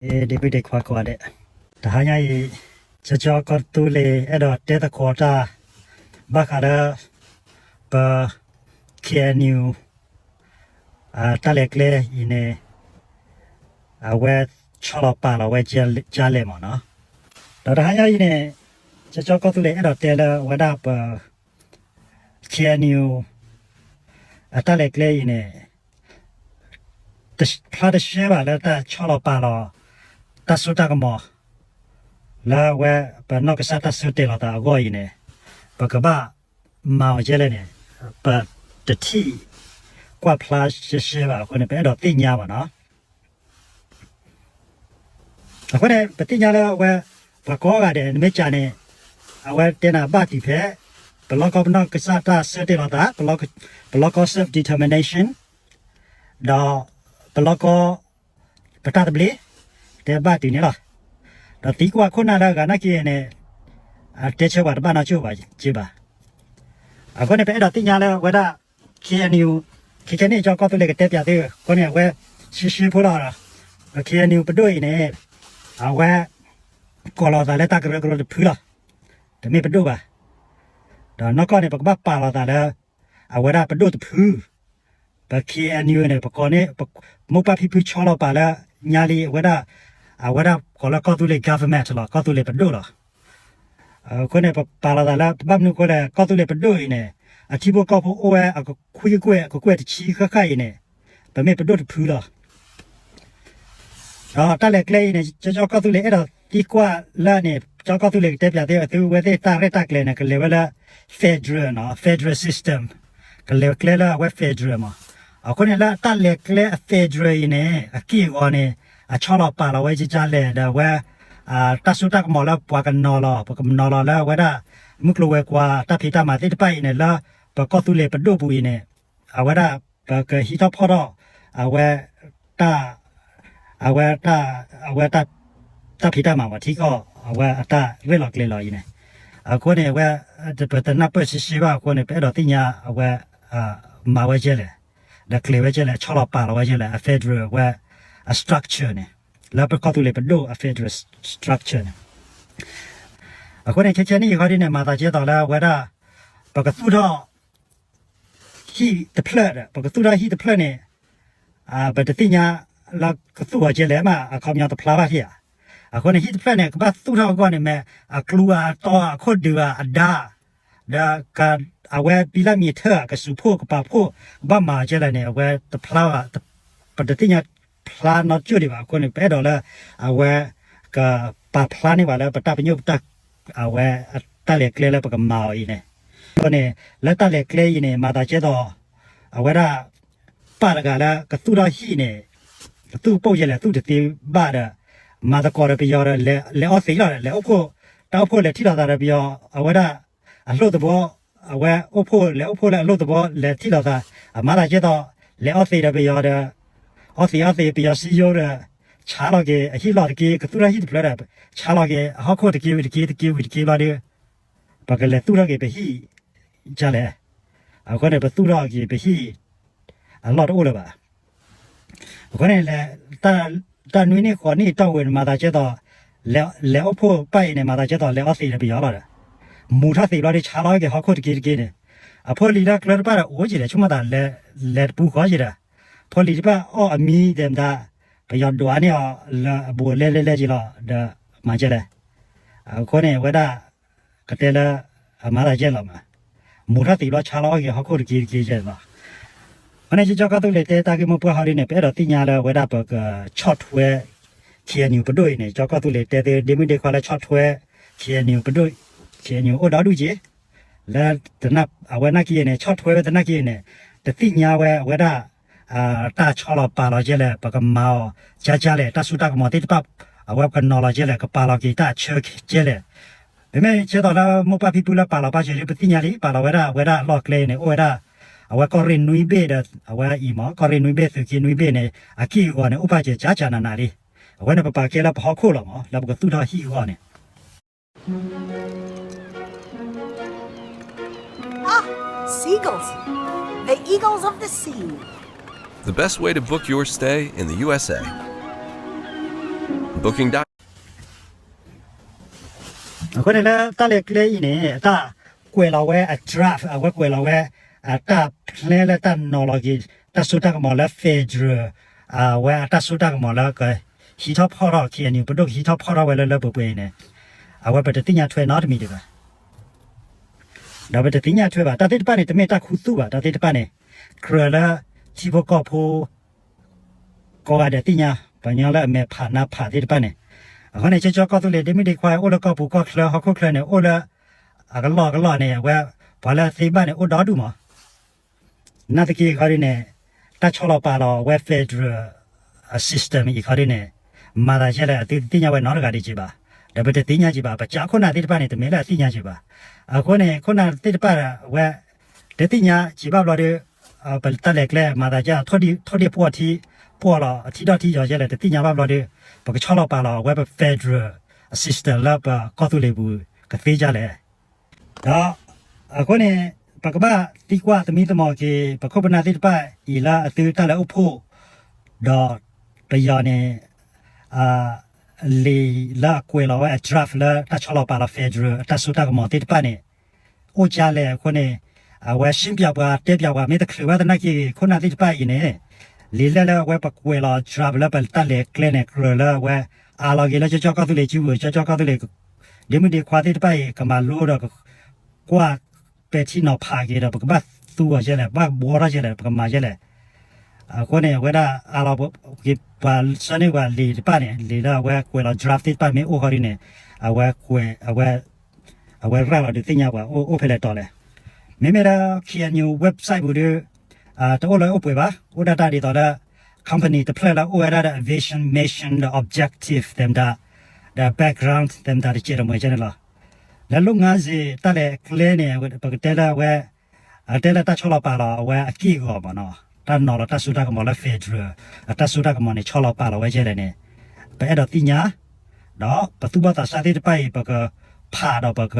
ဒ့မုၣ်ဒ့ခွါကိးဂၤဒဲး, တဟါညါအံၤ ကၠီကၠီကီၢ်သူလ့ၤ အဲၣ်ဒိးတဲသကိးတၢ် ဘၣ်ဃးလၢ ပ ခ့ၣ်အဲၣ်ယူၣ် တၢ်လဲၤကျဲအံၤန့ၣ် အဝဲဆီလီၤပာ်လီၤဝဲဒ်လဲၣ်မ့ၢ်နီၤ. ဒီးတဟါညါအံၤန့ၣ် ကၠီကၠီကီၢ်သူလ့ၤ အဲၣ်ဒိးတဲလၢအဝဲဒၣ်ပ ခ့ၣ်အဲၣ်ယူၣ် အတၢ်လဲၤကျဲအံၤန့ၣ် ဖျါတရှဲဘၣ်လၢတၢ်ဆီလီၤပာ်လီၤ တၢ်စိတၢ်ကမီၤ လၢအဝဲ ပနီၢ်ကစၢ်တၢ်ဆၢတဲာ်လီၤသးအဂီၢ်အံၤန့ၣ် ပကဘၣ်မၤအီၤဒ်လဲၣ်န့ၣ် ပတထံၣ်ကွၢ်ဖျါရှဲရှဲဘၣ်အဃိန့ၣ် ပအဲၣ်ဒိးသ့ၣ်ညါဘၣ်နီၤ. အဃိန့ၣ် ပသ့ၣ်ညါလၢအဝဲ ပှၤကိးဂၤဒဲး နမ့ၢ်စံးန့ၣ် အဝဲတဲနၤဘၣ်တုၤဖဲ ပလီၢ်ကီၢ်ပနီၢ်ကစၢ်တၢ်ဆၢတဲာ်လီၤသး ပလီၢ်ကီၢ် self determination ဒီး ပလီၢ်ကီၢ် ပတၢ်သဘျ့ တဲဘၣ်တုၤန့ၣ်လီၤ. ဒီးသံကွၢ်ခိၣ်နၢ်လၢအဂၤနာ်က့န့ၣ် အတဲဆၢပှၤတဘၣ်နီတစဲးဘၣ်. အဃိန့ၣ် ပအဲၣ်ဒိးသ့ၣ်ညါလၢအဝဲဒၣ် ခ့ၣ်အဲၣ်ယူၣ် ခဲခဲန့ၣ် ကၠီကီၢ်သူလ့ၤကတဲပၠးသု အဃိန့ၣ် အဝဲ ရှဲရှဲဖိလီၤ. ခ့ၣ်အဲၣ်ယူၣ်ပဒိၣ်အံၤန့ၣ် အဝဲ ကိးလီၤသးလၢတၢ်ကရၢကရိတဖုလီၤ. တမ့ၢ်ပဒိၣ်ဘၣ်. ဒီးနီၢ်ကီၢ်န့ၣ် ပကဘၣ်ပာ်လီၤသးလၢ အဝဲဒၣ်ပဒိၣ်တဖု ပ ခ့ၣ်အဲၣ်ယူၣ် န့ၣ် ပကိးန့ၣ် မိၢ်ပၢ်ဖံဖုဆီလီၤပာ်လၢ ညါလံအဝဲဒၣ် အဝဲဒၣ်ကိးလၢကီၢ်သူလ့ၤ government လီၤ, ကီၢ်သူလ့ၤပဒိၣ်လီၤ. အဃိန့ၣ် ပပာ်လီၤသးလၢ ဘၣ်မနုၤအဃိလဲၣ် ကီၢ်သူလ့ၤပဒိၣ်အံၤန့ၣ် အထံဖိကီၢ်ဖိအိၣ်ဝဲ အကခွံကကွဲၢ် အကကွဲၢ်တဆံဃၣ်ဃၣ်အံၤန့ၣ် ပမ့ၢ်ပဒိၣ်တဖုလီၤ. ဒီးတၢ်လဲၤကျဲအံၤန့ၣ် ကၠီကၠီကီၢ်သူလ့ၤ အဲၣ်ဒိးသံကွၢ်လၢန့ၣ် ကၠီကီၢ်သူလ့ၤကတဲပၠးသု အသုဝဲသ့ၣ်တၢ်ရဲၣ်တၢ်ကျဲၤန့ၣ် ကလဲၤဝဲလၢ federal နီၤ, federal system ကလဲၤကျဲလၢအဝဲ federal မး. အဃိန့ၣ် လၢတၢ်လဲၤကျဲအ federal အံၤန့ၣ် အက့ၢ်အဂီၤန့ၣ် အဆီလီၤပာ်လီၤဝဲဒ်လဲၣ် ဒီးအဝဲ တၢ်စိတၢ်ကမီၤလၢပှၤကနီၤလီၤ ပကနီၤလီၤလၢအဝဲဒၣ် မုၢ်ကျိၤဝဲၤကွာ်တၢ်ဖံးတၢ်မၤသ့ၣ်တဖၣ်အံၤန့ၣ် လၢပကီၢ်သူလ့ၤပဒိၣ်ပူၤအံၤန့ၣ် အဝဲဒၣ် ပကဟံးထီၣ်ဖီၣ်ထီၣ် အဝဲ တၢ် အဝဲ အဝဲ တၢ်ဖံးတၢ်မၤမး ထံကီၢ် အဝဲအတၢ်ရဲၣ်လီၤကျဲၤလီၤအံၤန့ၣ် အဃိန့ၣ် အဝဲ ပတနၢ်ပၢၢ်ရှဲရှဲဘၣ်အဃိန့ၣ် ပအဲၣ်ဒိးသ့ၣ်ညါအဝဲ မၤဝဲဒ်လဲၣ် ဒီးကျဲၤဝဲဒ်လဲၣ် ဆီလီၤပာ်လီၤဝဲဒ်လဲၣ် အ federal အဝဲ အ structure န့ၣ် လၢပကီၢ်သူလ့ၤပဒိၣ်အ federal structure န့ၣ် အဃိန့ၣ် ခဲခဲနံၣ်အံၤဃီဒ်န့ၣ် မၤသးကဲသိးလၢအဝဲဒၣ် ပကသူၣ်ထီၣ် ဟံၣ်တဖျၢၣ်ဒီး ပကသူၣ်ထီၣ်ဟံၣ်တဖျၢၣ်န့ၣ် ပတသ့ၣ်ညါလၢကသူၣ်အီၤဒ်လဲၣ်မး အခီပညီတဖျါဘၣ်ထံၣ်ဧါ. အဃိန့ၣ် ဟံၣ်တဖျၢၣ်န့ၣ် ကဘၣ်သူၣ်ထီၣ်အဂီၢ်န့ၣ်မ့ၢ် အကျူအတီ အခိၣ်ဒုးအဒါ ဒီး အဝဲပံလၢမံၤထၢၣ် ကစူးဖှိၣ်ကပာ်ဖှိၣ် ကဘၣ်မၤအီၤဒ်လဲၣ်န့ၣ် အဝဲတဖျါဘၣ် ပတသ့ၣ်ညါဖျါနီတကၠိၢ်ဒံးဘၣ်. အဃိန့ၣ် ပအဲၣ်ဒိးလၢ အဝဲ ကပာ်ဖျါန့ၢ်ပှၤလၢပတၢ်ပညိၣ်ပတၢ် အဝဲ တၢ်လဲၤကျဲလၢပကမၤအီၤအံၤန့ၣ် အဃိန့ၣ် လၢတၢ်လဲၤကျဲအံၤန့ၣ် မၤသးကဲသိး အဝဲဒၣ် ပၢ်တဂၤလၢကသူၣ်ထီၣ်ဟံၣ်န့ၣ် ကသူၣ်ပိၢ်ယဲလဲၣ် သူၣ်တသ့ဘၣ်ဒီး မၤသကိးဒီးပယီၤဒီး လဲၤအီသံးလီၤဒီး လဲၤအိၣ်ဖှိၣ် တၢ်အိၣ်ဖှိၣ်လဲၤထံၣ်လိာ်သးဒီးပယီၤ အဝဲဒၣ် အလိၣ်သဘီ အဝဲအိၣ်ဖှိၣ်လဲၤအိၣ်ဖှိၣ်လၢအလိၣ်သဘီလဲၤထံၣ်လိာ်သး အမၤသးကဲသိး လဲၤအီသံးဒီးပယီၤဒီး အီသံးအီသံး ပယီၤစံယိဒီးဆါလီၤက့ၤအဟံၣ်လီၢ်တက့ၢ် ကသူၣ်ထီၣ်ဟံၣ်တဖျၢၣ်ဒီး ဆါလီၤက့ၤအဟီၣ်ခိၣ်တက့ၢ်ဝံၤတက့ၢ် တက့ၢ်ဝံၤတက့ၢ်ဘျီဒီး ပကလဲၤသူၣ်ထီၣ်က့ၤပဟံၣ်ဒ်လဲၣ်. အဃိန့ၣ် ပသူၣ်ထီၣ်က့ၤပဟံၣ် အလီၢ်တအိၣ်လၢၤဘၣ်. အဃိန့ၣ် တၢ်နွံနံၣ်ဃိးနံၣ်တီၢ်ဝဲန့ၣ် မၤသးကဲသိး လဲၤအိၣ်ဖှိၣ်ပၢ်အံၤန့ၣ် မၤသးကဲသိးလဲၤအီသံးဒီးပယီၤလီၤဒီး မူထီၣ်သံးဘျီဒီး ဆါလီၤက့ၤဟီၣ်ခိၣ်တက့ၢ်တက့ၢ်န့ၣ် အဖိလံၤလၢကျဲတဖၣ်ဒီးအိၣ်က့ၤလဲၣ် ဆိကမိၣ်သး လဲၤတပူၤဃီက့ၤဒီး ဖိလံၤတဖၣ်အီၣ်အမံၤသဲးမတၤ ပယီၤဒိးအါန့ၢ်အီၤလၢအဘူးအလဲလဲလဲက့ၤလီၤဒီး မၤကဲလဲၣ်. အဃိန့ၣ် အဝဲဒၣ် ကတဲလၢ အမၤသးကဲလီၤမး မူထီၣ်သံးဘျီဆါလီၤက့ၤဟီၣ်ခိၣ်တက့ၢ်တက့ၢ်ကဲလီၤ. အဃိန့ၣ် ကၠီကီၢ်သူလ့ၤတဲတၢ်ဂ့ၢ်မိၢ်ပှၢ်ဟီဒ်န့ၣ် ပအဲၣ်ဒိးသ့ၣ်ညါလၢအဝဲဒၣ်ပကဆီၣ်ထွဲ ခ့ၣ်အဲၣ်ယူၣ်ပဒိၣ်အံၤန့ၣ် ကၠီကီၢ်သူလ့ၤတဲသုဒ့မုၣ်ဒ့ခွါလၢဆီၣ်ထွဲ ခ့ၣ်အဲၣ်ယူၣ်ပဒိၣ် ခ့ၣ်အဲၣ်ယူၣ်အိၣ်ဒီဒူၣ်က့ၤ လၢ အဝဲနာ်က့န့ၣ် ဆီၣ်ထွဲဝဲသနာ်က့န့ၣ် တသ့ၣ်ညါဝဲအဝဲဒၣ် တၢ်ဆီလီၤပာ်လီၤကဲလဲၣ် ပကမၤအီၤကၢကၢလဲၣ် တၢ်စိတၢ်ကမီၤသ့ၣ်တဖၣ် အဝဲကနီၤလီၤကဲလဲၣ် ကပာ်လီၤက့ၤတၢ်ဆၢကဲလဲၣ်. မ့မ့ၢ်ကဲသိးလၢမိၢ်ပၢ်ဖံဖုလၢပာ်လီၤပာ်စၢၤလံ ပသ့ၣ်ညါလံ ပာ်လီၤဝဲဒၣ်အဝဲဒၣ်အလီၢ်ကျဲအံၤန့ၣ် အိၣ်ဝဲဒၣ် အဝဲကီၢ်ရ့ၣ်နွံဘ့ၣ်ဒီး အဝဲအံၤမး ကီၢ်ရ့ၣ်နွံဘ့ၣ် သုးက့နွံဘ့ၣ်န့ၣ် အက့ၢ်အဂီၤန့ၣ် အိၣ်ပာ်စၢၤကၢကၢနးနးလံ. အဝဲန့ၣ် ပပာ်ကဲလၢပဟီၣ်ခိၣ်လီၤမး လၢပကသူၣ်ထီၣ်ဟံၣ်အဂီၢ်န့ၣ် Ah, seagulls. The eagles of the sea. The best way to book your stay in the U S A. အဃိန့ၣ်လၢတၢ်လဲၤကျဲအံၤန့ၣ် အတၢ်ကွဲးလီၤဝဲအ draft အဝဲကွဲးလီၤဝဲ အတၢ်ဖျဲလၢတၢ်နီၤလီၤက့ၤ တၢ်စိတၢ်ကမီၤလၢ federal အဝဲအတၢ်စိတၢ်ကမီၤလၢကဟံးထီၣ်ဖီၣ်ထီၣ် ခ့ၣ်အဲၣ်ယူၣ် ပဒိၣ်ကဟံးထီၣ်ဖီၣ်ထီၣ်ဝဲလၢလၢပှဲၤပှဲၤအံၤန့ၣ် အဝဲပတသ့ၣ်ညါထွဲနီတမံၤဒံးဘၣ်. ဒီးပတသ့ၣ်ညါထွဲဘၣ် တၢ်သ့ၣ်တဖၣ်န့ၣ် တမ့ၢ်တၢ်ခူသူၣ်ဘၣ် တၢ်သ့ၣ်တဖၣ်န့ၣ် ကြၢးလၢထံဖိကီၢ်ဖိ ကိးဂၤဒဲးသ့ၣ်ညါ ပှၤကညီလၢအမဲာ်ဖးနါဖးသ့ၣ်တဖၣ်န့ၣ် အဃိန့ၣ် ကၠီကၠီကီၢ်သူလ့ၤ ဒ့မုၣ်ဒ့ခွါ အိၣ်လၢကီၢ်ပူၤကီၢ်ချၢ ဟီၣ်ခိၣ်ချၢန့ၣ် အိၣ်လၢ အကလီၢ်ကလီၢ်န့ၣ် အဝဲ ပှၤလၢအသ့ဘၣ်န့ၣ် အိၣ်ဒီဒူၣ်မး နာ်သက့ခီဒ်န့ၣ် တၢ်ဆီလီၤပာ်လီၤဝဲ federal system အံၤခီဒ်န့ၣ် မၤသးယဲလဲၣ် အသုတသ့ၣ်ညါဝဲနီတဂၤဒံးက့ၤဘၣ်, ဒီးပတသ့ၣ်ညါက့ၤဘၣ်, ပစးခိၣ်နၢ်သ့ၣ်တဖၣ်န့ၣ် တမ့ၢ်လၢအသ့ၣ်ညါက့ၤဘၣ်. အဃိန့ၣ် ခိၣ်နၢ်သ့ၣ်တဖၣ်ဝဲ တသ့ၣ်ညါက့ၤဘၣ်ဘျီဒီး ပတၢ်လဲၤကျဲမၤသးယဲ ထိၣ်ဒ့ၣ်ပှီၢ်ထံ ပှီၢ်လီၤ အထံဒီၣ်ထံယီၤယဲလဲၣ် တသ့ၣ်ညါဘၣ်ဘျီဒီး ပကဆီလီၤပာ်လီၤဝဲပ federal system လၢပကီၢ်သူလ့ၤပူၤ ကသ့ဒ်လဲၣ် ဒီးအဃိန့ၣ် ပကဘၣ်သံကွၢ်သမံသမိးက့ၤ ပခိၣ်ပနၢ်သ့ၣ်တဖၣ်အံၤလၢအသုတၢ်လဲၤအိၣ်ဖှိၣ် ဒီးပယီၤန့ၣ် လံာ်လၢအကွဲးလီၤဝဲအ draft လၢတၢ်ဆီလီၤပာ်လီၤ federal အတၢ်စိတၢ်ကမီၤသ့ၣ်တဖၣ်န့ၣ် အိၣ်ကါလဲၣ်အဃိန့ၣ် အဝဲရှင်းပြပှၤ တဲပြပှၤ မ့ၢ်တချုးဘၣ်သနာ်က့ ခိၣ်နၢ်သ့ၣ်တဖၣ်အံၤန့ၣ် လံာ်လဲၢ်လၢအဝဲပကွဲးလီၤ draft လၢပတၢ်လဲၤကျဲန့ၣ် ကြၢးလၢအဝဲ အးလီၤက့ၤလၢကၠီကၠီကီၢ်သူလ့ၤစုပူၤ ကၠီကၠီကီၢ်သူလ့ၤ ဒ့မုၣ်ဒ့ခွါသ့ၣ်တဖၣ်အံၤ ကမၤလိဒီး ကွၢ်ပဲာ်ထံနီၤဖးက့ၤဒီး ပကဘၣ်သူအီၤယဲလဲၣ် ပဘၣ်ဘှီထီၣ်ယဲလဲၣ် ပကမၤယဲလဲၣ် အဃိန့ၣ် အဝဲဒၣ်အးလီၤက့ၤပှၤဆှၢန့ၢ်ပှၤလံာ်တဖၣ်န့ၣ် လံာ်လၢအဝဲကွဲးလီၤ draft သ့ၣ်တဖၣ်မ့ၢ်အိၣ်ဃီဒ်န့ၣ် အဝဲကွဲး အဝဲ အဝဲရၤလီၤဒုးသ့ၣ်ညါပှၤအိၣ်ဖဲလဲၣ်တီၤလဲၣ်. မ့မ့ၢ်လၢ K N U website ပူၤဒီး တအိၣ်လၢအိၣ်ပှဲၤဘၣ် အိၣ်ဒၣ်တၢ်ဒ်သိးလၢ company တဖျၢၣ်လၢအိၣ်ဝဲဒၣ်ဒီး vision, mission ဒီး objective သဲမတၤ ဒီး background သဲမတၤတကဲးတမှဲၤကဲန့ၣ်လီၤ. လၢ လုပ်ငန်းစဉ် တၢ်လဲၤကျဲန့ၣ် ပကတဲလၢအဝဲ အကတဲလၢတၢ်ဆီလီၤပာ်လီၤ အဝဲအက့ၢ်အဂီၤမ့ၢ်နီၤ တၢ်နီၤလီၤတၢ်စိတၢ်ကမီၤလၢ federal အတၢ်စိတၢ်ကမီၤန့ၣ် ဆီလီၤပာ်လီၤဝဲယဲလဲၣ်န့ၣ် ပအဲၣ်ဒိးသ့ၣ်ညါ ဒီးပသူၣ်ဘီၣ်သးစၢ်သ့ၣ်တဖၣ်အံၤ ပကဖးဒီးပက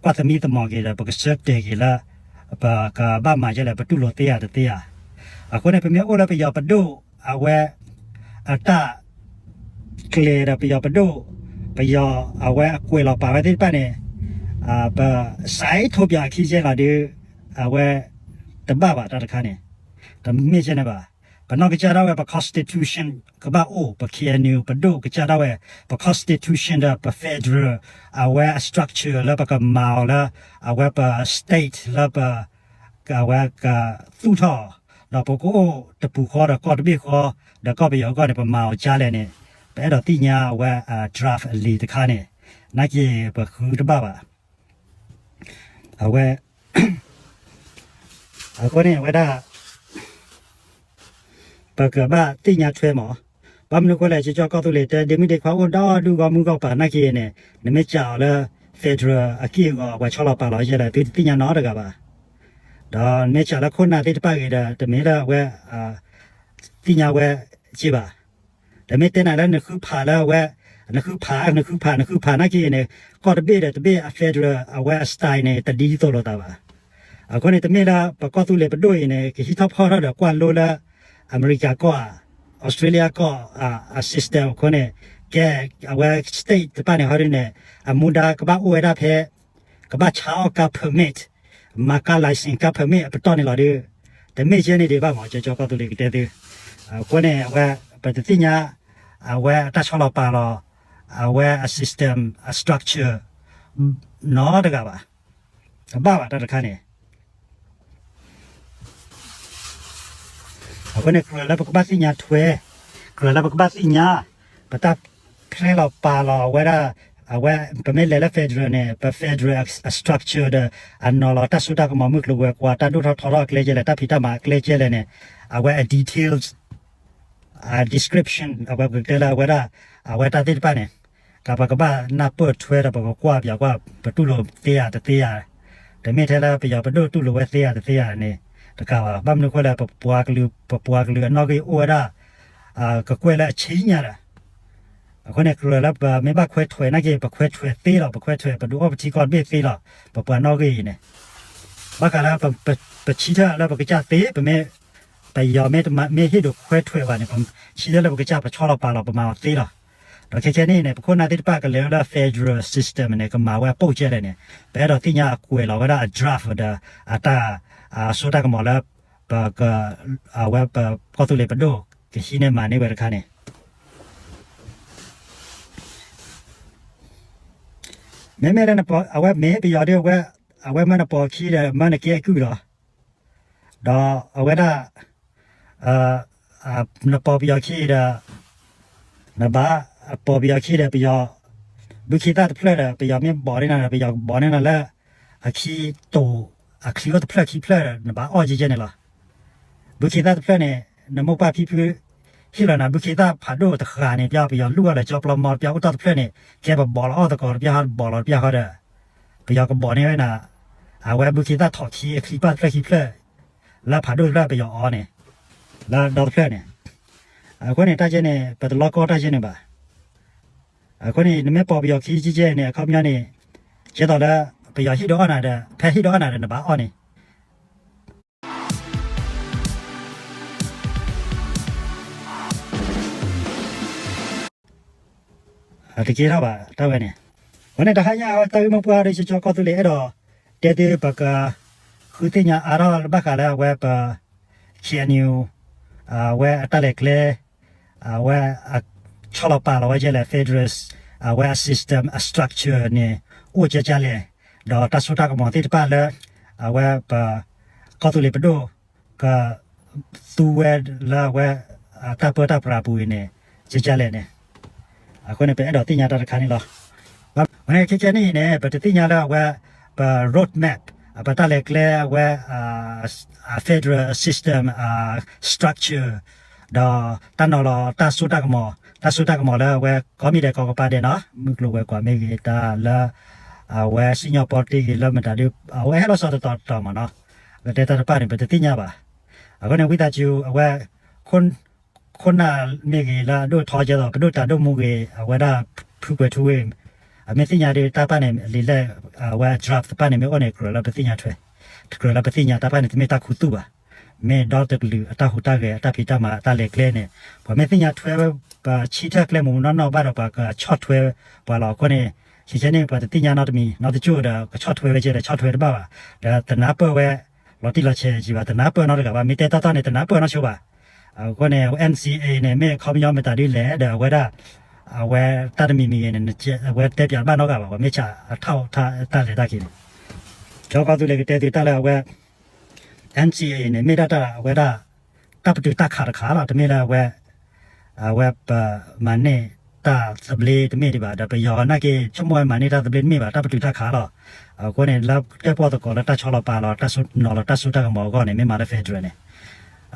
ကွၢ်သမံသမိးက့ၤဒီး ပကဆၢတဲာ်က့ၤလၢ ပကဘၣ်မၤယဲလဲၣ် ပတူၢ်လိာ်သ့ဧါတသ့ဧါ. အဃိန့ၣ် ပမ့ၢ်အိၣ်လၢပယီၤပဒိၣ်အဝဲ အတၢ် ကျဲၤဒီးပယီၤပဒိၣ် ပယီၤအဝဲအကွဲးလီၤပာ်ဝဲသ့ၣ်တဖၣ်န့ၣ် ပစးအ့ၣ်ထိးပၠးအခံကဲလီၤဒီး အဝဲ တဘၣ်ဘၣ်တၢ်တခါန့ၣ် တမ့ၢ်ကဲန့ၣ်ဘၣ်. ပနီၢ်ကစၢ်ဒၣ်ဝဲ ပ constitution ကဘၣ်အိၣ် ပ K N U ပဒိၣ်ကစၢ်ဒၣ်ဝဲ ပ constitution ဒီးပ federal အဝဲအ structure လၢပကမၤအီၤလၢ အဝဲပ state လၢပ အဝဲကသူၣ်ထီၣ် ဒီးပကအိၣ်တပူၤဃီဒီးကီၢ်တဘ့ၣ်ဃီ ဒီးကီၢ်ပယီၤအဂီၢ်န့ၣ် ပမၤအီၤကါလဲၣ်န့ၣ် ပအဲၣ်ဒိးသ့ၣ်ညါအဝဲ draft အလံာ်တခါန့ၣ် နာ်က့ပဃုတဘၣ်ဘၣ်. အဝဲ အဃိန့ၣ် အဝဲဒၣ် ပကဘၣ်သ့ၣ်ညါထွဲမး, ဘၣ်မနုၤအဃိလဲၣ် ကၠီကၠီကီၢ်သူလ့ၤတဲ ဒ့မုၣ်ဒ့ခွါအိၣ်ဒီဒူၣ်ဂီၢ်မုၢ်ဂီၢ်ပၤနာ်က့န့ၣ် နမ့ၢ်စံးအီၤလၢ federal အက့ၢ်အဂီၤ ပှၤဆီလီၤပာ်လီၤယဲလဲၣ် သုတသ့ၣ်ညါနီတဂၤဘၣ်. ဒီးနမ့ၢ်စံးလၢခိၣ်နၢ်သ့ၣ်တဖၣ်ဂ့ၤဒီး တမ့ၢ်လၢအဝဲ သ့ၣ်ညါဝဲက့ဘၣ်. ဒီးမ့ၢ်တဲနၤလၢနဃုဖးလၢအဝဲ နဃုဖး နဃုဖး နဃုဖးနာ်က့န့ၣ် ကီၢ်တဘ့ၣ်ဒီးတဘ့ၣ်အ federal အဝဲအ style န့ၣ် တဒ်သိးလိာ်သးဘၣ်. အဃိန့ၣ် တမ့ၢ်လၢပကီၢ်သူလ့ၤပဒိၣ်အံၤန့ၣ် ကဟံးထီၣ်ဖီၣ်ထီၣ်ဒီးကွၢ်လိလၢ အမဲရကၤကီၢ်ဧါ Australia ကီၢ် အ system အဃိန့ၣ် ကဲ အဝဲ state တဖၣ်န့ၣ် ဟီဒ်န့ၣ် အမူဒါကဘၣ်အိၣ်ဝဲဒၣ်ဖဲ ကဘၣ်ဆါအီၣ်ကါ permit မၤကါ license ကါ permit အပတီၢ်န့ၣ်လီၤဒီး တမ့ၢ်ကဲန့ၣ်ဒံးဘၣ်မး ကၠီကၠီကီၢ်သူလ့ၤကတဲသု. အဃိန့ၣ် အဝဲ ပတသ့ၣ်ညါ အဝဲအတၢ်ဆီလီၤပာ်လီၤ အဝဲအ system အ structure နီတဂၤဘၣ်. တဘၣ်ဘၣ်တၢ်တခါန့ၣ် အဃိန့ၣ် ကြၢးလၢပကဘၣ်သ့ၣ်ညါထွဲ, ကြၢးလၢပကဘၣ်သ့ၣ်ညါ ပတၢ်ဖျဲလီၤပာ်လီၤဝဲဒၣ် အဝဲ ပမ့ၢ်လဲၤလၢ federal န့ၣ် ပ federal အ structure ဒီး အနီၤလီၤတၢ်စိတၢ်ကမီၤမုၢ်ကျိၤဝဲၤကွာ် တၢ်ဒိၣ်ထီၣ်ထီထီၣ်အကျဲကဲလဲၣ် တၢ်ဖံးတၢ်မၤအကျဲကဲလဲၣ်န့ၣ် အဝဲအ details အ description အဝဲပကတဲလၢအဝဲဒၣ် အဝဲတၢ်သ့ၣ်တဖၣ်န့ၣ် ကပကဘၣ်နၢ်ပၢၢ်ထွဲဒီးပကကွၢ်ပၠးကွၢ် ပတူၢ်လိာ်သ့ဧါတသ့ဧါ, တမ့ၢ်ထဲလၢပယီၤပဒိၣ်တူၢ်လိာ်ဝဲသ့ဧါတသ့ဧါန့ၣ် တကးဘၣ်. ဘၣ်မနုၤအဃိလဲၣ် ပပှၤကလုာ် ပပှၤကလုာ်အနီၣ်ဂံၢ်အိၣ်ဝဲဒၣ် ကကွဲၢ်လၢအဆံညါဒီး အဃိန့ၣ် ကြၢးလၢပမ့ၢ်ဘၣ်ခွဲးထွဲနာ်က့ ပခွဲးထွဲသ့လီၤ, ပခွဲးထွဲ ပဒုးအိၣ်ပထံကီၢ်တဘ့ၣ်သ့လီၤ, ပပှၤနီၣ်ဂံၢ်အံၤန့ၣ် ဘၣ်ဃးလၢ ပဆံထၢၣ်လၢပကစၢ်သ့, ပမ့ၢ် ပယီၤမ့ၢ်တမၤ မ့ၢ်ဟ့ၣ်ဒိးခွဲးထွဲဘၣ်န့ၣ် ပဆံထၢၣ်လၢပကစၢ် ပဆီလီၤပာ်လီၤ ပမၤအီၤသ့လီၤ. ဒီးခဲခဲနံၣ်အံၤန့ၣ် ပခိၣ်နၢ်သ့ၣ်တဖၣ်ကလဲၤဝဲလၢ federal system န့ၣ် ကမၤဝဲအပိၢ်ကဲလဲၣ်န့ၣ် ပအဲၣ်ဒိးသ့ၣ်ညါအကွဲးလီၤဝဲဒၣ်အ draft ဒီး အတၢ် အစိတၢ်ကမီၤလၢ ပက အဝဲပကီၢ်သူလ့ၤပဒိၣ် ကဟံးန့ၢ်မၤန့ၢ်ဝဲတခါန့ၣ် မ့မ့ၢ်လၢ အဝဲမ့ၢ်ပယီၤဒီး အဝဲမၢနပိာ်ခံဒီး မၢနကဲအကုၢ်လီၤ. ဒီးအဝဲဒၣ် နပိာ်ပယီၤခံဒီး နဘၣ်ပိာ်ပယီၤခံဒီး ပယီၤ ဘုခ့သၣ်တဖျၢၣ်ဒီး ပယီၤမ့ၢ်ဘီးန့ၢ်နၤဒီး ပယီၤကဘီးန့ၢ်နၤလၢ အခံတိၤ အချံအိၣ်တဖျၢၣ်ခံဖျၢၣ်ဒီး နဘၣ်အီၣ်ကဲကဲန့ၣ်လီၤ. ဘုခ့သၣ်တဖျၢၣ်န့ၣ် နမိၢ်ပၢ်ဖံဖု ဟ့ၣ်လီၤနၤ ဘုခ့သၣ်ဖးဒိၣ်တဃာ်န့ၣ် ပျၢ်ပယီၤလူၢ်အီၤဒီး ကၠီပျီမီတပျၢ်အိၣ်တီၢ်တဖျၢၣ်န့ၣ် ကဲပဘီးလီၤအီၣ်သကိးတပျၢ်ဟီ ဘီးလီၤတပျၢ်ဟီဒီး ပယီၤကဘီးန့ၢ်ဝဲဒၣ် အဝဲဘုခ့သၣ်ထိးခံအချံပၢ်တဖျၢၣ်ခံဖျၢၣ် လၢဖးဒိၣ်တဖျၢၣ်ပယီၤအီၤန့ၣ် လၢဒီတဖျၢၣ်န့ၣ် အဃိန့ၣ် တၢ်ကဲန့ၣ် ပတလီကီတၢ်ကဲန့ၣ်ဘၣ်. အဃိန့ၣ် နမ့ၢ်ပိာ်ပယီၤခံကဲကဲန့ၣ် အခီပညီန့ၣ် ကဲသိးလၢ ပယီၤဟ့ၣ်ဒိးအီၣ်နၤဒီး ဖဲဟ့ၣ်ဒိးအီၣ်နၤဒီး နဘၣ်အီၣ်န့ၣ် တကဲထီၣ်ဘၣ် တၢ်ဝဲန့ၣ်. အဃိန့ၣ် တဟါညါအံၤ တၢ်ဂ့ၢ်မိၢ်ပှၢ်ဒီး ကၠီကၠီကီၢ်သူလ့ၤအဲၣ်ဒိး တဲသုပက ဃုသ့ၣ်ညါအါထီၣ်ဘၣ်ဃးလၢအဝဲပ ခ့ၣ်အဲၣ်ယူၣ် အဝဲအတၢ်လဲၤကျဲ အဝဲ ဆီလီၤပာ်လီၤဝဲကဲလဲၣ် federal အဝဲအ system အ structure န့ၣ် အိၣ်ကဲကဲလဲၣ်, ဒီးတၢ်စိတၢ်ကမီၤသ့ၣ်တဖၣ်လၢ အဝဲပ ကီၢ်သူလ့ၤပဒိၣ် က သူဝဲလၢအဝဲ တၢ်ပၢတၢ်ပြးအပူၤအံၤန့ၣ် ကဲကဲလဲၣ်န့ၣ်, အဃိန့ၣ် ပအဲၣ်ဒိးသ့ၣ်ညါတၢ်တခါန့ၣ်လီၤ. အဃိန့ၣ် ခဲကဲန့ၣ်အံၤန့ၣ် ပတသ့ၣ်ညါလၢအဝဲ ပ road map ပတၢ်လဲၤကျဲအဝဲ federal system structure ဒီးတၢ်နီၤလီၤတၢ်စိတၢ်ကမီၤ, တၢ်စိတၢ်ကမီၤလၢအဝဲကိးမံၤဒဲးကိးကပၤဒဲးနီၤ, မုၢ်ကျိၤဝဲၤကွာ်မ့ၢ်ဂ့ၤ တၢ်လၢ အဝဲစံၣ်ညီၣ်ပီတ့ၢ်ဂ့ၤလၢမတၤဒုး အဝဲဟဲလီၤဆီတတီၤတတီၤမးနီၤ, ကတဲတၢ်တဖၣ်န့ၣ် ပတသ့ၣ်ညါဘၣ်. အဃိန့ၣ် ဝံသးစူၤ အဝဲ ခိၣ်နၢ်မ့ၢ်ဂ့ၤလၢအဒိၣ်ထီကဲသိး ပဒိၣ်တၢ်ဒိၣ်မူဂ့ၤ အဝဲဒၣ်ဖုကွဲၤထူဝ့ၣ် အမ့ၢ်သ့ၣ်ညါဒုးတၢ်တဖၣ်န့ၣ် လံာ်လဲၢ် အဝဲ draft တဖၣ်န့ၣ် မ့ၢ်အိၣ်န့ၣ် ကြၢးလၢပသ့ၣ်ညါထွဲ, ကြၢးလၢပသ့ၣ်ညါတၢ်တဖၣ်န့ၣ် တမ့ၢ်တၢ်ခူသူၣ်ဘၣ်. မ့ၢ်ဒီတကလုာ်အတၢ်ဟူးတၢ်ဂဲၤ အတၢ်ဖံးတၢ်မၤ အတၢ်လဲၤကျဲန့ၣ် ပှၤမ့ၢ်သ့ၣ်ညါထွဲ ပဆံထၢၣ်ကျဲမူးနီၢ်နီၢ်ဘၣ်ဒီး ပှၤကဆီၣ်ထွဲပှၤလီၤ. အဃိန့ၣ် ခဲကဲန့ၣ် ပှၤတသ့ၣ်ညါနီတမံၤ နီတကၠိၢ်ဒီး ကဆီၣ်ထွဲဝဲကဲဒီး ဆီၣ်ထွဲတဘၣ်ဘၣ်. ဒီးတနၢ်ပၢၢ်ဝဲ လီၤတံၢ်လီၤဆဲးကံဘၣ် တနၢ်ပၢၢ်နီတဂၤဘၣ်. မ့ၢ်တဲတီတီန့ၣ် တနၢ်ပၢၢ်နီတဂၤဘၣ်. အဃိန့ၣ် N C A န့ၣ် မ့ၢ်အခီပညီမတၤဒ်လဲၣ်ဒီး အဝဲဒၣ် အဝဲတၢ်တမံၤမံၤဂ့ၤန့ၣ် အဝဲတဲပၠးတဘၣ်နီတဂၤဘၣ်. ပှၤမ့ၢ်ဆးအထီၣ်တၢ်လဲၤတၢ်က့ၤန့ၣ် ကၠီကီၢ်သူလ့ၤကတဲသုတၢ်လၢအဝဲ N C A န့ၣ် မ့ၢ်ဒၣ်တၢ်အဝဲဒၣ် တၢ်ပတုာ်တၢ်ခးတခါလီၤ. တမ့ၢ်လၢအဝဲ အဝဲပမၤန့ၢ်တၢ်သဘျ့တမ့ၢ်ဒံးဘၣ် ဒီးပယီၤနာ်က့ ဆိကမိၣ်ဝဲမၤန့ၢ်တၢ်သဘျ့တမ့ၢ်ဘၣ် တၢ်ပတုာ်တၢ်ခးလီၤ. အဃိန့ၣ် လၢတၢၣ်ပီၣ်သကိးလၢတၢ်ဆီလီၤပာ်လီၤ တၢ်နီၤလီၤတၢ်စိတၢ်ကမီၤအဂီၢ်န့ၣ် မ့ၢ်မၤလၢ federal န့ၣ်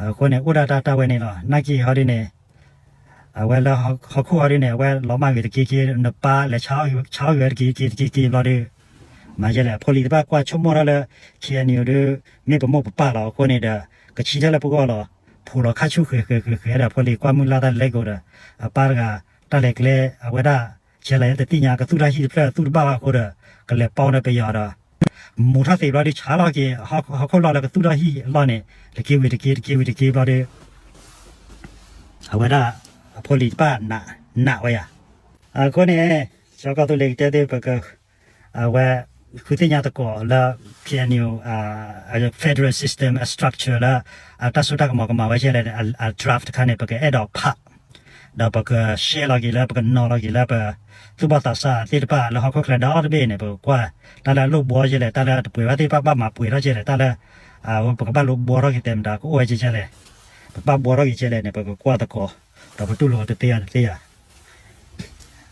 အဃိန့ၣ် အိၣ်ဒၣ်တၢ်တၢ်ဝဲန့ၣ်လီၤ. နာ်က့ဟီဒ်န့ၣ် အဝဲလၢဟီၣ်ခိၣ်ဟီဒ်န့ၣ် အဝဲလီၤမၢ်ဂ့ၤတက့ၢ်က့ၢ် နပၢ်လဲၤဆါအီၣ်ဂ့ၤဝဲတက့ၢ်က့ၢ်တက့ၢ်က့ၢ်ဘျီဒီး မၤယဲလဲၣ် အဖိလံၤတဖၣ်ကွၢ်ဆိကမိၣ်ထီၣ်လၢ K N U ဒုး မ့ၢ်ပမိၢ်ပပၢ်လီၤ. အဃိန့ၣ်ဒီး ကဆံထၢၣ်လၢပဂီၢ်လီၤ. ဖိးလီၤခါဆူၣ်ဃဲၤဃဲၤဃဲၤဃဲၤဒီး ဖိလံၤကွၢ်မုၢ်လၢ်တၢ်လဲၤကိးဒီး အပၢ်တဂၤ တၢ်လဲၤကျဲ အဝဲဒၣ် ဆဲးလဲၤတသ့ၣ်ညါ ကသူၣ်ထီၣ်ဟံၣ်တဖျၢၣ်သူၣ်တဘၣ်ဘၣ်အဃိဒီး ကလဲၤပီန့ၢ်ပယီၤဒီး မူထီၣ်သ့ဘျီဒုး ဆါလီၤက့ၤ ဟီၣ်ခိၣ်လီၢ်လၢကသူၣ်ထီၣ်ဟံၣ်အလီၢ်န့ၣ် တက့ၤဝံၤတက့ၢ်တက့ၤဝံၤတက့ၢ်ဘျီဒီး အဝဲဒၣ် အဖိလံၤတဖၣ် နာ်ဝဲယၤ. အဃိန့ၣ် ကၠီကီၢ်သူလ့ၤကတဲသ့ၣ် ပက အဝဲ ဃုသ့ၣ်ညါသကိးလၢ K N U federal system အ structure လၢ အတၢ်စိတၢ်ကမီၤကမၤဝဲကဲလဲၣ်န့ၣ် အ draft တခါန့ၣ် ပကအဲၣ်ဒိးဖး ဒီးပက share လီၤက့ၤလၢ ပကနီၤလီၤက့ၤလၢပ သူၣ်ဘီၣ်သးစၢ်သ့ၣ်တဖၣ်လၢဟီၣ်ခိၣ်ချၢဒီတဘ့ၣ်န့ၣ် ပကကွၢ် တၢ်လၢအလိၣ်ဘှီကဲလဲၣ် တၢ်လၢတပှဲၤဘၣ်သ့ၣ်တဖၣ်ဘၣ်မၤပှဲၤထီၣ်ကဲလဲၣ် တၢ်လၢ ပကဘၣ်လိၣ်ဘှီထီၣ်က့ၤတဲမတၤကအိၣ်ဝဲကဲလဲၣ် ပကဘၣ်ဘှီထီၣ်က့ၤကဲလဲၣ်န့ၣ် ပကကွၢ်သကိး ဒီးပတူၢ်လိာ်တသ့ယၤတသ့ယၤ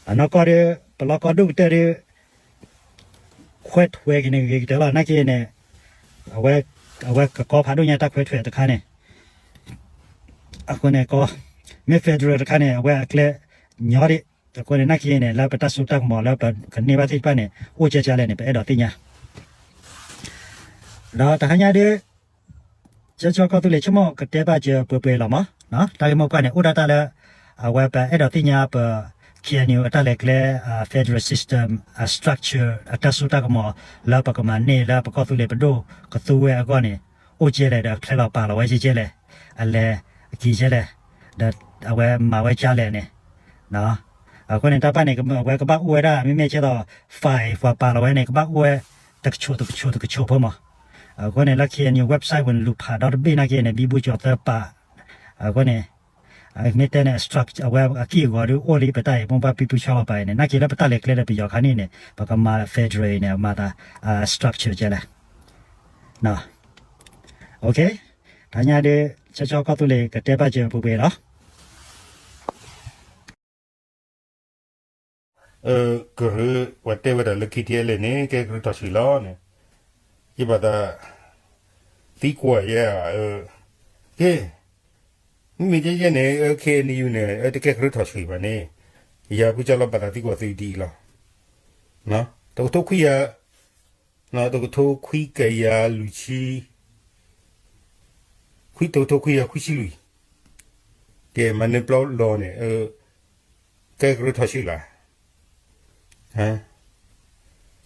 အနီၢ်ကီၢ်ဒီး ပလီၢ်ကီၢ်ဒိၣ်ကတၢၢ်ဒီး ခွဲးထွဲက့ၤန့ၣ်ဂ့ၤကတၢၢ်လီၤ နာ်က့န့ၣ် အဝဲကကီဖးဒိၣ်ညါတၢ်ခွဲးထွဲတခါန့ၣ် အဃိန့ၣ်ကီ မ့ၢ် federal တခါန့ၣ် အဝဲအကျဲညီဒံး အဃိန့ၣ် နာ်က့န့ၣ် လၢပတၢ်စိတၢ်ကမီၤလၢပကန့ၢ်ဘၣ်သ့ၣ်တဖၣ်န့ၣ် အိၣ်ကဲကဲလဲၣ်န့ၣ် ပအဲၣ်ဒိးသ့ၣ်ညါ ဒီးတဟါညါဒီး ကၠီကၠီကီၢ်သူလ့ၤ ဆိကမိၣ်ကတဲဘၣ်စၢၤပှဲၤပှဲၤလီၤမး, တၢ်ဂ့ၢ်မိၢ်ပှၢ်န့ၣ် အိၣ်ဒၣ်တၢ်လၢ အဝဲပအဲၣ်ဒိးသ့ၣ်ညါပ K N U အတၢ်လဲၤကျဲ federal system အ structure အတၢ်စိတၢ်ကမီၤ လၢပကမၤန့ၢ်လၢပကီၢ်သူလ့ၤပဒိၣ်ကသူဝဲအဂီၢ်န့ၣ် အိၣ်ကဲလဲၣ်ဒီး ဖျဲလီၤပာ်လီၤဝဲကဲလဲၣ်, အလဲၤအက့ၤကဲလဲၣ်, ဒီးအဝဲမၤဝဲကဲလဲၣ်န့ၣ် အဃိန့ၣ် တၢ်ပာ်န့ၣ် အဝဲကဘၣ်အိၣ်ဝဲဒၣ် မ့မ့ၢ်ကဲသိး file ပှၤပာ်လီၤဝဲန့ၣ် ကဘၣ်အိၣ်ဝဲ တကဆိးတကဆိးတကဆိးဖိမး. အဃိန့ၣ် လၢ K N U website ဝဲန့ၣ် လူၤဖးဒီတဘ့ၣ်နာ်က့န့ၣ် ဘံဘူကၠီၤသၢပာ်, အဃိန့ၣ် မ့ၢ်တဲန့ၣ် အဝဲအက့ၢ်အဂီၤဒုးအိၣ်လံ ပတၢ်အံၤ မိၢ်ပၢ်ပံပူၤဆီလီၤပာ်အံၤန့ၣ် နာ်က့လၢပတၢ်လဲၤကျဲဒီးပယီၤခါန့ၣ်န့ၣ် ပကမၤ federal အံၤန့ၣ် မၤသး structure ကဲလဲၣ်. တၢ်ညါဒုး ကၠီကီၢ်သူလ့ၤ ကတဲဘၣ်စၢၤပှဲၤပှဲၤလီၤ. ကရၢ ပှၤတဲဝဲဒၣ်လၢ K T L A န့ၣ် ကဲကရၢထီၣ်ဆှံလီၤန့ၣ်, ယဘၣ်သး သံကွၢ်ယဲ, ကဲ, မ့မ့ၢ်ကဲယဲန့ၣ် K N U န့ၣ် တကဲကရၢထီၣ်ဆှံဘၣ်န့ၣ်, ယၤဖုကၠီလီၤဘၣ်သးသံကွၢ်သုဒ်အံၤလီၤ. တကထိခွံကယၤ တကထိခွံကယၤလွံၢ်ဆံ, ခွံ တကထိခွံကယၤခွံဆံလွံၢ်, ကဲ မၤနၢၤပျီလီၤန့ၣ် ကဲကရၢထီၣ်ဆှံလီၤ.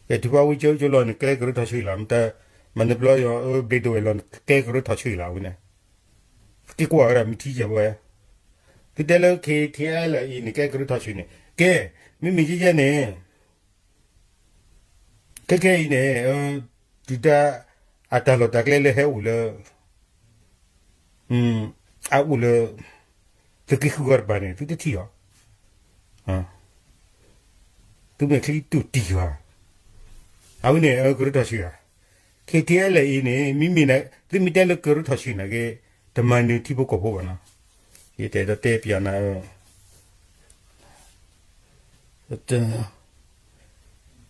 ကဲ ထူဖးဝံကၠိကၠိလီၤန့ၣ် ကဲကရၢထီၣ်ဆှံလီၤ. မၤနၢၤပျီယီၤ ဘျ့ဒဝဲၢ်လီၤန့ၣ် ကဲကရၢထီၣ်ဆှံလီၤဝဲန့ၣ်. သံကွၢ်ဝဲဒၣ်မ့ၢ်ထံယဲၢ်ဝဲ, သုတဲလၢ K T L A အံၤန့ၣ် ကဲကရၢထီၣ်ဆှံန့ၣ် ကဲ, မ့မ့ၢ်ယဲယဲန့ၣ် ခဲခဲအံၤန့ၣ် ဒုၣ်ဒါ အတၢ်လီၢ်တၢ်ကျဲလၢဟဲအိၣ်လၢ အအိၣ်လၢ သုးက့ဃုဂီၢ်တပၤန့ၣ် သုတထံၣ်အီၤ, သုမဲာ်ချံတူၢ်တံၢ်ဘၣ်, အဝဲန့ၣ် ကရၢထီၣ်ဆှံဧါ. K T L A အံၤန့ၣ် မ့မ့ၢ် သုမ့ၢ်တဲလၢကရၢထီၣ်ဆှံန့ၣ်က့ တမၤနၢၤထံဖိကီၢ်ဖိဘၣ်နီၤ. ယတအဲၣ်ဒိးတဲပျးနၤ ယအ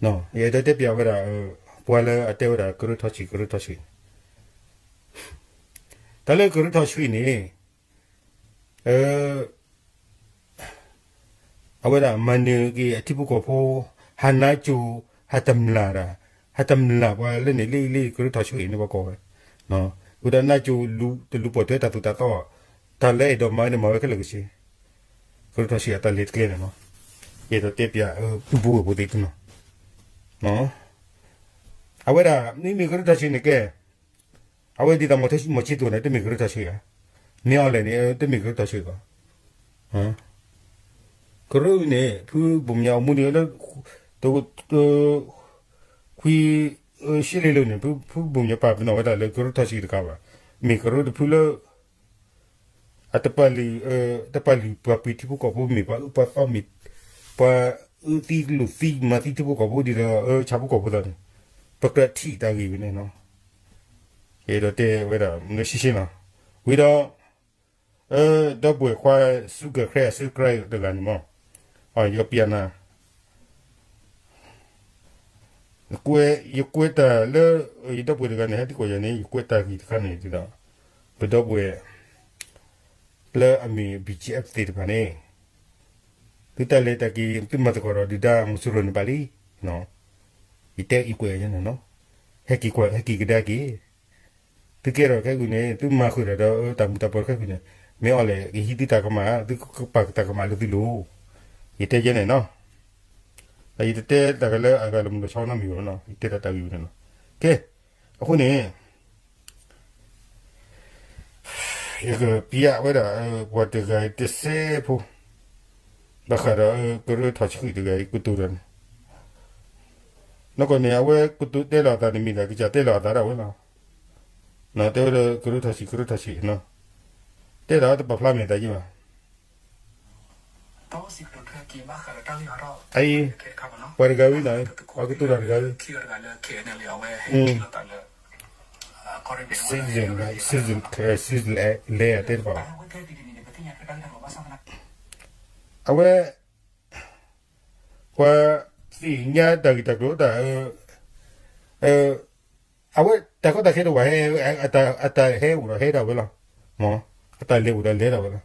ဲၣ်ဒိးတဲပျးဝဲဒၣ် ပှၤလၢအတဲဝဲဒၣ်ကရၢထီၣ်ဆှံ ကရၢထီၣ်ဆှံ, တၢ်လၢကရၢထီၣ်ဆှံန့ၣ် အဝဲဒၣ်မၤနၢၤက့ၤအထံဖိကီၢ်ဖိ, ဟးနါစိၤ, ဟးတမျၢ်တၢ်, ဟးတမျၢ်ပှၤလၢန့ၣ်လၢလၢကရၢထီၣ်ဆှံန့ၣ် ပှၤကိးဝဲ, ဝံၤဒီးနါစိၤ တလူၤပိာ်ထွဲတၢ်သိၣ်တၢ်သီ, တၢ်လၢအဲၣ်ဒိးမၤန့ၣ် မၤဝဲခဲလၢာ်ကဆ့, ကရၢထီၣ်ဆှံအတၢ်လဲၤတကျဲန့ၣ်နီၤ. ယအဲၣ်ဒိးတဲပျး ပုၢ်ဖိဝဲၢ်ဖိသ့ၣ်တနီၤ, အဝဲဒၣ် မ့မ့ၢ်ကရၢထီၣ်ဆှံန့ၣ်ကဲ အဝဲဒ်သိး မီၤဆံသိးန့ၣ် တမ့ၢ်ကရၢထီၣ်ဆှံဧါ, မ့ၢ်အီၤလဲၣ်န့ၣ် တမ့ၢ်ကရၢထီၣ်ဆှံဘၣ်. ကရၢန့ၣ် ဖုဘိၣ်မၠးအမူဒံးလၢ ခွံ ရှံလ့လိၤန့ၣ် ဖုဘိၣ်မၠးပာ်ပနီၣ်ဝဲဒၣ်လၢကရၢထီၣ်ဆှံတခါဘၣ်, မ့ၢ်ကရၢတဖုလၢ အတပာ်လုၢ် တပာ်လုၢ်ပှၤပှ့ၤထံဖိကီၢ်ဖိ မ့ၢ်ပှၤအၢပှၤသီ မ့ၢ်ပှၤအၢသံလိာ်သံမၤသံထံဖိကီၢ်ဖိဒ်သိး ဆၣ်ဖိကီၢ်ဖိသးန့ၣ် ပကြၢးထံၣ်တၢ်ဂ့ၢ်ဝဲန့ၣ်နီၤ. ယအဲၣ်ဒိးတဲဝဲဒၣ်မနုၤရှဲရှဲနီၤ. ဝံၤဒီး ဒီပုၢ်ဝဲၢ်ခွါ ဆူကၢ် subscribe တဂၤန့ၣ်မး ယပျးနၤ ကွဲး ယကွဲးတၢ်လၢ ယဒီပုၢ်ဝဲၢ်တဂၤန့ၣ် ဟဲသံကွၢ်ယၤန့ၣ် ယကွဲးတၢ်ဂ့ၢ်တခါန့ၣ်ဒ်သိး ပဒီပုၢ်ဝဲၢ် လၢအမ့ၢ် B G F သ့ၣ်တဖၣ်န့ၣ် သုတၢ်လဲၤတၢ်က့ၤ သုမၤသကိးဒီးဒုၣ်ဒါမုၢ်စရီန့ၣ်ဘၣ်လံ. ယတဲ ယကွဲးယဲန့ၣ်နီၤ, ဟဲက့ၤကွၢ် ဟဲက့ၤကဒါက့ၤ သုကဲထီၣ်ခဲကုာ်န့ၣ် သုမၤဃုာ်တၢ်ဒီးတၢ်မူၤတၢ်ဘှီးခဲကုာ်န့ၣ် မ့ၢ်အီၤလဲၣ် ကဟံးသုတၢ်ကမၣ် သုကပာ်ကတၢ်ကမၣ်လၢသုလိၤ. ယတဲယဲန့ၣ်နီၤ, ယတတဲတၢ်ကလၢအဂၤလၢမုၢ်လၢ်ဆီနီတမံၤဘၣ်နီၤ, ယတဲတၢ်တၢ်ဂ့ၢ်ဝဲန့ၣ်နီၤ. ကဲ, အဃိန့ၣ် ယကပျးဝဲဒၣ် ပှၤတဂၤတစဲးဖိ ဘၣ်ဃးဒီးကရၢထီၣ်ဆှံတဂၤအံၤကတိၤတၢ်န့ၣ်, နီၢ်ကီၢ်န့ၣ် အဝဲကတိၤတဲလီၤအသးန့ၣ်မ့ၢ်ဒၣ် ကစၢ်တဲလီၤအသးဒၣ်ဝဲလီၤ. တဲဝဲလၢကရၢထီၣ်ဆှံ ကရၢထီၣ်ဆှံနီၤ, တဲဒၣ်တပာ်ဖျါမဲာ်သးယံဘၣ်. အအံၤ ပှၤတဂၤဝံၤနီၤ, ပှၤကတိၤတၢ်တဂၤဝံၤ citizen, citizen, citizen လဲၤတဲတဘၣ်ဘၣ်. အဝဲ ပှၤသ့ၣ်ညါတၢ်ဂ့ၢ်တၢ်ကျိၤတၢ် အဝဲတၢ်ကီတၢ်ခဲတအိၣ်ဘၣ်, အတၢ်ဟဲအိၣ်ဒီးဟဲဒၣ်ဝဲလီၤ. အတၢ်လဲၤအိၣ်ဒီးလဲၤဒၣ်ဝဲလီၤ.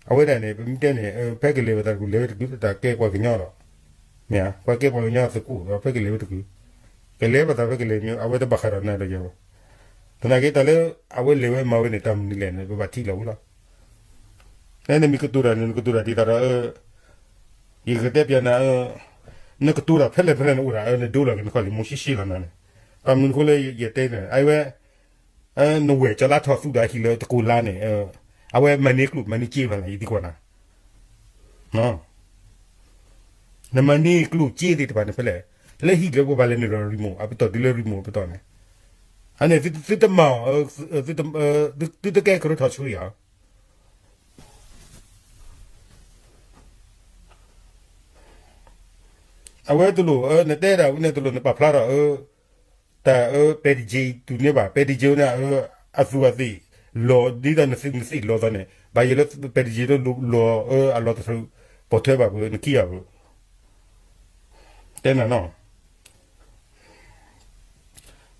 အဝဲဒၣ်န့ၣ် ပမ့ၢ်တဲန့ၣ် ဖဲကလဲၤဝဲသးတကူၣ် လဲၤဝဲတကူၣ် တၢ်ကဲပှၤကညီဒီး မ့ၢ်ဧါ, ပှၤကဲပှၤကညီသကိးဒီး ဖဲကလဲၤဝဲတကူၣ် ကလဲၤဘၣ်သးဖဲကလဲၤမ့ၢ် အဝဲတဘၣ်ဃးဒီးနၤဒီးယၤဘၣ်. သနာ်က့တၢ်လၢ အဝဲလဲၤဝဲမၤဝဲန့ၣ် တၢ်မနုၤလဲၣ်န့ၣ် ပဘၣ်ထံၣ်လီၤဝဲလီၤ. နမ့ၢ်ကတိၤတၢ်န့ၣ် နကတိၤတၢ်ဒ်သိးဒီး ယကတဲပျးနၤ, နကတိၤတၢ်ဖဲလဲၣ်ဖဲလဲၣ်နအိၣ်ဒၣ် နဒိလီၤက့ၤနခီၣ်လံ မိၢ်ရှံရှံလီၤနၤန့ၣ်. ဘၣ်မနုၤအဃိလၢယတဲန့ၣ် အဝဲ နဝဲၢ်ကၠီလါထီၣ်သူဒီးဟံၣ်လၢတကိးလါန့ၣ် အဝဲမၤန့ၢ်ကျိၣ်မၤန့ၢ်စ့ဘၣ်လီၤ ယသံကွၢ်နၤ. နမၤန့ၢ်ကျိၣ်စ့သ့ၣ်တဖၣ်န့ၣ်ဖဲလဲၣ်, လၢဟံၣ်ကျဲပှၤဘၣ်လဲၤနုာ်လီၤ remote အပတီၢ်တုၤလၢ remote အပတီၢ်န့ၣ်, အန့ၣ်သုတမၤအီၤ, သုတကဲကရၢထီၣ်ဆှံဧါ. အဝဲတလိၣ် နတဲဒၣ်ဝဲန့ၣ် တလိၣ်နပာ်ဖျါထီၣ် တၢ် ပဲတက့ၤတုၤန့ၢ်ဘၣ် ပဲတက့ၤန့ၣ် အသူအသ့ၣ်လီၤ ဒ်သိးနသ့ၣ်လီၤသးန့ၣ် ဘၣ်ယိၣ်လၢပဲတက့ၤလၢလီၤ အလီၤတထြၢး ပိာ်ထွဲဘၣ်ပနခံဂၤဧိၤ, တဲနၤနီၤ,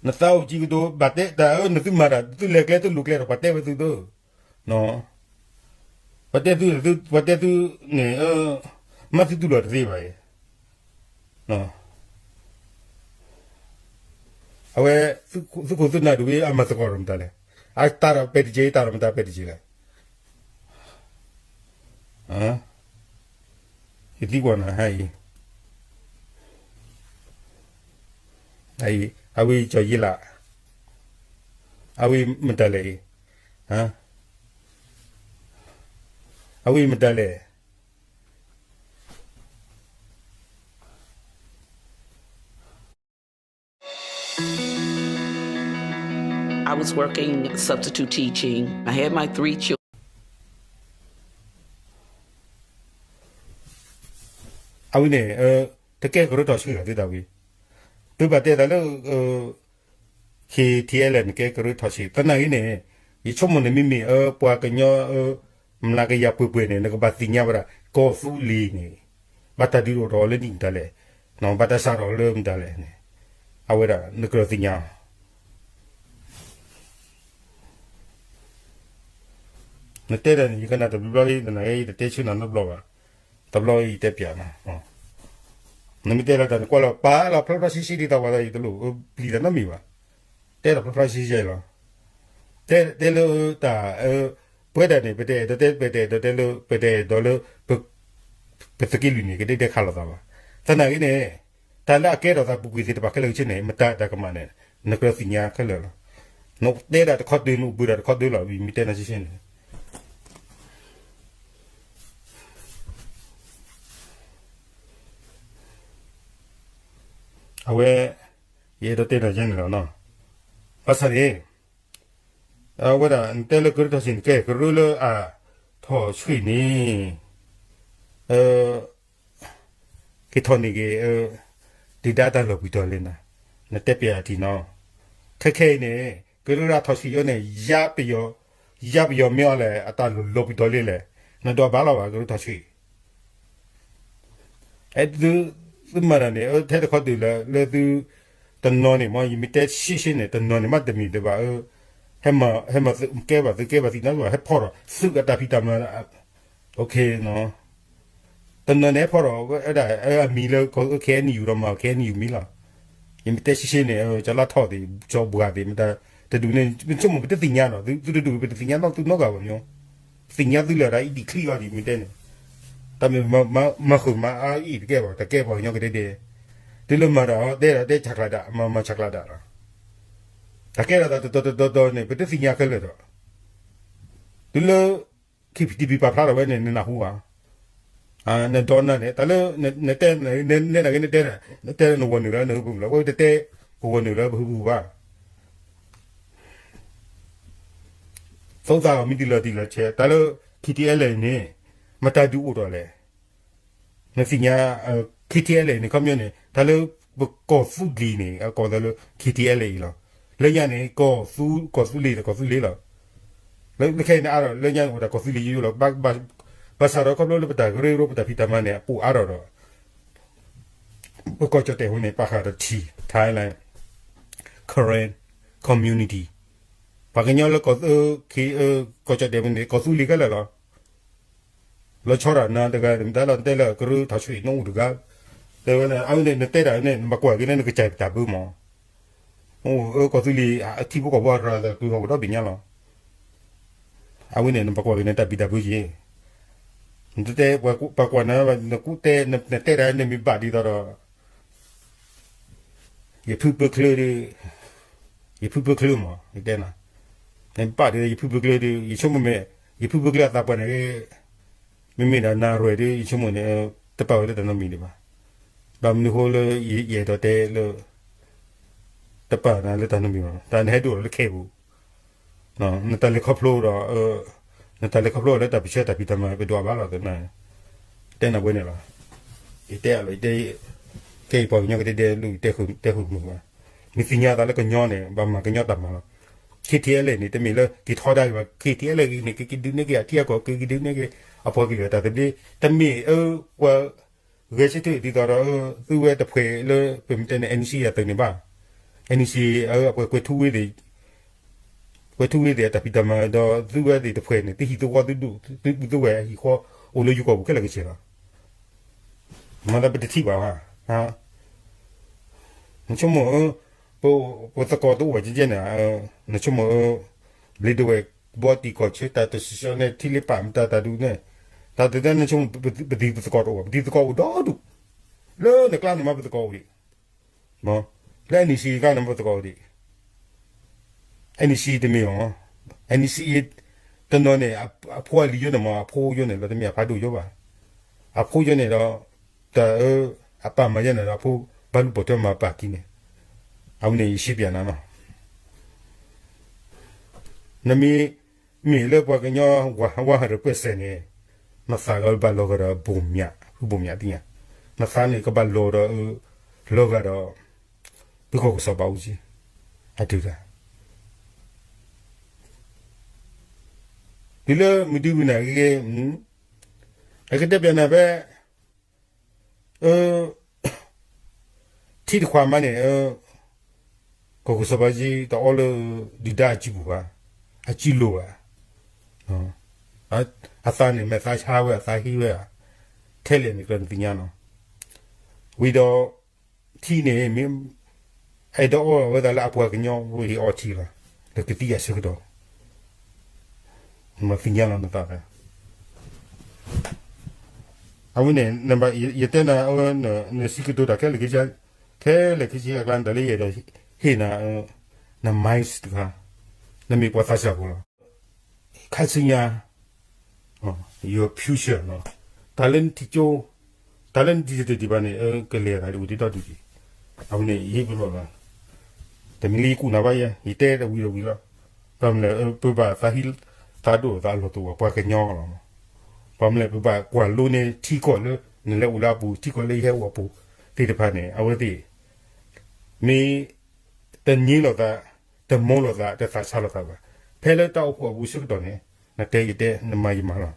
နသးအိၣ်ကံကတိၤ ဘၣ်တဲတၢ် နသုမၤတၢ် သုလဲၤကျဲသုလူၤကျဲဒီး ပှၤတဲဝဲသုဒိၣ်, ပှၤတဲသု, ပှၤတဲသုန့ၣ် မၤသုတူၢ်လိာ်တသ့ဘၣ်အံၤ, အဝဲ သုးခိၣ်သုးနၢ်ဒ်ဝဲ အမၤသကိးဒီးမတၤလဲၣ်, အတၢ်ဒီးပဲတက့ၤ တၢ်ဒီးမတၤပဲတက့ၤလဲၣ်, ယသံကွၢ်နၤ ဟါအံၤ, အဝဲကၠီၤယ့လး, အဝဲမတၤလဲၣ်အံၤ, အဝဲမတၤလဲၣ် I was working substitute teaching. I had my three children. အဝဲန့ၣ် တကဲကရၢထီၣ်ဆှံဂၤသ့တၢ်ဝံၤ, သုဘၣ်တဲသးလၢ KTLA န့ၣ် ကဲကရၢထီၣ်ဆှံ သနာ်က့န့ၣ် ယဆိကမိၣ်န့ၣ် မ့မ့ၢ် ပှၤကညီ မျးကယၤပှဲၤပှဲၤန့ၣ် နကဘၣ်သ့ၣ်ညါဝဲဒၣ် ကီၢ်သူလ့ၤန့ၣ် ဘၣ်တၢ်ဒုးအိၣ်ထီၣ်လၢနံၣ်မတၤလဲၣ်, ဘၣ်တၢ်စးထီၣ်လၢမတၤလဲၣ်န့ၣ် အဝဲဒၣ် နကြၢးသ့ၣ်ညါအီၤ နတဲဒၣ်န့ၣ် ယကနၣ်တဘျီဘျီလံ သနာ်က့ ယတတဲဆၢနၤနီတဘျီဘၣ်, တဘျီယတဲပျးနၤ, နမ့ၢ်တဲလီၤတၢ်န့ၣ် ကွၢ်လီၤပာ်လီၤဖျါဖျါဆှဲဆှဲဒ်သိးပှၤသးအံၤတလိၣ် ပျံၤတၢ်နီတမံၤဘၣ်, တဲလီၤဖျါဖျါဆှဲဆှဲလီၤ, တဲတဲလၢတၢ် ပဝဲဒၣ်န့ၣ် ပတအဲၣ်ဒိးတဲ ပတအဲၣ်ဒိးတဲလၢ ပတအဲၣ်ဒိးလၢ ပသုးက့လွံၢ်န့ၣ် ကဒဲဒဲခးလိာ်သးဘၣ်, သနာ်က့န့ၣ် တၢ်လၢအကဲထီၣ်သးပူၤကွံာ်သ့ၣ်တဖၣ်ခဲလၢာ်ခဲဆ့န့ၣ် မတၤတၢ်ကမၣ်န့ၣ် နကြၢးသ့ၣ်ညါခဲလၢာ်လီၤ, နတဲဒၣ်တခီတၢၢ် နအိၣ်ဘှံးဒၣ်တခီတၢၢ်လီၤ မ့ၢ်တဲနၤဆှဲဆှဲန့ၣ် အဝဲ ယအဲၣ်ဒိးတဲနၤယဲန့ၣ်လီၤနီၤ, ဘၣ်ဆၣ်န့ၣ် အဝဲဒၣ် နတဲလၢကရၢထီၣ်ဆှံန့ၣ် ကဲကရၢလၢအထီၣ်ဆှံန့ၣ် က့ၤထီၣ်န့ၢ်က့ၤ ဒုၣ်ဒါတၢ်လီၤဘှံးတီၤလံနၤ, နတဲပျးအထံၣ်နီၤ, ခဲခဲအံၤန့ၣ် ကရၢလၢအထီၣ်ဆှံအံၤန့ၣ် ယါပယီၤ ယါပယီၤမ့ၢ်အီၤလဲၣ် အတၢ်လီၤဘှံးတီၤလံလဲၣ်, နဒိးဘၣ်လီၤဘၣ် ကရၢထီၣ်ဆှံ အဲၣ်သု သုမၤတၢ်န့ၣ် ထဲတခီဒုးလၢ လၢသု တနီၤန့ၣ်မ့ၢ် ယမ့ၢ်တဲရှဲရှဲန့ၣ် တနီၤန့ၣ်မ့ၢ်တမ့ၢ်ဒံးဘၣ် ဟဲမၤ ဟဲမၤသုကဲဘၣ် သုကဲဘၣ်သ့ၣ်ညါဘၣ် ဟဲဖီၣ်ဒီးသုးအတၢ်ဖံးတၢ်မၤ တနီၤန့ၣ်ဟဲဖီၣ်ဒီးဝဲဒၣ် အမံၤလၢ KNU ဒီးမၤ KNU မံၤလီၤ. ယမ့ၢ်တဲရှဲရှဲန့ၣ် ကၠီၤလါထီၣ်သ့ၣ် ကၠီၤဘှါသ့ၣ် မ့ၢ်တၢ်တဒူၣ်န့ၣ် ပဆိကမိၣ်ပတသ့ၣ်ညါဒီး သုတဒူၣ်ပတသ့ၣ်ညါနီတဂၤဘၣ်မ့ၢ် ပသ့ၣ်ညါသုလၢဒၣ်အံၤဒံးချံအီၤဒံးမ့ၢ်တဲန့ၣ် တၢ်မ့ၢ်မၤဃုာ်မၤအါအံၤ တကဲဘၣ် တကဲပှၤကညီကဒဲဒဲ တုၤလၢမၤတၢ်တဲဒီးတဲဆးကျးဒၣ် မၤမၤဆးကျးဒၣ်လီၤ. တၢ်ကဲထီၣ်သးတတီၤတတီၤတီၤန့ၣ် ပတသ့ၣ်ညါခဲလၢာ်ဒီး တုၤလၢ KTP ပာ်ဖျါထီၣ်ဝဲန့ၣ် နနၢ်ဟူဧါ. နဒိးနၤန့ၣ် တၢ်လၢ နတဲ နတဲ နတဲလၢနဂီၢ်နုာ်လၢနဟၢဖၢပူၤလီၤ. အဝဲတတဲ ပဂီၢ်နုာ်လၢပဟၢဖၢပူၤဘၣ်. သိသးအီၤမ့ၢ်တံၢ်လီၤတံၢ်လီၤဆဲး တၢ်လၢ KTLA န့ၣ် မတၤဒုးအိၣ်ထီၣ်လဲၣ်. နသ့ၣ်ညါ KTLA န့ၣ် ခီပညီန့ၣ် တၢ်လၢပကီၢ်သူလ့ၤန့ၣ် အကိးသးလၢ KTLA အံၤလီၤ. လၢညါန့ၣ် ကီၢ်သူ ကီၢ်သူလ့ၤဒီးကီၢ်သူလ့ၤလီၤ. လၢခဲအံၤန့ၣ်အါထီၣ် လၢညါန့ၣ်အိၣ်တၢ်ကီၢ်သူလ့ၤယိယိလီၤ. ဘၣ်ဆၣ်ဒီးခီဖျိလၢပတၢ်ကရၢကရိပတၢ်ဖံးတၢ်မၤန့ၣ် အပိာ်အါထီၣ်ဒီး ပကီၢ်ကၠီၣ်တဲၣ်အဃိန့ၣ် ပာ်ဃာ်ဒီးထံ Thailand, Karen community ပှၤကညီလၢ ကီၢ်ကၠီၣ်တဲၣ်န့ၣ် ကီၢ်သူလ့ၤခဲလၢာ်လီၤ. လီၤဆီဒၣ်နၤတဂၤ မတၤလီၤတဲလၢကရၢထီၣ်ဆှံနအိၣ်တဂၤ တဲဝဲန့ၣ် အဝဲန့ၣ် နတဲတၢ်န့ၣ် နဘၣ်ကွၢ်က့ၤန့ၣ် နကစၢ်တၢ်ဘၢမး အိၣ် ကီၢ်သူလ့ၤ အထံဖိကီၢ်ဖိအရၤလီၤ တုၤထီၣ်ကဒီးဘ့ၣ်ညါလီၤ. အဝဲန့ၣ် နဘၣ်ကွၢ်က့ၤန့ၣ် တၢ်ဘံၣ်တၢ်ဘၢက့ၤ နတဲ ပှၤကွၢ်နၤ နကူၣ်တဲ နတဲတၢ်န့ၣ်မ့ၢ်ဘၣ်ဒ်သိးဒီး ယဖုပၢချၢဒီး ယဖုပၢချၢမး ယတဲနၤ နဘၣ်ဒ်သိးယဖုပၢချၢဒီး ယဆိကမိၣ်မ့ၢ် ယဖုပၢချၢအသးပှၢ်န့ၣ် မ့မ့ၢ်ဒၣ်နၤရဲၣ်ဒီး ယဆိကမိၣ်န့ၣ် တပာ်ဝဲလၢတၢ်နီတမံၤဒံးဘၣ်. ဘၣ်မနုၤအဃိလၢယအဲၣ်ဒိးတဲလၢ တပာ်နၤလၢတၢ်နီတမံၤဘၣ်, တၢ်နဟဲဒိၣ်လီၤလၢခဲအံၤပူၤ, နတၢ်လဲၤခီဖျိဒီး နတၢ်လဲၤခီဖျိလၢတၢ်ပၢဆှၢတၢ်ဖံးတၢ်မၤပဒွးဘၣ်လီၤ. တဲနၤဝဲန့ၣ်လီၤ. ယတဲအလီၤ, ယတဲ ခဲအံၤပှၤကညီကတဲဒဲလၢယတဲဃုာ်မုာ်ဘၣ်, မ့ၢ်သ့ၣ်ညါသးလၢကညီန့ၣ် ဘၣ်မၤကညီတၢ်မၤလီၤ. ခ့ထံအဲလဲၣ်န့ၣ် တမ့ၢ်လၢက့ၤထီဒါက့ၤဘၣ်, ခ့ထံအဲလဲၣ်န့ၣ် ကက့ၤဒုးနဲၣ်က့ၤအထံအကီၢ်, ကက့ၤဒုးနဲၣ်က့ၤအပှၤကလုာ်အတၢ်သဘျ့, တမ့ၢ်အပှၤ ဂဲၤဆၢထၢၣ်ဒ်သိးဒီး သုဝဲတဖှဲးလၢ ပမ့ၢ်တဲန့ၣ် NCA အသုးန့ၣ်ဘၣ်, NCA အပှၤကွဲၤထူဝ့သ့ၣ်, ကွဲၤထူဝ့သ့ၣ်အတၢ်ဖံးတၢ်မၤဒီး သုဝဲသ့ၣ်တဖှဲးန့ၣ် သုဟံၣ်သုဃီသုဒူၣ်သုဝဲၢ်ဟံၣ်ဃီ အိၣ်လၢယိၤကီၢ်ပူၤခဲလၢာ်ကဆ့ၣ်လီၤ. မၤသးပတထံၣ်ဘၣ်ဧါ. နဆိကမိၣ်ဧၢ, ပ ပသကိးတအိၣ်ဘၣ်ကဲကဲန့ၣ်, နဆိကမိၣ်ဧၢ, ဘျ့ဒဝဲၢ် ဘီတံၢ်ကီၢ်ဆၢ တၢ်တဆှီဆှီန့ၣ် ထံလ့ပာ်မတၤတၢ်ဒုးန့ၣ်, တၢ်တဒၣ် နဆိကမိၣ် ပဒ်ပသကိးတအိၣ်ဘၣ်, ပဒ်သကိးအိၣ်ဒီဒူၣ်, လၢနကျါန့ၣ်မ့ၢ်ပသကိးအိၣ်ဒံး, လၢ NCA ကျါန့ၣ်မ့ၢ်ပသကိးအိၣ်ဒံး, NCA တမ့ၢ်အီၤ, NCA တနီၤန့ၣ် အဖိအလံၤယိန့ၣ်မ့ၢ် အဖိယိန့ၣ်လီၤ, တမ့ၢ်အဖးဒိၣ်ယိဘၣ်. အဖိယိန့ၣ်ဒီး တၢ်အ အပာ်မၤယဲန့ၣ်ဒီး အဖိဘၣ်လူၤပိာ်ထွဲမၤပာ်က့ၤန့ၣ်, အဝဲန့ၣ်ယရှင်းပြနၤနီၤ. နမ့ၢ် မ့ၢ်လၢပှၤကညီ ဝါဟးရၢၣ်ပၢၢ်စဲးန့ၣ်, နသးကဘၣ်လီၤဂာ်ဒီးဘိၣ်မၠး, ဖုဘိၣ်မၠးသ့ၣ်ညါ, နသးန့ၣ်ကဘၣ်လီၤဒီး လီၤဂာ်ဒီး သုးကီၢ်ကစီၣ်ဘၣ်အူကၠံ, အတုၤတၢ် တုၤလၢမုၢ်ဒုမုၢ်နၤဂ့ၤဂ့ၤ, အကတဲပျးနၤဖဲ ထံတခွးမးန့ၣ်, ကီၢ်ကစီၣ်ဘၣ်ယံၤ တအီလၢ ဒုၣ်ဒါအစုပူၤဘၣ်, အစုလိၤဘၣ်, အသးန့ၣ် မဲာ်သးဆါဝဲ အသးဟ့ဝဲဧါ, ထဲလဲၣ်န့ၣ် ကြၢးနသ့ၣ်ညါနီၤ, ဝံၤဒီး ထံန့ၣ် မ့ၢ် အဲၣ်ဒိးအီၣ်ဝဲဒၣ်လၢအပှၤကညီဝဲအီထံလီၤ, လၢကသံၣ်အဆၢကတီၢ် မၤသ့ၣ်ညါလီၤနသး, အဝဲန့ၣ် ယတဲနၤ နစံးကတိၤတၢ်ခဲလၢာ်ခဲဆ့, ခဲလၢာ်ခဲဆ့အကျါ နတၢ်လၢယအဲၣ်ဒိးဟ့ၣ်နၤ, န mind တခါ, နမ့ၢ်ပှၤသးစၢ်ဖိလီၤ. ခါဆူညါ your future နီၤ, တၢ်လၢနထံၣ်ကၠိ, တၢ်လၢနထံၣ်တဘၣ်န့ၣ် ကလဲၤတၢ်အိၣ်ဒံးဒီဒူၣ်က့ၤ, အဝဲန့ၣ်ယဟ့ၣ်ပလီၢ်လီၤ, တမံၤလၢယကူၣ်နၤဘၣ်ယဲ, ယတဲတဝံၤတဝံၤလီၤ, ဘၣ်မနုၤလဲၣ် ပဘၣ်သးဟံးသးဒိၣ်သးလီၤသးဝဲ ပှၤကညီလီၤ, ဘၣ်မနုၤလဲၣ် ပဘၣ်ကွၢ်လိန့ၢ်ထံကီၢ်လၢ နလဲၤအိၣ်လၢအပူၤ ထံကီၢ်လၢယဟဲအိၣ်အပူၤသ့ၣ်တဖၣ်န့ၣ် အဝဲသ့ၣ် မ့ၢ် တန့ၢ်လိာ်သး, တမီလိာ်သး, တသးဆါလိာ်သးဘၣ်. ဖဲလၢတၢ်အိၣ်ဖှိၣ်အပူၤဆၢကတီၢ်န့ၣ် နတဲယတဲ နမၤယမၤလီၤ.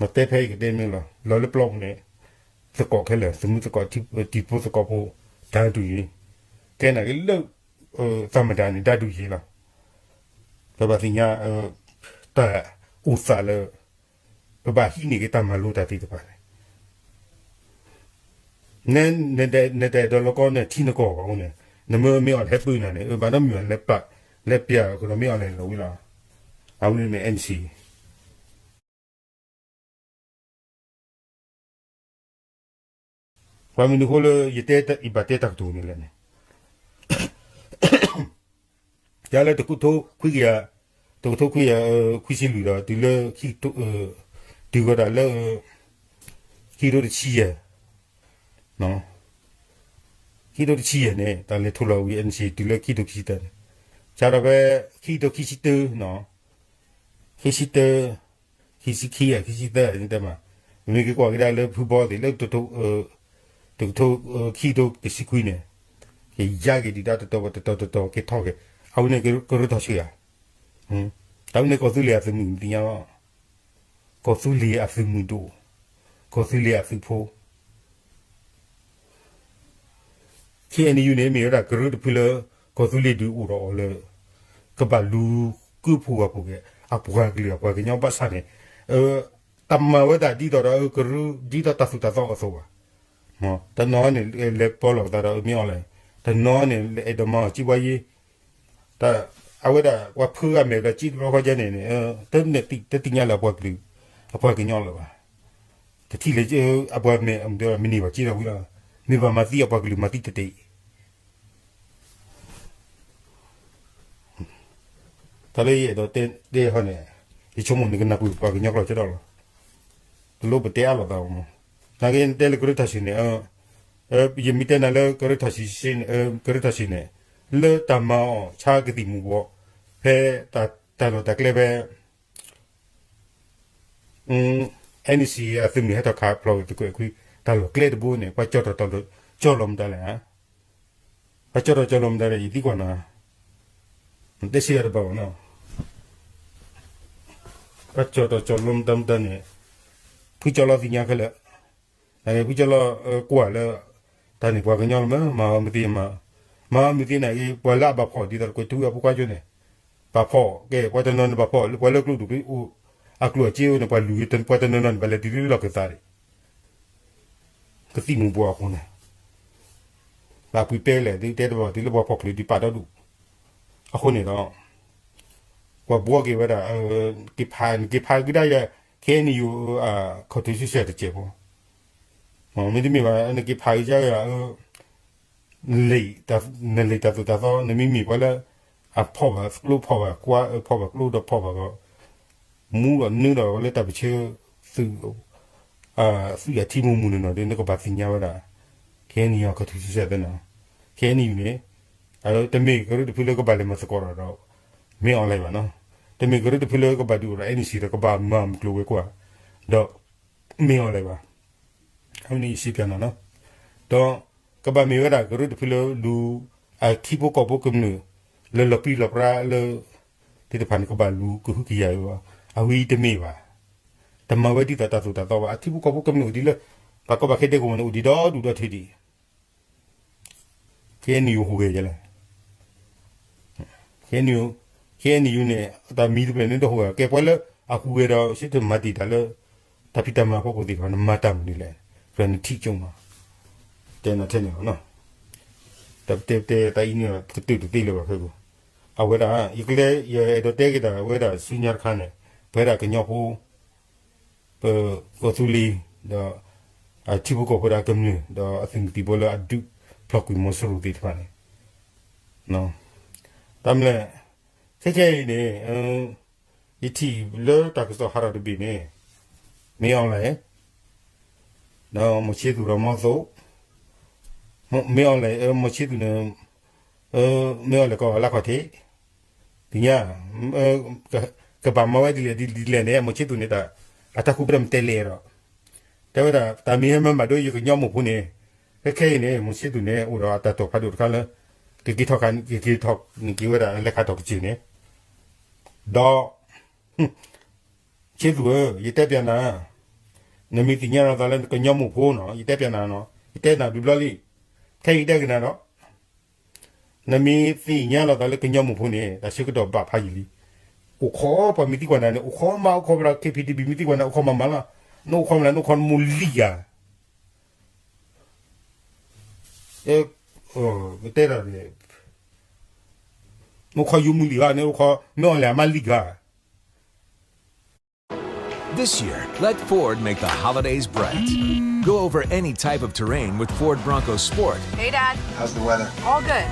နတဲဖဲယကတဲမ့ၢ်လီၤ. လီၤလၢပျီပူၤန့ၣ် သကိးခဲလၢာ်, သုးမုၢ်သကိး, တံၤဖိသကိးဖိ တၢ်ဒုးယံၤ, ကဲနာ်က့လၢ သးမတၤန့ၣ် တၢ်ဒုးယံၤလီၤ. ပဘၣ်သ့ၣ်ညါ တၢ်အိၣ်သးလၢ ပဘၣ်ဟံးန့ၢ်က့ၤတၢ်မၤလိတၢ်သ့ၣ်တဖၣ်န့ၣ် နတအဲၣ်ဒိးလီၤကီနထံနကီၢ်ဘၣ်အဃိန့ၣ်, နမ့ၢ်မ့ၢ်အီၤဟဲပၢနၤန့ၣ် ဘၣ်ဒီးမ့ၢ်အီၤလဲၤပာ်, လဲၤပျးကဒီးမ့ၢ်အီၤလဲၤလီၤဝံၤလီၤ. အဝဲန့ၣ်မ့ၢ် NCA ပှၤမနုၤအဃိလၢယတဲ ယဘၣ်တဲတၢ်ကတိၤန့ၣ်လဲၣ်န့ၣ် ယလၢတကထိခွံကယၤ, တကထိခွံကယၤခွံဆံလွံၢ်ဒီး တုၤလၢ တုၤဝဲဒၣ်လၢ ခံကထိတဆံယဲၢ်, ခံကထိတဆံယဲၢ်န့ၣ် တၢ်လဲၤထီၣ်လီၤဝံၤ NCA တုၤလၢခံကထိခံဆံတၢန့ၣ်, စးထီၣ်ဖဲ ခံကထိခံဆံတၢ, ခံဆံတၢ, ခံဆံခံ, ခံဆံသၢန့ၣ်တဲမး, မ့ၢ်က့ၤကွၢ်က့ၤဒၣ်လၢဖုဘီသ့ၣ်လၢ တကထိ ခံကထိတဆံခွံန့ၣ်, ကယါက့ၤဒုၣ်ဒါတတီၤတတီၤတတီၤက့ၤထီၣ်က့ၤ, အဝဲန့ၣ်ကရၢထီၣ်ဆံးဧါ. တၢ်ဝဲန့ၣ်ကီၢ်သူလ့ၤအသုးမုၢ်နသ့ၣ်ညါလီၤ. ကီၢ်သူလ့ၤအသုးမုၢ်ဒိၣ်, ကီၢ်သူလ့ၤအသုးဖိ KNU န့ၣ် မ့ၢ်ဝဲဒၣ်ကရၢတဖုလၢ ကီၢ်သူလ့ၤဒုးအိၣ်ထီၣ်အီၤလၢ ကဘၣ်လူၤကုၢ်ဖိဂၤဖိက့ၤ အပှၤကလုာ်အပှၤကညီဘၣ်ဆၣ်န့ၣ်, တမၤဝဲဒၣ်ဒ်သိးဒီးကရၢဒ်သိးတၢ်သိၣ်တၢ်သီအသိးဘၣ်. တနီၤန့ၣ် လဲၤပီလီၤပသးဒီးမ့ၢ်အီၤလဲၣ်, တနီၤန့ၣ် အဲၣ်ဒိးမၤအီၤကံဘါယ့, အဝဲဒၣ်ပှၤဖုဂၤမဲာ်ဒီးကံတဘျီဃီကဲန့ၣ်န့ၣ်, တန့ၢ်တသ့ၣ်ညါလၢအပှၤကလုာ် အပှၤကညီလၢၤဘၣ်. တထံၣ်လၢအပှၤမဲာ် မ့ၢ်န့ၢ်ဘၣ်ကံဒီးဝံၤလီၤ, မ့ၢ်ဘၣ်မၤသံအပှၤကလုာ်မၤသံတတ့ၢ်. တၢ်လၢယအဲၣ်ဒိးတဲဟီန့ၣ်, ယဆိကမိၣ်န့ၣ်ကနၢ်ပၢၢ်ပှၤကညီကျိာ်ကဒီးလီၤ. တလိၣ်ပတဲအါလိာ်သးဘၣ်မး, နာ်က့နတဲလၢကရၢတၢ်စူၤန့ၣ်, ယမ့ၢ်တဲနၤလၢ ကရၢထီၣ်ဆံးန့ၣ် ကရၢထီၣ်ဆံးန့ၣ် လၢတၢ်မၤအီၤဆါကသံၣ်မူၤဘှီး ဖဲတၢ်လီၢ်တၢ်ကျဲဖဲ NEC အသုးမုၢ်ဟဲထီၣ်ခးဖျိးသကွဲးခွံ တၢ်လီၢ်ကျဲတဘိန့ၣ် ပှၤကၠီၣ်ထီၣ်ကၠီၣ်လီၤမတၤလဲၣ်, ပှၤကၠီၣ်ထီၣ်ကၠီၣ်လီၤမတၤလဲၣ် ယသံကွၢ်နၤ, တဲဆံးအတဘၣ်ဘၣ်နီၤ, ပှၤကၠီၣ်ထီၣ်ကၠီၣ်လီၤမတၤမတၤန့ၣ် ဖုကၠီၣ်လီၤသ့ၣ်ညါခဲလၢာ် ဖုကၠီၣ်လီၤကွၢ်လၢ တၢ်န့ၣ်ပှၤကညီလီၤမး မၤအီၤမ့ၢ်သ့မး, မၤအီၤမ့ၢ်သ့န့ၣ် ပှၤလၢအဘၣ်ဖီၣ်ဒ်သိးတကွဲးထူအဖိခွါကၠိန့ၣ် ဘၣ်ဖီၣ်ကဲ ပှၤတနီၤန့ၣ်ဘၣ်ဖီၣ် ပှၤလၢကျိဒူၣ်အိၣ် အကျိၣ်အစ့အိၣ်န့ၣ် ပှၤလူၤ ပှၤတနီၤနီၤန့ၣ် ဘၣ်လဲၤတုၤလၢလီၢ်ခၢၣ်သးန့ၣ် ကသံၣ်မူၤဘှီးအဃိန့ၣ် ဘၣ်ပှံၤပဲလဲၣ် သုတဲတဘၣ်သုလၢပှၤဖီၣ်ချၢဒံးပာ်ဒီဒူၣ် အဃိန့ၣ်ဒီး ပှၤဘှီက့ၤဝဲဒၣ် က့ၤဖး နက့ၤဖးကဒါယၤ KNU ခီၣ်ထံးဆံဆဲးတစဲးဖိ မ့တမ့ၢ်ဘၣ် နက့ၤဖးကဒါယၤ နလံာ်တၢ်သိၣ်တၢ်သီ နမ့မ့ၢ်ပှၤလၢ အဖီၣ်ဘၣ်ကျိဖီၣ်ဘၣ်ကွၢ် ဖီၣ်ဘၣ်ကျိဒီးဖီၣ်ဘၣ်ဂီၢ် မူဒီးနုာ်ဒီးလၢတၢ်ပၢဆှၢ သုး သုးအထံမိၢ်မုၢ်န့ၣ်နီၤ ဒ်နကဘၣ်သ့ၣ်ညါဝဲဒၣ် KNU ခီၣ်ထံးဆံဆဲးသ့နီၤ KNU န့ၣ် တမ့ၢ်ကရၢတဖုလၢကဘၣ်လဲၤမၤသကိးဒီး မ့ၢ်အီၤလဲၣ်ဘၣ်နီၤ တမ့ၢ်ကရၢတဖုလၢကဘၣ်ဒုးအိၣ်ဒီး NEC ဒီးကဘၣ်မၤမုၢ်ကျိၤဝဲၤကွာ် ဒီး မ့ၢ်အီၤလဲၣ်ဘၣ် အဝဲန့ၣ်ယစံးပၠးနၤနီၤ ဒီးကဘၣ်မ့ၢ်ဝဲဒၣ်ကရၢတဖုလၢလူၤ အထံဖိကီၢ်ဖိကမျၢၢ် လၢလီၤပြံလီၤပြါလၢ သ့ၣ်တဖၣ်န့ၣ် ကဘၣ်လူၤကဟုကယာ်ဝဲ အဝဲအံၤတမ့ၢ်ဘၣ် တမၤဝဲဒ်သိးတၢ်သိၣ်တၢ်သီဘၣ် အထံဖိကီၢ်ဖိကမျၢၢ်အိၣ်ဒံးလၢ ပှၤကီၢ်ဘၣ်ခဲဒဲကဝီၤန့ၣ် အိၣ်ဒံးဒီဒူၣ်ဒီထၢဒံး KNU ဟူးဂဲၤယဲလဲၣ် KNU, KNU န့ၣ် တၢ်မံၤတဖျၢၣ်န့ၣ်တဟူးဂဲၤ ကဲပှၤလၢအဟူးဂဲၤဒီး စ့တမၤတံာ်တာ်လၢ တၢ်ဖံးတၢ်မၤအဖီခိၣ်သ့ၣ်တဖၣ်န့ၣ် မၤတၢ်မနုၤလဲၣ် ကြၢးနထံၣ်ကၠိမး တဲနၤထဲန့ၣ်လီၤ တၢ်တဲတဲတၢ်အံၤန့ၣ် ကတၢၢ်တသ့လၢၤဘၣ်ဖဲပူၤ အဝဲဒၣ် ယကလဲၤ ယအဲၣ်ဒိးတဲက့ၤတၢ်ဝဲဒၣ်ဆူညါတခါန့ၣ် ပဝဲဒၣ်ကညီဖိ ပကီၢ်သူလ့ၤ ဒီး အထံဖိကီၢ်ဖိဒၣ်ကမျၢၢ် ဒီးအသုးမုၢ်သံၣ်ဘိလၢအဒုးဖျီၣ်ကွံာ်မီၤစိရိၤသ့ၣ်တဖၣ်န့ၣ် တၢ်မလဲၣ် ခဲခဲအံၤန့ၣ် ယထံၣ်လၢတၢ်ကစီၣ်ဟးထီၣ်တဘ့ၣ်န့ၣ် မ့ၢ်အီၤလဲၣ် ဒီးမီၢ်ဆ့သူၣ်ဒီးမီၢ်သိး မ့ၢ်အီၤလဲၣ် မီၢ်ဆ့သူၣ်န့ၣ် မ့ၢ်အီၤလဲၣ်ကီးလၢခီၣ်ထံး သ့ၣ်ညါ ကဘၣ်မၤဝဲဒ်လဲၣ်ဒ်လဲၣ်န့ၣ် မီၢ်ဆ့သူၣ်န့ၣ် အတၢ်ဃုပတၢ်မတဲလဲၣ်ဒီး တဲဝဲဒၣ် တၢ်မ့ၢ်ဟဲမၤဘၣ်ဒိယကညီမိၢ်ဖိန့ၣ် ခဲခဲအံၤန့ၣ် မီၢ်ဆ့သူၣ်န့ၣ် အိၣ်ဒီးအတၢ်တိာ်ဖးဒိၣ်တခါလၢ ကက့ၤထီၣ်ခါ ကက့ၤထီၣ်န့ၢ်က့ၤဝဲဒၣ်လဲၤခးထီၣ်ကစၢၢ်န့ၣ် ဒီး ဆ့သူၣ်ဧၢ, ယတဲပျးနၤ, နမ့ၢ်သ့ၣ်ညါလီၤသးလၢနကညီမိၢ်ဖိနီၤ, ယတဲပျးနၤနီၤ, ယတဲနၤဘျီဘျီလံ, ခဲအံၤတဲက့ၤနၤဒီး, နမ့ၢ်သ့ၣ်ညါလီၤသးလၢကညီမိၢ်ဖိန့ၣ် တၢ်ဆၢကတီၢ်ဘၣ်ဖးယံာ်လံ. အိၣ်ခိးပှၤမ့ၢ်သံကွၢ်နၤန့ၣ် အိၣ်ခိးမါအိၣ်ခိးဝဲဒၣ် KPDB မ့ၢ်သံကွၢ်နၤ အိၣ်ခိးမၤမၤလီၤ, နအိၣ်ခိးမၤလၢနအိၣ်ခိးနမိၢ်လံၢ်ဧါ တဲ, တဲဒၣ်န့ၣ်, နအိၣ်ခိးယိၤမုၢ်လံၢ်ဧါ, နအိၣ်ခိး မ့ၢ်အီၤလဲၣ်အမါလံၢ်ဧါ. This year, let Ford make the holidays bright. Go over any type of terrain with Ford Bronco Sport. Hey, Dad. How's the weather? All good.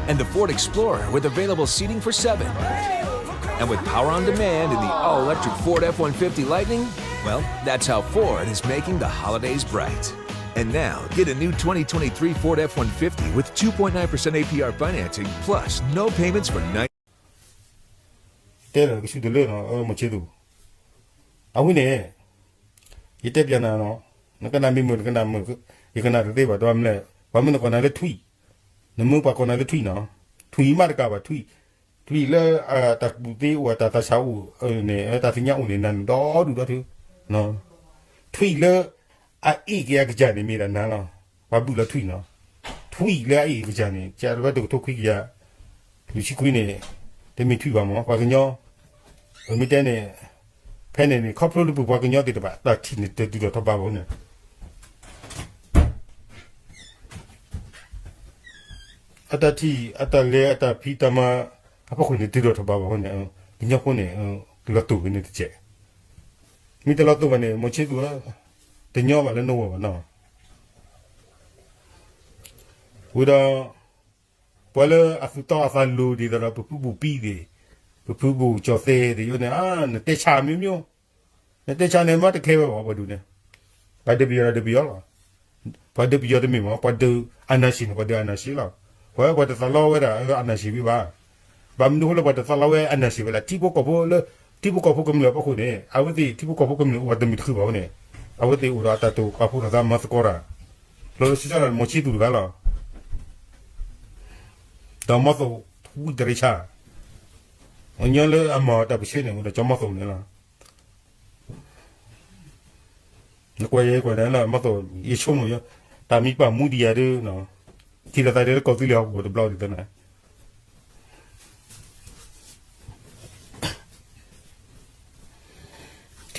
And the Ford Explorer with available seating for seven. And with power on demand in the all-electric Ford F one fifty Lightning, well, that's how Ford is making the holidays bright. And now, get a new twenty twenty-three Ford F one fifty with two point nine percent A P R financing plus no payments for ninety. တဲလၢကဆူတလၢနီၤ မီၢ်ဆ့သူၣ်, အဝဲန့ၣ် ယတဲပျးနၤနီၤ, နကနၣ်မ့ၢ်မုာ် နကနၣ်မုာ်, ယကနၣ်တသ့ဘၣ် တမလဲၣ်, ပှၤမ့ၢ်နကိးနၤလၢထွံၣ်, နမ့ၢ်ပှၤကိးနၤလၢထွံၣ်နီၤ, ထွံၣ်မးတကးဘၣ် ထွံၣ်, ထွံၣ်လၢတၢ်ကူၣ်သ့အိၣ် တၢ်သးဆးအိၣ်န့ၣ် တၢ်သ့ၣ်ညါအိၣ်န့ၣ် နၤန့ၣ်ဒီဒူၣ်ဒီထၢ, ထွံၣ်လၢ အအ့ၣ်က့ၤအကစၢ်န့ၣ်မ့ၢ်ဒၣ်နၤလီၤ, ပှၤဘုၣ်လီၤထွံၣ်နီၤ, ထွံၣ်လၢအအ့ၣ်အကစၢ်န့ၣ် ကၢ်လၢဝဲတကထိခွံကယၤ, လွံၢ်ဆံခွံန့ၣ်, တမ့ၢ်ထွံၣ်ဘၣ်မး ပှၤကညီ, ပမ့ၢ်တဲန့ၣ်, ဖဲန့ၣ်န့ၣ် ခီဖျိလၢပပှၤကညီသ့ၣ်တဖၣ် တၢ်ထံၣ်န့ၣ်တတုၤထီၣ်ထီၣ်ဘးဘၣ်န့ၣ် အတၢ်ထံၣ် အတၢ်လဲၤ အတၢ်ဖံးတၢ်မၤ အဖီခိၣ်န့ၣ် တုၤထီၣ်ထီၣ်ဘးဘၣ်အဃိန့ၣ်, ကညီဖိန့ၣ်, လီၤတိၢ်ဝဲန့ၣ်တစဲး, မ့ၢ်တလီၤတိၢ်ဘၣ်န့ၣ် မီၢ်ဆ့သူၣ်ဧၢ, တညီဘၣ်လၢနဂီၢ်ဘၣ်နီၤ, ဝံၤဒီး, ပှၤလၢအသူၣ်တီအသးလိၤဒ်သိးဒီး ပဖုဘူၣ်ပံသ့ၣ်, ပဖုဘူၣ်ကၠီၣ်သဲးသ့ၣ်ယိန့ၣ် နတဲဆါမ့ၢ်မ့ၢ်, နတဲဆါန့ၣ်မ့ၢ်တခဲဝဲဘၣ်ပှၤဒူၣ်န့ၣ်, ပှၤဒုးပယီၤဒီးဒုးပယီၤလီၤ, ပှၤဒုးပယီၤတမ့ၢ်မ့ၢ် ပှၤဒုးအာဏာရှင်န့ၣ် ပှၤဒုးအာဏာရှင်လီၤ. ပဝဲပှၤတသးလီဝဲဒၣ် အာဏာရှင် ဘၣ်. ဘၣ်မနုၤအဃိလၢပှၤတသးလီဝဲ အာဏာရှင် ဝဲလၢ ထံဖိကီၢ်ဖိလၢ ထံဖိကီၢ်ဖိကမျၢၢ်အဖီခိၣ်န့ၣ် အဝဲသ့ၣ်ထံဖိကီၢ်ဖိကမျၢၢ်အိၣ်တမုာ်တခုဘၣ်အဃိန့ၣ် အဝဲသ့ၣ်အိၣ်ဒီးအတၢ်တိာ်ပာ်ဖှိၣ်ထီၣ်သးမၤသကိးတၢ် လီၤလီၤဆီဆီဒီး မောင်ချစ်သူ တဂၤလီၤ. ဒီးမောင်သိန်းဝီတရံဆါ ညီလၢအမၤတၢ်ပၢဆှၢန့ၣ် အိၣ်ဒီးကၠီ မောင်သိန်း န့ၣ်လီၤ. နကွၢ်ယဲကွၢ်န့ၣ်လီၤ မောင်သိန်း ယဆိကမိၣ် တၢ်မံၤပာ်မူဒံးယၤဒီး ထံၣ်လိာ်သးဒီးကီၢ်သူလ့ၤဟီၣ်ကဝီၤတဘျီဒ်သိးန့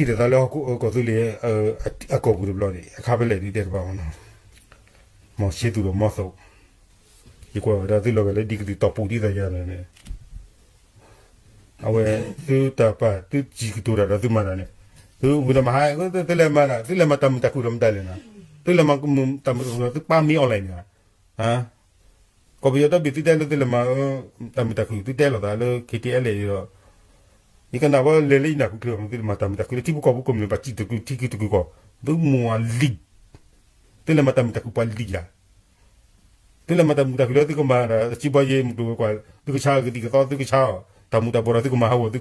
ၣ် ထံၣ်လိာ်သးလၢကီၢ်သူလ့ၤ အကီၢ်ပူၤတဘျီန့ၣ် အခါဖဲလဲၣ်ဒုးတဲတဘၣ်ဘၣ်နီၤ. မောင်ချစ်သူ ဒီး မောင်သိန်း ယကွၢ်ဝဲဒၣ်သုလီၤဂာ်လၢဒ်ကသံၣ်တီၢ်ပူၤဒ်သိးယၤန့ၣ် အဝဲ သုတၢ်ပာ် သုစံးကတိၤတၢ်ဒီးသုမၤတၢ်န့ၣ် သုဝံၤဒီးမၤဟါ သုလဲၤမၤတၢ် သုလဲၤမၤတၢ်မုာ်တၢ်ခုၣ်ဒီးမတၤလဲၣ်နီၤ. သုလဲၤမၤတၢ်မုာ်တၢ်ခုၣ်ဒီးသုပာ်မ့ၢ်အီၤလဲၣ်န့ၣ် ကီၢ်ပယီၤတၢ်ဘၣ်သုတဲလၢသုလဲၤမၤ တၢ်မုာ်တၢ်ခုၣ် သုတဲလိာ်သးလၢ ခ့တ့အဲလဲၣ်ဒီး ယကနၣ်ဝဲလဲၤလၢယနၢ်ဟူချ့ သုလဲၤမၤတၢ်မုာ်တၢ်ခုၣ်လၢထံဖိကီၢ်ဖိကမျၢၢ် ပှၤစံၣ်တကုာ်ထံကုာ်တကုာ်ကီၢ် သုမိၢ်အလံၤ သုလဲၤမၤတၢ်မုာ်တၢ်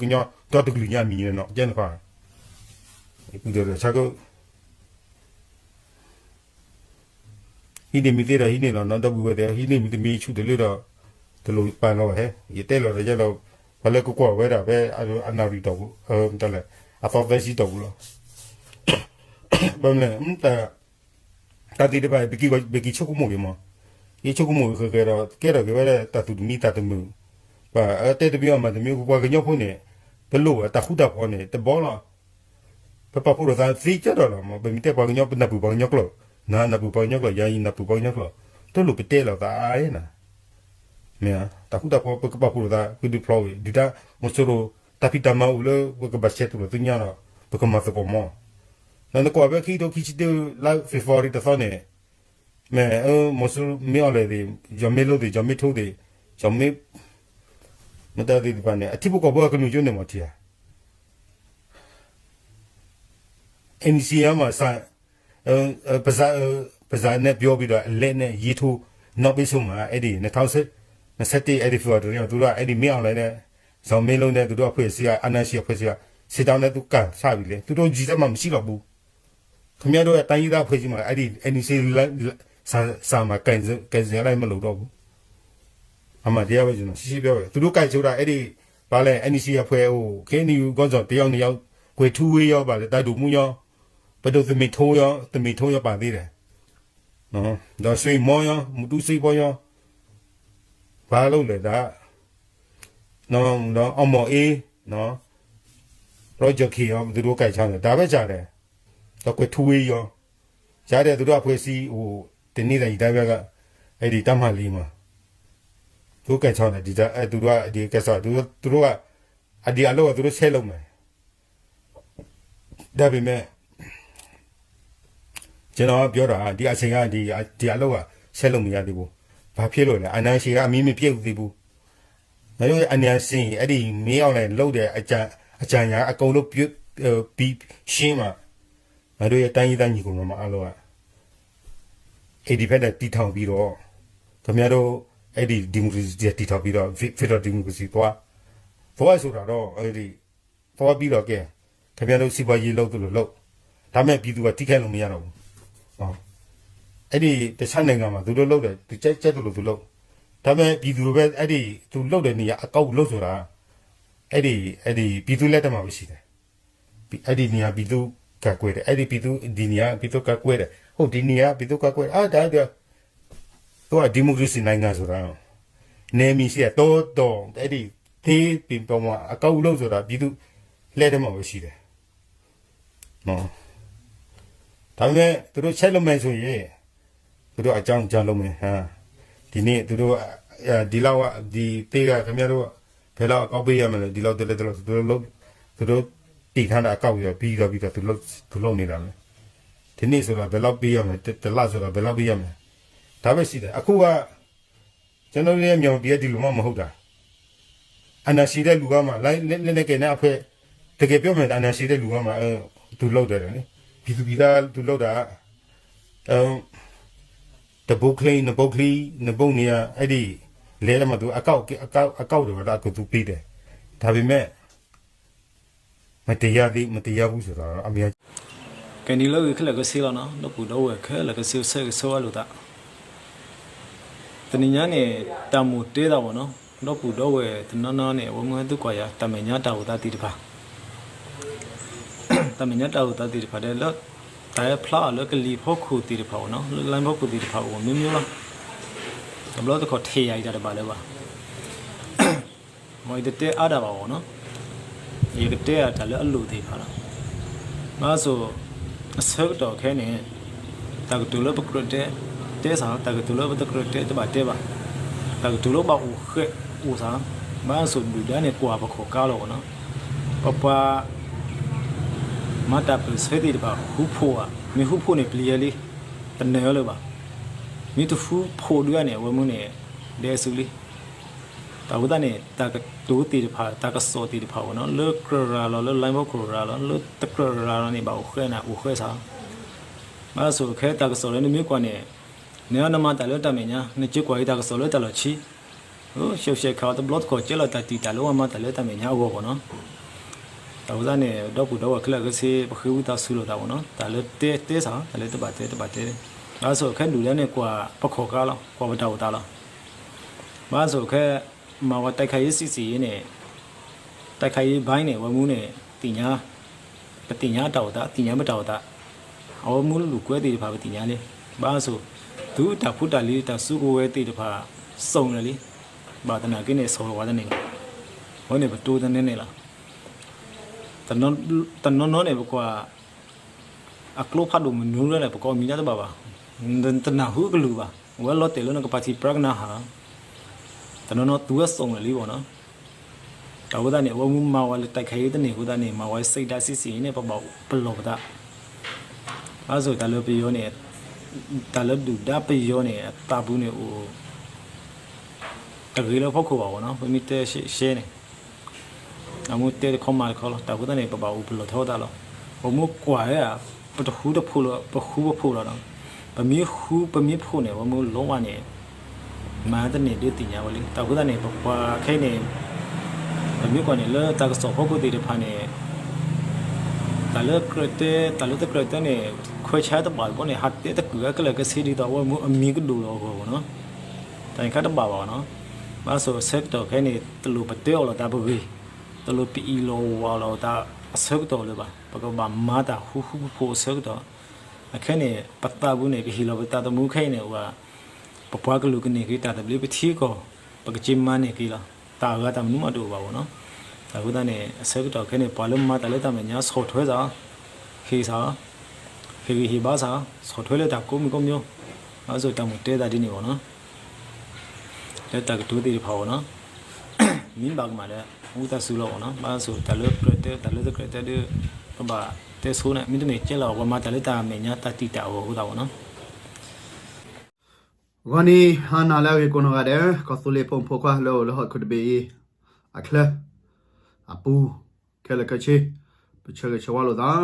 ခုၣ်ပှၤလံၤယၤ သုလဲၤမၤတၢ်မုာ်တၢ်ခုၣ်လၢသုကမၤဒီး စံးဘီယ့ၣ်မုၢ်ကျိၤဝဲၤကွာ် သုကဆါကသံၣ်ကသီ သုကဆါအီၤ တၢ်မူၤတၢ်ဘှီးဒီးသုကမၤဟးဂီၤသုကညီ ဒီတကလုာ်ညါအမံၤန့ၣ်နီၤ ကဲန့ၣ်ခီ ပူၤဒီးဆါက ဟံးန့ၢ်မ့ၢ်သ့ဒီးဟံးန့ၢ်လီၤနီၤ ဒီပုၢ်ဝဲၢ်သ့ၣ် ဟံးန့ၢ်မ့ၢ်တမ့ၢ်ဆူၣ်တလၢဒီး တလိၣ်ပာ်လီၤဝဲဟဲ ယတဲလီၤဒီးယဲလီၤ ပှၤလၢကကွၢ်ဝဲဒၣ်ဖဲ အနၣ်ရံၣ်တီၢ်ပူၤ မတၤလဲၣ် အသီသၢဆံတီၢ်ပူၤလီၤ ဘၣ်မနုၤလဲၣ် တၢ်သ့ၣ်တဖၣ် ပက့ၤဆိကမိၣ်က့ၤမး ယဆိကမိၣ်က့ၤဃဲၤဃဲၤဒီး ကဲထီၣ်က့ၤဝဲဒၣ်တၢ်သူၣ်တမံသးတမုာ် ပှၤတဲတမံၤအီၤမၤတမံၤ ပပှၤကညီဖိန့ၣ် ပလိၣ်ဘၣ်တၢ်ဃူတၢ်ဖိးန့ၣ် တဘီလီၤ ပပာ်ဖှိၣ်ထီၣ်သးသ့ကၢထီၣ်လီၤမး ပမ့ၢ်တဲပှၤကညီ ပနၢ်ပၢၢ်ပှၤကညီကျိာ် နနၢ်ပၢၢ်ပှၤကညီကျိာ် ယၤယနၢ်ပၢၢ်ပှၤကညီကျိာ် တလိၣ်ပတဲလီၤသးအါအါနၤ မ့ၢ်တၢ်ဃူတၢ်ဖိး ပကပာ်ဖှိၣ်လိာ်သး ကဒုးဖျီဝံၤ ဒုၣ်ဒါမီၤစိရိၤ တၢ်ဖံးတၢ်မၤအိၣ်လၢပကဘၣ်ဆဲးသူၣ်လီၤသ့ၣ်ညါဒီး ပကမၤသကိးမီၤ ဒီးနကွၢ်ဖဲခံကထိခံဆံတၢ လါ February တသီန့ၣ် မ့ၢ်မီၤစိရိၤမ့ၢ်အီၤလဲၣ်သ့ၣ် ယီၤမ့ၢ်လိသ့ၣ် ယီၤမ့ၢ်ထိသ့ၣ် ယီၤမ့ၢ် မတၤသ့ၣ်တဖၣ်န့ၣ် အထံဖိကီၢ်ဖိအကလုာ်ကၠိန့ၣ်မီၤထံဧါ NCA မး ပစး ပစးနဲၣ်ပၠီဘံဒီး အလဲနဲၣ်ယ့ထိ နီၣ်ဘ့ၣ်ဆိမး အဲဒံး နထီၣ် နဆဲးတ့ၢ် အဲဒံး February တရံး သူဒိၣ် အဲဒံးမ့ၢ်အီၤလဲၣ်န့ၣ် ယီၤမ့ၢ်လိန့ၣ် သူဒိၣ်အဖှဲးစံး အာဏာရှင် အဖှဲးစံး စံးတၢ်န့ၣ်သူကၢ်ဆၣ်ဘံလဲၣ် သူဒိၣ်ယံၤတၢ်မၤမဆံးလီၤပူၤ ခမရတို့အတိုင်းရင်းသားအဖွဲ့ကြီးမှာ အဲဒီ NCA စာမၢ် ကိုင် ကိုင်စွဲလိုက်မလို့တော့ဘူး အမှန်တရားပဲ ကျွန်တော်ရှင်းရှင်းပြောပါ သူတို့ကိုင်ဆိုတာ အဲဒီ ဘာလဲ NCA အဖွဲ့ဟို KNU ခေါင်းဆောင်တစ်ယောက်နှစ်ယောက် ကွယ်ထူးဝေးရော ဘာလဲ တာဒိုမူရော ပဒိုသမင်ထိရော သမင်ထိရောပါသေးတယ် နော် ဒီးရွှေမောရော မူတူးစေးဖောရော ဘာလုပ်လဲဒါ နော် နော် အောင်မောင်အေး နော် ရောကျော်ခင်ရော သူတို့ကိုင်ဆောင်တယ် ဒါပဲကြားတယ် ဒီးကွယ်ထူးဝေးရော ကြားတယ် သူတို့အဖွဲ့အစည်း ဟို တနင်္သာရီတိုင်းဘက်က အဲဒီတပ်မဟာလေးမှာ သူတို့ကိုင်ဆောင်တယ် ဒီတပ် အဲ သူတို့က ဒီကိစ္စ သူတို့ သူတို့က အဒီအလုပ်က သူတို့ဆက်လုပ်မယ် ဒါပေမဲ့ ကျွန်တော်ပြောတာ ဒီအချိန်က ဒီ ဒီအလုပ်က ဆက်လုပ်မရသေးဘူး ဘာဖြစ်လို့လဲ အာဏာရှင်က အမီးမပျက်သေးဘူး ငါတို့ အာဏာရှင် အဲ့ဒီ မင်းအောင်လှိုင် လုပ်တဲ့ အကြံ အကြံအရာ အကုန်လုံး ပြုတ် ပြီးရှင်းမှ ငါတို့ရဲ့ တိုင်းရင်းသားညီအစ်ကိုမောင်အားလုံးက independent တည်ထောင်ပြီးတော့ ခင်ဗျားတို့ အဲ့ဒီ democracy တည်ထောင်ပြီးတော့ federal democracy သွား သွားဆိုတာတော့ အဲ့ဒီ သွားပြီးတော့ ကဲ ခင်ဗျားတို့ စီးပွားရေးလုပ်သလိုလုပ် ဒါပေမဲ့ ပြည်သူက ထိခိုက်လို့မရတော့ဘူး နော် အဲ့ဒီ တခြားနိုင်ငံမှာ သူတို့လုပ်တယ် သူကြိုက်ကြိုက်သလိုသူလုပ် ဒါပေမဲ့ ပြည်သူပဲ အဲ့ဒီ သူလုပ်တဲ့နေရာ အကောက်လုပ်ဆိုတာ အဲ့ဒီ အဲ့ဒီ ပြည်သူလက်ထက်မှာပဲရှိတယ် အဲ့ဒီနေရာ ပြည်သူ့ကာကွယ်တယ် အဲ့ဒီ ပြည်သူ့ ဒီနေရာ ပြည်သူ့ကာကွယ်တယ် ဟုတ် ဒီနေရာ ပြည်သူ့ကာကွယ်တယ် အာ ဒါ ဒါ သူက democracy နိုင်ငံဆိုတာ နယ်မြေရှိတယ် တောတော အဲ့ဒီ သေးပင်ပေါ်မှာ အကောက်လုပ်ဆိုတာ ပြည်သူ့လက်ထက်မှာပဲရှိတယ် နော် ဒါပေမဲ့ သူတို့ ဆက်လုပ်မယ်ဆိုရင် သူတို့ အကြောင်းကြောင်းလုပ်မယ် ဟာ ဒီနေ့ သူတို့ ဒီလောက် ဒီသေးက ခင်ဗျားတို့ ဘယ်လောက် အကောက်ပေးရမလဲ ဒီလောက် တလဲ တလဲ သူတို့ လုပ် သူတို့ တည်ထားတဲ့ အကောက်ပြီးတော့ ပြီးတော့ ပြီးတော့ သူလုပ် သူလုပ်နေတာပဲ ဒီနေ့ဆိုတာ ဘယ်လောက်ပေးရမလဲ တ တလဆိုတာ ဘယ်လောက်ပေးရမလဲ ဒါပဲရှိတယ် အခုက ကျွန်တော်တို့ရဲ့ မြန်မာပြည်က ဒီလိုမှ မဟုတ်တာ အာဏာရှင်တဲ့လူကမှ လက် လက် လက်နက်ကိုင်တဲ့အဖွဲ့ တကယ်ပြောမယ် အာဏာရှင်တဲ့လူကမှ အဲ သူလုပ်တယ်လေ ပြည်သူပြည်သား သူလုပ်တာ အဲ တဘိချံ နဘိချံ နဘိန့ၣ် အဲဒ် လဲၤတၢ်မၤသူ အက အက အကအိၣ်ဒီးဝဲဒၣ်အကသူပျံၤတဲ ဒါပေမဲ့ မတရားသည့် မတရားဘူးဆိုတာတော့ အများကြီး ကဲနံၤလၢအဂ့ၤခဲလၢာ်ကဆ့လီၤနီၤ ဒီပုၢ်ဒီဝဲၢ်ခဲလၢာ်ကဆ့ ဆၢဂ့ၤဆၢဝါလိာ်သး တနံၤညါန့ၣ် တၢ်မိၣ်တဲသးဝဲနီၤ ဒီပုၢ်ဒီဝဲၢ်တနီၤနီၤန့ၣ် အဝဲမ့ၢ်ဟဲသံကွၢ်ယၤ တၢ်မဲာ်ညါတၢ်အိၣ်သးသ့ၣ်တဖၣ် တၢ်မဲာ်ညါတၢ်အိၣ်သးသ့ၣ်တဖၣ်ဒီးလၢ တၢ်ဟဲဖျါအီၤလၢကလံၤဖီခိၣ်သ့ၣ်တဖၣ်အအိၣ်နီၤ လၢ line ဖီခိၣ်သ့ၣ်တဖၣ်အအိၣ် မျိုးမျိုးလီၤ တဘျီတခီၣ်ထဲယၤအံၤတၢ်တဘၣ်လၢၤဘၣ် မ်ယတတဲအါဒၣ်ဘၣ်အီၤနီၤ ယကတဲအတၢ်လၢအလိၣ်သ့ၣ်တဖၣ်လီၤ ဘၣ်ဆိ အဆၢကတီၢ်ခဲအံၤန့ၣ် တၢ်ကတိၤလၢပကြၢးတဲ တဲစ့ၢ် တၢ်ကတိၤလၢပတကြၢးတဲတဘၣ်တဲဘၣ် တၢ်ကတိၤလၢဘၣ်အိၣ်ဃဲးအိၣ်စ့ၢ် ဘၣ်ဆိဒုၣ်ဒါန့ၣ်ကွၢ်ပခီၣ်ကါလီၤအီၤနီၤ ပပှၤ မၤတၢ်ပၢၢ်ဆၢသ့ၣ်တဖၣ် ဃူဖိးဧါ မ့ၢ်ဃူဖိးန့ၣ်ပျံၤယဲလံ တနၢၤလၢၤဘၣ် မ့ၢ်တဃူဖိးဒုးန့ၣ် အဝဲမ့ၢ်န့ၣ် ဒဲးစုလံ တၢ်ဝဲသတးန့ၣ် တၢ်ကတိၤသ့ၣ်တဖၣ် တၢ်ကစီၣ်သ့ၣ်တဖၣ်အအိၣ်နီၤ လၢကြၢးရၤလီၤ လၢ line ဖီခိၣ်ရၤလီၤ လၢတကြၢးရၤလီၤန့ၣ် ဘၣ်အိၣ်ဃဲးနၤ အိၣ်ဃဲးစ့ၢ် ဘၣ်ဆိခဲတၢ်ကစီၣ်လၢနမ့ၢ်ကွၢ်န့ၣ် နနမၤတၢ်လၢတၢ်မဲာ်ညါ နကကွၢ်အံၤတၢ်ကစီၣ်လၢတၢ်လီၢ်ခံ ရှဲရှဲခးအီၤတဘျီတခီၣ်ကဲလီၤတၢ်တံာ်တာ်လၢပှၤမၤတၢ်လၢတၢ်မဲာ်ညါအဂီၢ်အဂီၢ်နီၤ တၢ်ဝဲသတးန့ၣ် ဒီပုၢ်ဒီဝဲၢ်ခဲလၢာ်ကဆ့ ပဃ့ဝံသးစူၤလိာ်သးအီၤနီၤ တၢ်လၢတဲတဲစ့ၢ် တၢ်လၢတဘၣ်တဲတဘၣ်တဲ ဘၣ်ဆိခဲဒုၣ်ဒါန့ၣ်ကွၢ်ပခီၣ်ကါလီၤ ကွၢ်ပတၢ်အိၣ်သးလီၤ ဘၣ်ဆိခဲ မၤဝဲတိုက်ခိုက်ရေးစစ်ဆင်ရေးန့ၣ် တိုက်ခိုက်ရေးပိုင်းန့ၣ် အဝဲမ့ၢ်န့ၣ် သ့ၣ်ညါ ပသ့ၣ်ညါတၢ်အိၣ်သး သ့ၣ်ညါပတၢ်အိၣ်သး အဝဲမ့ၢ်လိာ်ကွဲသ့ၣ်တဖၣ်ပသ့ၣ်ညါလံ ဘၣ်ဆိ သုတၢ်ဖိတၢ်လံၤတၢ်စုကဝဲၤသ့ၣ်တဖၣ် စုံလၢာ်လံ ဘၣ်သနာ်က့န့ၣ် ဆီၣ်လီၤဝဲတန့ၢ်လီၤ အဝဲန့ၣ်ပတိတန့ၢ်န့ၣ်လီၤ တနီၤနီၤန့ၣ် ပကွၢ် အကျိဖးဒိၣ်မနုၤလဲၣ်န့ၣ် ပကိးမံၤညါတဘၣ်ဘၣ်. တနၢ်ဟူအကလုၢ်ဘၣ်. အဝဲလီၤတဲာ်လၢနကပၤထံပြၢကနၢဟး, တနီၤနီၤသူဝဲစိာ်လၢာ်လံဘၣ်နီၤ. တၢ်ဝဲသတးန့ၣ် အဝဲမ့ၢ်မၤဝဲလၢတၢ်ခးယံၤတန့ၢ်အဃိသတးန့ၣ် မၤဝဲစံးဒၣ်စံးစံးန့ၣ် ပဘၣ်ပလီၢ်ပသး. ဘၣ်ဆၣ်တၢ်လၢပယီၤန့ၣ် တၢ်လၢဒုၣ်ဒါပယီၤန့ၣ် အသးပူၤန့ၣ်အိၣ် တဂ့ၤလၢဖီခိၣ်ဘၣ်ဝဲနီၤ, ပမ့ၢ်တဲရှဲရှဲန့ၣ် အမ့ၢ်တဲတခီမၤတခီလီၤ. တၢ်အဃိသတးန့ၣ် ပဘၣ်အိၣ်ပလီၢ်ထီသးလီၤ. ပမ့ၢ်ကွၢ်ဝဲဒၣ် ပတဃူတဖိးလၢၤ ပဃူပဖိးလီၤနီၤ. ပမ့ၢ်ဃူ ပမ့ၢ်ဖိးန့ၣ် ပမ့ၢ်လိဝဲန့ၣ် မၤတန့ၢ်ဒုးသ့ၣ်ညါဝဲလံ. တၢ်အဃိသတးန့ၣ် ပပှၤခဲအံၤန့ၣ် ပမ့ၢ်ကွၢ်န့ၣ် လၢတၢ်ကစီၣ်ဖီခိၣ်သ့ၣ်တဖၣ်န့ၣ် တၢ်လၢကြၢးတဲ တၢ်လၢတကြၢးတဲန့ၣ် ခွဲးဆါတဘၣ်တဘိန့ၣ် ဟးတဲတကုာ်အကလၢာ်ကဆ့ဒ်သိးအဝဲမ့ၢ်အမံၤကဒိၣ်လီၤအဂီၢ်နီၤ. တၢ်န့ၣ်ခါတဘၣ်ဘၣ်နီၤ. ဘၣ်ဆၣ်ဆၢကတီၢ်ခဲအံၤန့ၣ် တလိၣ်ပတဲအီၣ်လိာ်သးပဂ့ၢ်, တလိၣ်ပအ့ၣ်လိာ်ဝီလိာ်သးအဆၢကတီၢ်လၢၤဘၣ်. ပကဘၣ်မၤတၢ်ဃူဃူဖိးဖိးအဆၢကတီၢ်. အခဲအံၤန့ၣ် ပသးပူၤန့ၣ် ပဟ့ၣ်လီၤပသးသမူခဲအံၤန့ၣ် အိၣ် ပပှၤကလုာ်ကန့ၢ်က့ၤတၢ်သဘျ့ ပထံကီၢ် ပကက့ၤမၤန့ၢ်က့ၤလီၤ. တၢ်အဂၤတၢ်မနုၤမးတအိၣ်ဘၣ်ဝဲနီၤ. တၢ်အဃိသတးန့ၣ် အဆၢကတီၢ်ခဲအံၤန့ၣ် ပှၤလၢမၤတၢ်လၢတၢ်မဲာ်ညါ ဆီၣ်ထွဲသး, ဟ့ၣ်သး, ဟ့ၣ်ဂံၢ်ဟ့ၣ်ဘါသး, ဆီၣ်ထွဲလၢတၢ်ကိးမံၤကိးမံၤ, ဘၣ်ဆၣ်တၢ်မိၣ်တဲသးဒ်န့ၣ်ဘၣ်နီၤ. လၢတၢ်ကတိၤသ့ၣ်တဖၣ်ဘၣ်နီၤ, မ့ၢ်ဘၣ်ကမၣ်ဒီး ဝံသးစူၤလီၤဘၣ်နီၤ. ဘၣ်ဆၣ်တၢ်လၢကြၢးတဲ တၢ်လၢတကြၢးတဲဒုး ပဘၣ်တဲဆိန့ၣ် မ့တမ့ၢ်ကဲလီၤ ပှၤမၤတၢ်လၢတၢ်မဲာ်ညါ တၢ်တံာ်တာ်အဂီၢ်အဃိသတးဘၣ်နီၤ. ဂီၤနံၤဟါနၤလၢအဂ့ၤကိးနီၢ်ဂၤဒဲး, ကီၢ်သူလ့ၤဖိမုၣ်ဖိခွါလၢအိၣ်လၢဟီၣ်ခိၣ်တဘ့ၣ်အံၤ အချၢ အပူၤ ခဲလၢာ်ခဲဆ့ ပဆၢဂ့ၤဆၢဝါလိာ်သး,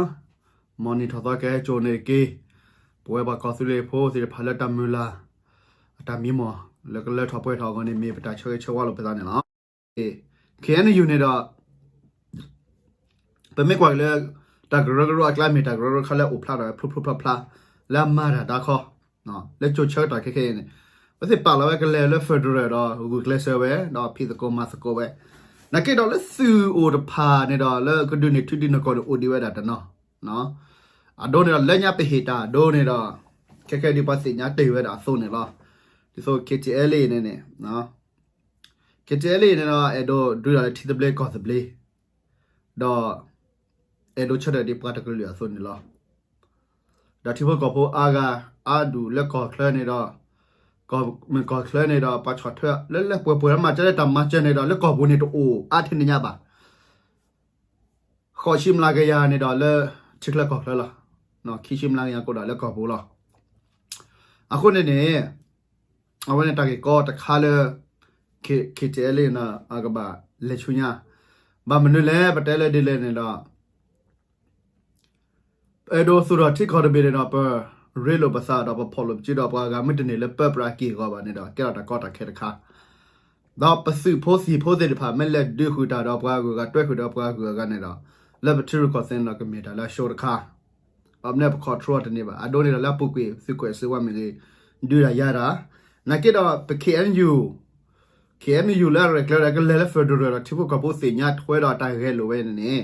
မ်နံၣ်ထီၣ်သီကဟဲစိာ်န့ၢ်က့ၤ ပဝဲပှၤကီၢ်သူလ့ၤဖိသ့ၣ်တဖၣ်လၢတၢ်မုၢ်လၢ် အတၢ်မံမီၢ် လၢကလၢထီၣ်ပှဲၤထီၣ်အဂီၢ်န့ၣ် မ့ၢ်ပတၢ်ဆၢဂ့ၤဆၢဝါလိာ်ပသးန့ၣ်လီၤ. ခဲအံၤန့ၣ်ဒီး ပမ့ၢ်ကွၢ်က့ၤလၢ တၢ်ကရၢကရိအကျါ မ့ၢ်တၢ်ကရၢကရိခါလၢအိၣ်ဖျါထီၣ်ဝဲဖျိဖျိဖျါဖျါ လၢအမၤတၢ်တၢ်ခီ လၢကၠိဆၢကတီၢ်ခဲခဲအံၤန့ၣ် ပသ့ၣ်ပာ်လီၤဝဲကလဲၤလၢ federal ဒီးဂုာ်ကျဲးစၢးဝဲ ဒီးဖံးသကိးမၤသကိးဝဲ နာ်က့ဒီးလၢသုးအိၣ်တဖၣ်န့ၣ်ဒီး လၢကဒုးန့ၢ်ထံဒုးန့ၢ်ကီၢ်န့ၣ် အိၣ်ဒံးဝဲဒၣ်တနီၤ အဒိန့ၣ်ဒီး လၢညါပဟ့ၣ်တၢ်အဒိန့ၣ်ဒီး ခဲခဲဒ်ပှၤသ့ၣ်ညါတ့ၢ်ဝဲဒၣ်အသိးန့ၣ်လီၤ. ဒ်သိး KTLA န့ၣ်န့ၣ် KTLA န့ၣ်ဒီး အဲၣ်ဒိးဒုးတၢ်လၢထံသဘျ့ကီၢ်သဘျ့ ဒီး အဲၣ်ဒိးဆၢထၢၣ်ဒ်ပှၤတကလုာ်အသိးန့ၣ်လီၤ. ဒီးထံဖိကီၢ်ဖိအါဂၤ အါဒူၣ်လၢကီၢ်ချၢန့ၣ်ဒီး ကီၢ်မ့ၢ်ကီၢ်ချၢန့ၣ်ဒီး ပှၤဆီၣ်ထွဲလၢလၢပှဲၤပှဲၤမၤစၢၤလၢတၢ်မၤစၢၤန့ၣ်ဒီး လၢကီၢ်ပူၤန့ၣ်တအိၣ်အါထဲန့ၣ်ညါဘၣ်. ဃိးဆံမျးကယၤန့ၣ်ဒီးလၢ ထံချၢကီၢ်ချၢလီၤ. ခံဆံမျးကယၤကအိၣ်ဒၣ်လၢကီၢ်ပူၤလီၤ. အဃိန့ၣ်န့ၣ် အဝဲန့ၣ်တၢ်ဂ့ၢ်ကီတခါလၢ K- KTLA န့ၣ် အကဘၣ်လဲၤဆူညါ, ဘၣ်မနုၤလဲၣ် ပတဲလၢဒ်လဲၣ်န့ၣ်ဒီး ပအဲၣ်ဒိးသူၣ်ထီၣ်ထံကီၢ်တဘ့ၣ်န့ၣ်ဒီး ပ ရ့လိာ်ပသးဒီးပဖီၣ်လိာ်ပစုဒီးပှၤဂၤမ့ၢ်တန့ၢ်လၢပၢပြးက့ၢ်အဂီၢ်ဘၣ်န့ၣ်ဒီး ကဲထီၣ်တၢ်ကီတၢ်ခဲတခါ, ဒီးပသုးဖိသံၣ်ဖိသ့ၣ်တဖၣ် မ့ၢ်လဲၤဒုးဃုာ်တၢ်ဒီးပှၤဂုၤဂၤတွဲဃုာ်ဒီးပှၤဂုၤအဂၤန့ၣ်ဒီး လၢပထံရူၢ်ကီၢ်သဲးန့ၣ်ဒီး ကမ့ၢ်တၢ်လၢအဆိတခါ, အမ့ၢ်န့ၣ် ပcontrolတန့ၢ်ဘၣ်. အဒိန့ၣ်ဒီးလၢအပူၤကွံာ်သုးကွဲးစၢးဝါမ့ၢ်ဂ့ၤ, ဒုးတၢ်ယၤတၢ်, နာ်က့ဒီးပ KNU, KNU လၢအရဲၣ်ကျဲၤဒီးကလဲၤလၢ federal ဒီးထံဖိကီၢ်ဖိသ့ၣ်ညါထွဲဒီးတၢ်ဂဲၤလိာ်ဝဲန့ၣ်န့ၣ်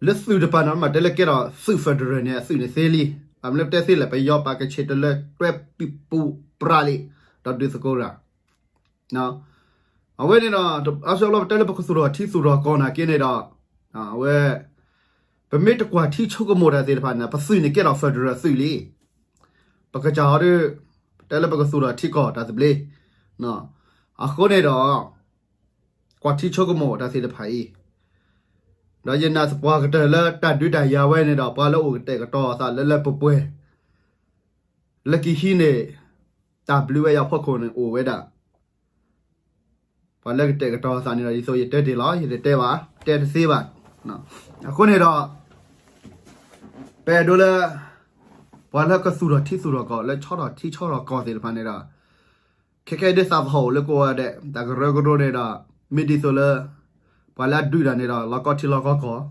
လၢသုးတပၤန့ၣ် မ့ၢ်တဲလၢကဲထီၣ်သုး federal န့ၣ် အသုးန့ၣ်သ့လံ. အမ့ၢ်လၢပတဲသ့လၢပယီၤပာ်ကဆ့ၣ်တလၢတွဲပူၤပြးလံ, ဒီးဒုးသကိးတၢ် အဝဲန့ၣ်ဒီး အါစုအါဘျီပတဲလၢပကသူၣ်ထီၣ်ထံသူၣ်ထီၣ်ကီၢ်နာ်က့န့ၣ်ဒီး အဝဲ ပမ့ၢ်တကွၢ်ထံဆိကမိၣ်တၢ်သ့ၣ်တဖၣ်န့ၣ် ပသုးန့ၣ်ကဲထီၣ် federal သုးလံ. ပကစၢ်ဟီဒီး ပတဲလၢပကသူၣ်ထီၣ်ထံကီၢ်တၢ်သဘျ့ အဃိန့ၣ်ဒီး ကွၢ်ထံဆိကမိၣ်တၢ်သ့ၣ်တဖၣ်အံၤ ဒီးယနာ်သပှၢ်ကတၢၢ်လၢတၢ်ဒုးတၢ်ယၤဝဲန့ၣ်ဒီး ပှၤလၢအိၣ်ကတဲာ်ကတီၤအသးလၢလၢပှဲၤပှဲၤ လၢကဟံးန့ၢ် တၢ်ဘျုးဝဲအဖီခိၣ်န့ၣ်အိၣ်ဝဲဒၣ် ပှၤလၢကတဲာ်ကတီၤအသးန့ၣ်ဒီး ဒ်သိးယတဲတ့ၢ်လီၤ, ယတတဲဘၣ်, တဲတသ့ဘၣ်. အဃိန့ၣ်ဒီး ပအဲၣ်ဒိးလၢ ပှၤလၢကသူၣ်ထီၣ်ထံသူၣ်ထီၣ်ကီၢ် လၢဆီထီၣ်ထံဆီထီၣ်ကီၢ်သ့ၣ်တဖၣ်န့ၣ်ဒီး ခဲကဲဒ်သးသဟီၣ်အိၣ်လၢကိးဂၤဒဲး တၢ်ကရၢကရိန့ၣ်ဒီး မ့ၢ်ဒ်သိးလၢ ပှၤလၢအဒုးတၢ်န့ၣ်ဒီး လီၤကီထံလီၤကီကီၢ်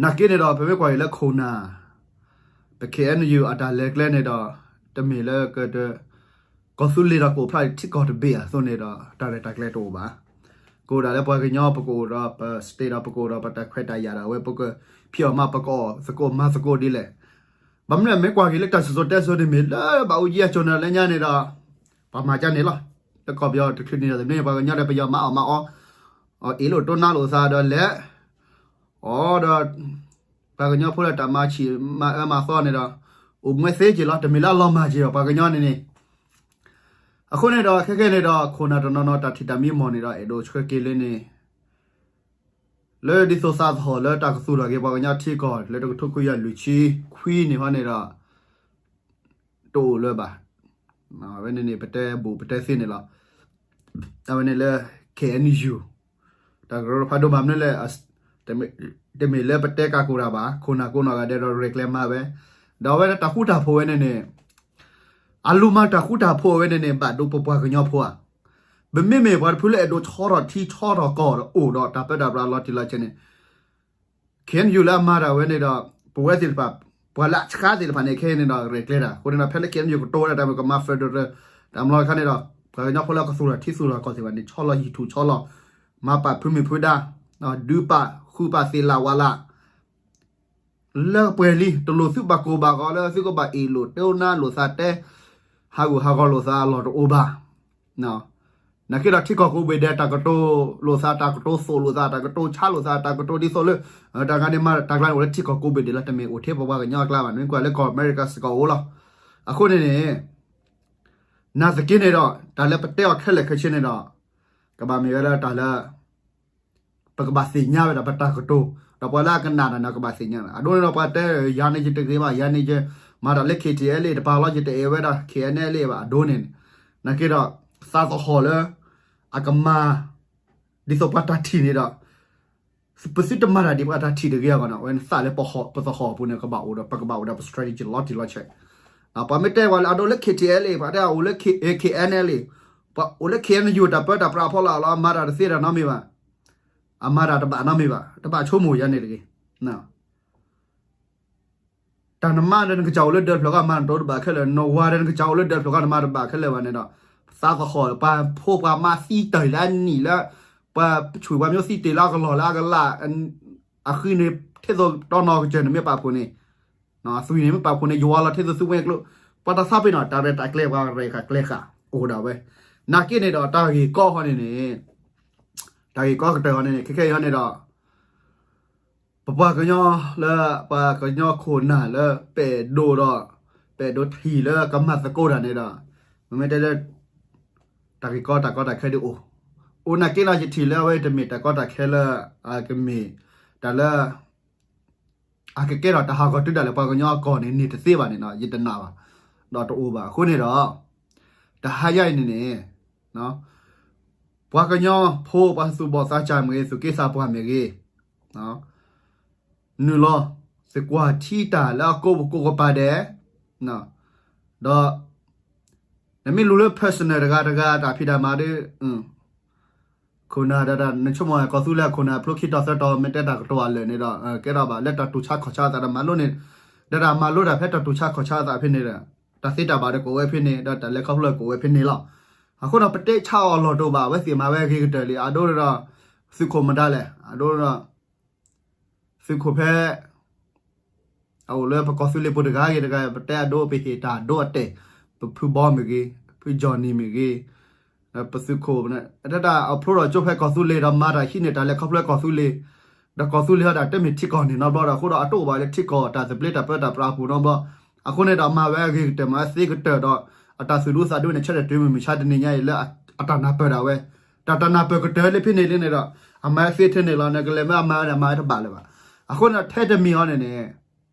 နာ်က့န့ၣ်ဒီး ပမ့ၢ်ကွၢ်က့ၤလၢခိၣ်နၢ် ပ KNU အတၢ်လဲၤကျဲန့ၣ်ဒီး တမ့ၢ်လၢက ကီၢ်သူလ့ၤဒီးကအိၣ်ဖျါထံကီၢ်တဘ့ၣ်အသိးန့ၣ်ဒီး တၢ်ရဲၣ်တၢ်ကျဲၤတအိၣ်ဘၣ်. ကအိၣ်ဒၣ်လၢပှၤကညီပကအိၣ်ဒီးပ state ဒီးပကအိၣ်ဒီးပတၢ်ခွဲးတၢ်ယာ်ဒီး အဝဲပကဖံးအီၣ်မၤပကအီၣ်သကိးမၤသကိးဒ်လဲၣ်. ဘၣ်မနုၤမ့ၢ်ကွၢ်က့ၤလၢတၢ်စံၣ်စိၤတဲစိၤန့ၣ်မ့ၢ်လၢဘၣ်အူကၠံအစိၤန့ၣ်လၢညါန့ၣ်ဒီး ပှၤမၤကန့ၣ်လီၤ. လၢကီၢ်ပယီၤတချုးန့ၣ်ဒီး မ့ၢ်ပှၤကညီဒီးပယီၤမၤအီၣ်မၤအီ အီၣ်အ့ၣ်လိာ်တိၢ်နါလိာ်သးဒီးလဲၤ အီၤဒီး ပှၤကညီဖိလၢတၢ်မၤဆံးမၤအၢမၤသီန့ၣ်ဒီး အိၣ်မွဲသ့က့ၤလီၤ. တမ့ၢ်လၢအလီၤမၢ်က့ၤဘၣ် ပှၤကညီန့ၣ်န့ၣ်. အဃိန့ၣ်ဒီး ခဲကဲန့ၣ်ဒီး ခိၣ်နၢ်တနီၤနီၤတၢ်ထံၣ်တၢ်မံမီၢ်န့ၣ်ဒီး အဲၣ်ဒိးဆှၢက့ၤလၢန့ၣ် လၢဒ်သိးသးသဟီၣ်လၢတၢ်ကသူၣ်ထီၣ်က့ၤပှၤကညီထံကီၢ်လၢတကထိခွံကယၤလွံၢ်ဆံခွံန့ၣ်ဟီန့ၣ်ဒီး တအိၣ်လၢၤဘၣ်. အဝဲန့ၣ်န့ၣ် ပတဲဘူးပတဲသ့န့ၣ်လီၤ. အဝဲန့ၣ်လၢ KNU တၢ်ကရၢဖးဒိၣ်ဘၣ်မနုၤလဲၣ်, တမ့ၢ်လၢပတဲကးကိးတၢ်ဘၣ်, ခိၣ်နၢ်ကိးနီၢ်ဂၤဒဲးဒီး ရဲၣ်ကျဲၤမၤဝဲ, ဒီးအဝဲဒၣ်တၢ်ဃူတၢ်ဖိးဝဲန့ၣ်န့ၣ် အလိၣ်မၤတၢ်ဃူတၢ်ဖိးဝဲန့ၣ်န့ၣ် ဘၣ်ဒိပပှၤကညီဖိဧါ. ပမ့မ့ၢ်ပှၤတဖုလၢအဲၣ်ဒိးဆီထီၣ်ထံဆီထီၣ်ကီၢ်ဒီး အိၣ်ဒီးတၢ်ပၢတၢ်ပြးလီၤတံၢ်လီၤဆဲးန့ၣ် KNU လၢအမၤတၢ်ဝဲန့ၣ်ဒီး ပဝဲသ့ၣ်တဖၣ် ပှၤလၢအဆှါသ့ၣ်တဖၣ်န့ၣ် ခဲအံၤန့ၣ်ဒီး ရဲၣ်ကျဲၤတၢ်. အဃိန့ၣ်ဒီး ဖဲလၢ KNU ကတိၤဝဲဒၣ်တၢ်မ့ၢ်ကမၤ federal တၢ်မလီၤခါန့ၣ်ဒီး ပှၤကညီဖိလၢကသူၣ်ထီၣ်ထံသူၣ်ထီၣ်ကီၢ်သ့ၣ်တဖၣ်န့ၣ် ဆီလီၤဟံၣ်ထူၣ်ဆီလီၤ မၤပာ်ဖုမုၢ်ဖုဒါ ဒုးပာ်ဃုာ်ပာ်သ့ၣ်လၢ်ဝါလၢ် လၢပှဲၤလံ တလိၣ်သုဘၣ်ကိၢ်ဘၣ်ဂီၤလၢသုကဘၣ်အ့ၣ်လိာ်တိၢ်နါလိာ်သးတဲ ဟးဂူာ်ဟးဂီၤလိာ်သးအလီၢ်တအိၣ်ဘၣ်. နာ်က့ဒီးထံကီၢ်ကိးဘ့ၣ်ဒဲး တၢ်ကတိၤလိာ်သး တၢ်ကတိၤသိၣ်လိာ်သး တၢ်ကတိၤဆါလိာ်သး တၢ်ကတိၤဒ်သိးလၢ တၢ်ဂၤန့ၣ်မၤတၢ်ကျါန့ၣ် အိၣ်လၢထံကီၢ်ကိးဘ့ၣ်ဒဲးလီၤ. တမ့ၢ်အိၣ်ထဲပပှၤကညီအကျါဘၣ်. နမ့ၢ်ကွၢ်လၢကီၢ်အမဲရကၤစ့ၢ်ကီးအိၣ်လီၤ. အဃိန့ၣ်န့ၣ် နာ်သက့န့ၣ်ဒီး တၢ်လၢပတဲအီၤခဲလၢာ်ခဲဆ့န့ၣ်ဒီး ကဘၣ်မ့ၢ်ဝဲဒၣ်တၢ်လၢ ပကဘၣ်သ့ၣ်ညါဝဲဒၣ်ပတၢ်ကတိၤ, ဒီးပှၤလၢအကနၣ်တၢ်န့ၣ် ကဘၣ်သ့ၣ်ညါဝဲ. အဒိန့ၣ်ဒီးပှၤတဲ ယၤန့ၣ်ယတဂ့ၤဘၣ်, ယၤန့ၣ်ယမၤတၢ်လၢ KTLA တပၤလီၤ, ယတအဲၣ်ဝဲဒၣ် KNLA ဘၣ်. အဒိန့ၣ် နာ်က့ဒီး သးသဟီၣ်လၢ အကမၤ ဒ်သိးပှၤတၢ်ထံၣ်န့ၣ်ဒီး ပသုတမၤတၢ်ဒ်ပှၤတၢ်ထံၣ်တဂ့ၤအဂီၢ်န့ၣ် အဝဲန့ၣ်သးလၢပသဟီၣ်အပူၤန့ၣ် ကဘၣ်အိၣ်ဒီး ပကဘၣ်အိၣ်ဒီးပ strategy လီၤတံၢ်လီၤဆဲး. ပှၤမ့ၢ်တဲပှၤလၢအဒိလၢ KTLA ပှၤတဲအအိၣ်လၢ KNLA, ပှၤအိၣ်လၢ KNU တၢ်ပၢတၢ်ပြးဖီလာ်လီၤ, အမၤတၢ်တသ့တၢ်နီတမံၤဘၣ်, အမၤတၢ်တဘၣ်နီတမံၤဘၣ်, တဘၣ်ဆိကမိၣ်ယၤန့ၣ်တဂ့ၤ. တၢ်နမါဒီးနကစၢ်အိၣ်လၢဒၢးဖျၢၣ်ဃီ မၤနတိၤတဘၣ်ခဲလၢာ်, နဝၤဒီးနကစၢ်အိၣ်လၢဒၢးဖျၢၣ်ဃီ နမၤတဘၣ်ခဲလၢာ်ဘၣ်န့ၣ်ဒီး သးသဟီၣ် ပှၤဖိပှၤမါသံတၢ်လၢအနံၣ်လၢ ပှၤဆူၣ်ပှၤမျိုးသံတ့ၢ်လၢအကလီၢ်လၢအကလး အဃံန့ၣ် ထဲသိးတီနီၢ်ကစၢၢ်န့ၣ်မ့ၢ်ပာ်ဖှိၣ်န့ၣ် သွံၣ်န့ၣ်မ့ၢ်ပာ်ဖှိၣ်န့ၣ် ယွၤလီၤထဲသိးသုဝဲကျိ ပှၤတၢ်သးပ့ၤနီၣ် တၢ်ရဲၣ်တၢ်ကျဲၤ ပှၤရဲၣ်တၢ်ကျဲၤဃာ်အိၣ်ဒၣ်ဝဲ. နာ်က့န့ၣ်ဒီး တၢ်ဂ့ၢ်ကီဟီန့ၣ်န့ၣ် တၢ်ဂ့ၢ်ကီကတၢၢ်ဟီန့ၣ်န့ၣ် ခဲခဲအံၤန့ၣ်ဒီး ပပှၤကညီလၢ ပှၤကညီခိၣ်နၢ်လၢ ပအဲၣ်ဒိးဒီး ပအဲၣ်ဒိးထံၣ်လၢကမၤသကိးတၢ်န့ၣ်ဒီး မ့မ့ၢ်တဲလၢ တၢ်ဂ့ၢ်ကီတၢ်ကီတၢ်ခဲဒ်အိၣ် အိၣ်နာ်က့ဒီး ယထံၣ်လၢအဝဲတမ့ၢ်တၢ်ကီတၢ်ခဲလၢ အကမ့ၢ်တၢ်လၢ အကကဲထီၣ်တၢ်ဟးဂီၤတုၤဒၣ်လဲာ် ပှၤကညီအကီၢ်န့ၣ် န့ၢ်တသ့ဘၣ်န့ၣ် ယတနာ်ဘၣ် ဒီးတအိၣ်ဘၣ်. အဃိန့ၣ်ဒီး တဟါယါအံၤန့ၣ်န့ၣ် ပှၤကညီဖိ ပှၤသူၣ်ဘီၣ်သးစၢ်မ့ၢ်ဂ့ၤ သူၣ်က့သးပှၢ်မ့ၢ်ဂ့ၤ နုာ်လီၤ သကွၢ်ထံတၢ်လၢအကိးပကိးကပၤဒဲး, ဒီး နမ့ၢ်လူၤလၢ personal တဂၤတဂၤတၢ်ဖံးတၢ်မၤဒီး ခိၣ်နၢ်ဒၣ် နဆိကမိၣ်ကီၢ်သူလ့ၤအခိၣ်နၢ်ဖျိခံတီၤသၢတီၤ မ့ၢ်တဲတၢ်ကတိၤအလၢာ်န့ၣ်ဒီး ကဲထီၣ်ဘၣ်လၢတၢ်တူၢ်ဆါခီၣ်ဆါအသးဒီးမၤလိန့ၣ်, ဒီးတၢ်မၤလိတၢ်ဖဲတၢ်တူၢ်ဆါခီၣ်ဆါအသးဖဲန့ၣ်ဒီး တၢ်သ့တၢ်ဘၣ်ဒီးကအိၣ်ဝဲဖဲန့ၣ် ဒီးတၢ်လဲၤခီဖျိကအိၣ်ဝဲဖဲန့ၣ်လီၤ. အဃိဒီးပတဲဆါအီၤလီၢ်တအိၣ်ဘၣ် အဝဲသ့ၣ်မၤဝဲအဂ့ၤကတၢၢ်လံ အဒိဒီး သုးခိၣ်မတၤလဲၣ် အဒိဒီး သုးခိၣ်ဖဲ အအိၣ်လၢပကီၢ်သူလ့ၤပူၤတဂၤဂ့ၤတဂၤ ပတဲအဒိ ပဟ့ၣ်တၢ်ဒိအတဲာ်, ပဖုဘီမ့ၢ်ဂ့ၤ, ဖုကၠီၣ်နံၣ်မ့ၢ်ဂ့ၤ, ပသုးခိၣ် တၢ်အဖျိထီၣ်ကၠိဖဲကီၢ်သူလ့ၤဒီးမၤတၢ်ဟံးန့ၢ်တၢ်လဲၤခီဖျိကီၢ်သူလ့ၤ, ဒီးကီၢ်သူလ့ၤဟီဒၣ်တမ့ၢ်ထံကီၢ်န့ၣ်နီတဘျီဒီး အဃိဒီးအတအိၣ်ဘၣ်လၢထံကီၢ်တၢ်သဘျ့တၢ်ပၢတၢ်ပြးအပူၤနီတဘျီ, အဃိန့ၣ်ဒီးမၤဝဲအဂ့ၤကတၢၢ် မၤဝဲသ့ကတၢၢ်ဒီး အတၢ်သူၣ်ဒူသးဒူန့ၣ် ဆၢထၢၣ်တုၤမုၢ်မဆါတနံၤညါအံၤလၢအတၢ်နၢ်ပၢၢ်ဒၣ်ဝဲ, တၢ်တၢ်နၢ်ပၢၢ်ကတၢၢ်လၢဖဲန့ၣ်လံန့ၣ်ဒီး အမၤသ့ထဲန့ၣ်လီၤ နကလဲၤမ့ၢ်အမၤန့ၣ် အမၤဝဲတဘၣ်လၢၤဘၣ်. အဃိန့ၣ်ထဲတမံၤအီၤန့ၣ်န့ၣ်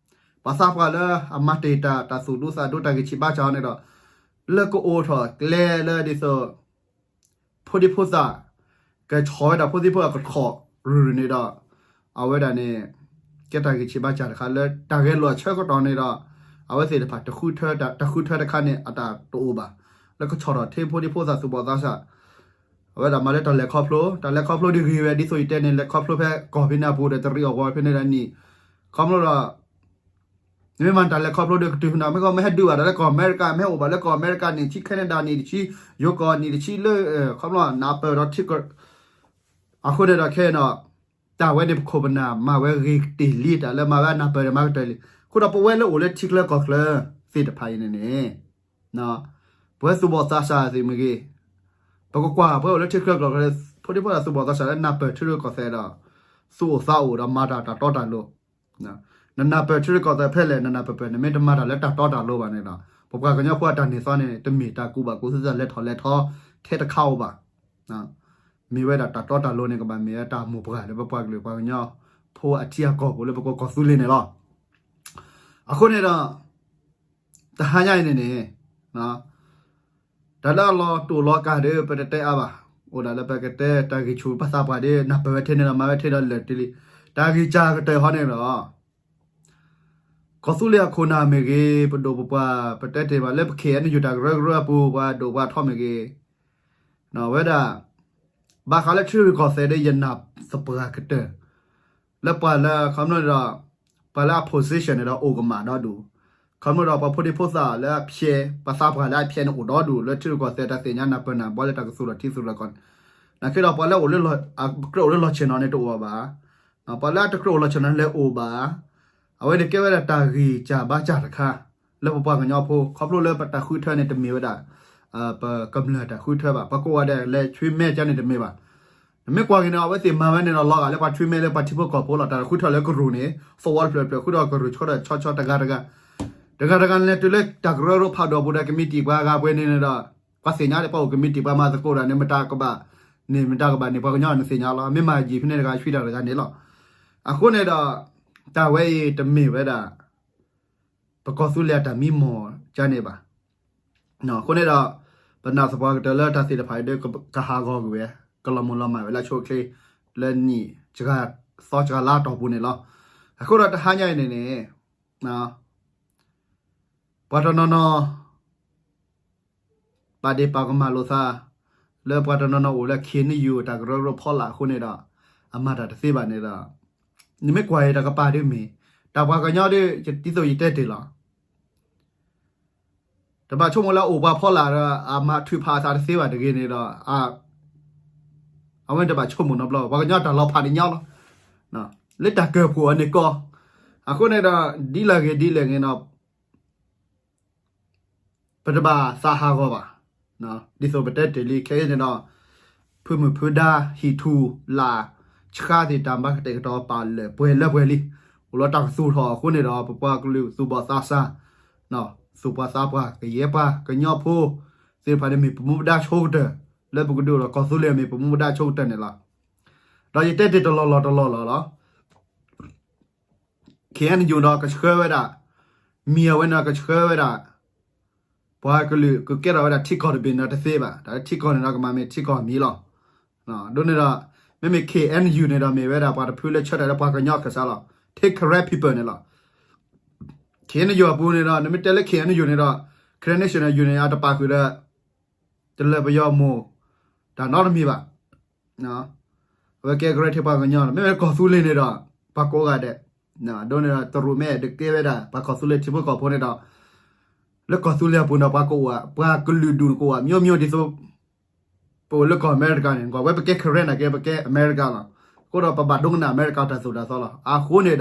ပှၤသးပှၢ်လၢအမၤတ့ၢ်တၢ် တၢ်သူၣ်ဒူသးဒူတၢ်ဂံၢ်ဆံးဘါစၢ်အီၤန့ၣ်ဒီး လၢကအိၣ်ထီၣ်ကျဲလၢဒ်သိး ဖိဒံဖိသၣ် ကဆီၣ်ဝဲဒၣ်ဖိဒံဖိသၣ်ကထီၣ်ရုၢ်ရုၢ်န့ၣ်ဒီး အဝဲဒၣ်န့ၣ် ကဲတၢ်ဂံၢ်ဆံးဘါစၢ်တခါလၢတၢ်ဂဲၤလိာ်အဆၢကတီၢ်န့ၣ်ဒီး အဝဲသ့ၣ်တဖၣ် တဃုထၢတၢ် တဃုထၢတခါန့ၣ် အတၢ်တအိၣ်ဘၣ် လၢကဆီၣ်ထီၣ်ထဲဖိဒံဖိသၣ်သူၣ်ဘီၣ်သးစၢ် အဝဲဒၣ်မၤလၢတၢ်လဲၤခီဖျိ တၢ်လဲၤခီဖျိဒ်ဂ့ၤဝဲ ဒ်သိးယတဲန့ၣ် လဲၤခီဖျိဖဲကီၢ်ဖဲန့ၣ်အပူၤဒီး တရံးအီၣ်ဂီၤဖဲန့ၣ်ဒီးနံၣ် ခီဖျိဒီး နမ့ၢ်မၤတၢ်လဲၤခီဖျိဒီးကတုၤဖဲန့ၣ် မ့ၢ်ကီမ့ၢ်ဟဲဒုးဘၣ်တၢ်လၢကီၢ်အမဲရကၤ မ့ၢ်ဟဲအိၣ်ဘၣ်လၢကီၢ်အမဲရကၤနံၣ်တဆံ Canada နံၣ်တဆံ ယိၤကီၢ်နံၣ်တဆံလၢ ခီဖျိနၢ်ပၢၢ်ဒီးထံကီၢ် အဃိန့ၣ်ဒီးခဲအံၤဒီး တၢ်ဝဲန့ၣ်ပခိၣ်ပနၢ်မၤဝဲဂ့ၤကတ့ၢ်လံ တၢ်လၢမၤဝဲအနၢ်ပၢၢ်ဒီးမၤကတၢၢ်လံ. အဃိဒီးပဝဲလၢအိၣ်လၢထံချၢကီၢ်ချၢသ့ၣ်တဖၣ်အံၤန့ၣ်န့ၣ် ပဝဲသူၣ်ဘီၣ်သးစၢ်သ့ၣ်မ့ၢ်ဂ့ၤ, ပကကွၢ်ပဝဲအိၣ်လၢထံချၢကီၢ်ချၢ ဖိဒံဖိသၣ်သူၣ်ဘီၣ်သးစၢ်လၢနၢ်ပၢၢ်ထံရူၢ်ကီၢ်သဲးဒီး သူၣ်အိၣ်သးအိၣ်ဒီးမၤတၢ်တၢ်တီတၢ်လိၤ နနၢ်ပၢၢ်ထံရူၢ်ကီၢ်သဲးဖဲလဲၣ် နနၢ်ပၢၢ်ပၢၢ် နမ့ၢ်တမၤတၢ်လၢတၢ်တီတၢ်လိၤဘၣ်န့ၣ်ဒီး ပပှၤကညီဖိအတၢ်န့ၢ်သီန့ၣ် တမ့ၢ်တၢ်ကူၣ်ဘၣ်ကူၣ်သ့တၢ်လဲၤထီၣ်လဲၤထီထဲတခါဧိၤဘၣ်. မ့ၢ်ဝဲဒၣ်တၢ်တီတၢ်လိၤန့ၣ် ကဘၣ်မ့ၢ်ဝဲတၢ်မိၢ်ပှၢ်လၢပပှၤကလုာ်ပှၤကညီဖိအထံအကီၢ်ပူၤလၢပကိးကီၢ်သူလ့ၤန့ၣ်လီၤ. အဃိန့ၣ်ဒီး တဟါညါအံၤန့ၣ်န့ၣ် တၢ်လၢအလီၤတိာ်လီၤကၢ်ဒီး ပတတဲအါဘၣ်. အိၣ်ဒၣ်လၢပကတဲတၢ်ဂံၢ်ဆူၣ်ပသးပှၢ်ဒီး နၢ်ပၢၢ်ဝဲထဲန့ၣ်ဒီး မၤဝဲထဲဒီးလၢာ်တ့ၢ်လံ. တၢ်ဂံၢ်စၢ်ကတၢၢ်ဟီန့ၣ်ဒီး ကီၢ်သူလ့ၤအခိၣ်နၢ်မ့ၢ်ဂ့ၤ, ပဒိၣ်ပပှၢ် ပတဲတ့ၢ်ဘၣ်လၢပ ခ့ၣ်အဲၣ်ယူၣ် တၢ်ကရၢကရိအပူၤ ပှၤဒိၣ်ပှၤထီမ့ၢ်ဂ့ၤ, ဝဲဒၣ် ဘၣ်ဃးလၢထံရူၢ်ကီၢ်သဲးဒီး ယနၢ်သပှၢ်ကတၢၢ် လၢပှၤလၢ ခီဖျိဒီး ပှၤလၢအ position န့ၣ်ဒီးအိၣ်ကမၣ်ဒီဒူၣ်, ခီဖျိဒီးပှၤဖိဒံဖိသၣ်လၢအဖျဲး ပှၤသးပှၢ်လၢအဖျဲးန့ၣ်အိၣ်ဒီဒူၣ် လၢထံရူၢ်ကီၢ်သဲးတၢ်သ့ၣ်ညါနၢ်ပၢၢ်နၢ်ဘှီလၢတၢ်ကသူၣ်ထီၣ်ထံသူၣ်ထီၣ်ကီၢ်န့ၣ်, နာ်က့ဒီးပှၤလၢအိၣ်လၢ ကြၢးအိၣ်လၢလီၢ်ဆ့ၣ်နီၤန့ၣ်တအိၣ်ဘၣ်, ပှၤလၢအတကြၢးအိၣ်လီၢ်ဆ့ၣ်နီၤန့ၣ်လဲၤအိၣ်ဘၣ်, အဝဲန့ၣ်ကဲဝဲဒၣ်တၢ်ဂံၢ်စၢ်ဘါစၢ်တခါ လၢပပှၤကညီဖိ ခီဖျိလၢပတၢ်ဃုထၢန့ၣ်တမ့ၢ်ဝဲဒၣ် ပကမျၢၢ်တၢ်ဃုထၢဘၣ်, ပှၤကိးဂၤဒဲးလဲၤဆွံမဲကန့ၣ်တမ့ၢ်ဘၣ်. နမ့ၢ်ကွၢ်က့ၤန့ၣ် အဝဲသ့ၣ်မၤဝဲန့ၣ်ဒီးလီၤဂာ်လၢပှၤဆွံမဲလၢပှၤထံဖိကီၢ်ဖိလီၤ. တၢ်ဃုထၢလၢကရူၢ်န့ၣ် သဝီတဖျၢၣ်တဖျၢၣ် ဃုထၢကရူၢ်ဆှၢဒီးဆီဆီတဂၤတဂၤ, တဂၤတဂၤန့ၣ်လဲၤတုၤလၢတၢ်ကရၢကရိဖးဒိၣ်ပူၤဒီး ကမံးတံာ်ပှၤဂၤပှဲၤန့ၣ်န့ၣ်ဒီး ပှၤသ့ၣ်ညါဒီးပှၤအိၣ်ကမံးတံာ်ပှၤမၤသကိးတၢ်န့ၣ် မတၤကဘၣ်န့ၣ် မတၤကဘၣ်န့ၣ် ပှၤကညီန့ၣ်သ့ၣ်ညါလီၤ. မ့ၢ်မၤယံာ်ဖဲန့ၣ်တဂၤ ဆွံတၢ်တဂၤန့ၣ်လီၤ. အဃိန့ၣ်ဒီး တၢ်ဝဲအံၤတမ့ၢ်ဝဲဒၣ် ပကီၢ်သူလ့ၤအတၢ်မံမီၢ်ကန့ၣ်ဘၣ်. အဃိန့ၣ်ဒီး ပနၢ်သပှၢ်ကတၢၢ်လၢတၢ်သ့ၣ်တဖၣ်အံၤဒီး ကဟးဂီၤကွံာ်ဝဲ ကလီၤမုၢ်လီၤမၢ်ဝဲလၢအဆိအချ့ လၢနံၣ်စှၤသီစှၤလါအတီၢ်ပူၤန့ၣ်လီၤ. အဃိဒီးတဟါညါအံၤန့ၣ်န့ၣ် ပှၤတနီၤနီၤ ပာ်ဒ့ၣ်ပာ်ကမၣ်လိာ်သး လၢပှၤတနီၤနီၤအိၣ်လၢ ခ့ၣ်အဲၣ်ယူၣ် တၢ်ကရၢကရိဖီလာ်အဃိန့ၣ်ဒီး အမၤတၢ်တသ့ဘၣ်န့ၣ်ဒီး နမ့ၢ်ကွၢ်အံၤတၢ်ကပၤဒ်မ့ၢ် တၢ်ပှၤကညီဒီး ဒ်သိးယတဲတ့ၢ်လီၤ. တဘၣ်ဆိကမိၣ်လၢအအိၣ်ပှၤဖီလာ်ဒီး အမၤထုးဖးအသးတသ့ဘၣ်တဂ့ၤန့ၣ်ဒီး အဝဲန့ၣ်တဘၣ်ဆိကမိၣ်နီတဘျီဘၣ်. ပှၤကညီတၢ်လီၤဖးန့ၣ်ညီလီၤ. လၢတၢ်ကၢၢ်ဖှိၣ်အီၤန့ၣ်ကီ အဃိန့ၣ်ဒီး ဒ်လဲၣ်ဂ့ၤဒ်လဲၣ်ဂ့ၤန့ၣ် ပတဘၣ်သးဟးဂီၤဘၣ်. ဒ်သိးပတဲတ့ၢ်လံခဲအံၤန့ၣ်ဒီး ဖုမုၢ်ဖုဒါ ဟံၣ်ထူၣ်လာ် ဆှါသ့ၣ်တၢ်ဘၣ်ကတဲာ်ကတီၤပာ်လၢာ်ပှဲၤလၢပှဲၤလံ. အိၣ်လီၤတၢ်ကသူၣ်ထီၣ်အဃိန့ၣ်ဒီး ပပှၤကလုာ်သူၣ်ဘီၣ်သးစၢ် သူၣ်ပှၤသးပှၢ် ကယဲၢ်ပှၤ ကညီဖိသ့ၣ်တဖၣ်န့ၣ် မ့ၢ်ပမူပဒါဆိကတၢၢ် လၢပကဒုးအိၣ်ဒီးကီၢ်သူလ့ၤမ့ၢ်ပမူပဒါဆိကတၢၢ်န့ၣ်လီၤ. ဒီးယတဲတ့ၢ်တလီၢ်လီၢ်တလီၢ်လီၢ်လီၤ. ခ့ၣ်အဲၣ်ယူၣ်ဒီးကဆှၢဝဲဒၣ် မံၤအဝဲန့ၣ်ကဆှၢဝဲဒၣ် ပှၤကလုာ်ကကဲထီၣ်ဝဲဒၣ်ထံကီၢ်တဘ့ၣ်န့ၣ်တသ့ဘၣ်. တၢ်လၢထံကီၢ်န့ၣ်ဒီးကမၤမ့ၢ်ထံကီၢ်မံၤလီၤ. ဒ်န့ၣ်ဒီး မ့မ့ၢ် ခ့ၣ်အဲၣ်ယူၣ် န့ၣ်ဒီးမ့ၢ်ဝဲဒၣ်ပှၤတဖုလၢဆၢထၢၣ်လၢပှၤကညီခၢၣ်စးလီၤ. ထံ Karen people န့ၣ်လီၤ. K N U အပူၤန့ၣ်ဒီး နမ့ၢ်တဲလၢ K N U န့ၣ်ဒီး Karen National Union အတပာ်ဃုာ်ဒီး တလၢပယီၤမိၢ် တၢ်နီတမံၤဘၣ်. အဝဲကဲကရၢထံပှၤကညီလီၤ. မ့မ့ၢ်ကီၢ်သူလ့ၤန့ၣ်ဒီး ပှၤကိးဂၤဒဲး ဒ်န့ၣ်ဒီး တရူးမ့ၢ်ဒုးကဲဝဲဒၣ် ပှၤကီၢ်သူလ့ၤထံဖိကီၢ်ဖိန့ၣ်ဒီး လၢကီၢ်သူလ့ၤအပူၤန့ၣ်ဒီး ပှၤကအိၣ် ပှၤကလုာ်ဒူၣ်န့ၣ်ကအိၣ် မျိုးမျိုး ဒ်သိး ပအိၣ်လၢကီၢ်အမဲရကၤန့ၣ် ကွၢ်ဝဲပကဲ Karen န့ၣ်က့ ပကဲအမဲရကၤလီၤ. အဃိဒီးပဘၣ်ဒိကနၣ်အမဲရကၤတၢ်သိၣ်တၢ်သီလီၤ. အဃိန့ၣ်ဒီး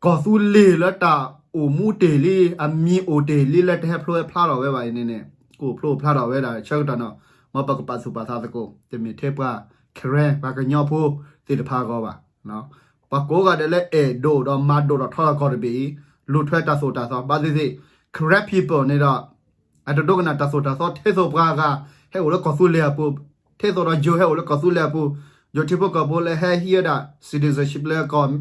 ကီၢ်သူလ့ၤလၢတၢ်အိၣ်မူတ့ၢ်လံ အမံၤအိၣ်တ့ၢ်လံလၢတဟဲဖျိဟဲဖျါထီၣ်ဝဲဘၣ်အံၤန့ၣ်န့ၣ် ကအိၣ်ဖျိဖျါထီၣ်ဝဲဒၣ်ဆၢကတီၢ်န့ၣ် မ်ပကပာ်သူၣ်ပာ်သးသကိး တမ့ၢ်ထဲပှၤ Karen ပှၤကညီဖိသ့ၣ်တဖၣ်အဂီၢ်ဘၣ်. ပှၤကိးဂၤဒဲးလၢအဲၣ်ဒိၣ်ဒီးမၤဒိၣ်ထီၣ်ထီထီၣ်ကီၢ်တဘ့ၣ်အံၤ လူၤထွဲတၢ်သိၣ်တၢ်သီ ဘၣ်သ့ၣ်သ့ၣ် Karen people န့ၣ်ဒီး အတဒိကနၣ်တၢ်သိၣ်တၢ်သီ ထဲသိးပှၤဂၤ ဟဲအိၣ်လၢကီၢ်သူလ့ၤအပူၤ ထဲသိးဒီးယိၤဟဲအိၣ်လၢကီၢ်သူလ့ၤအပူၤ ယိၤထံဖိကီၢ်ဖိလၢဟဲဟံးဝဲဒၣ် citizenship လၢ ကီၢ်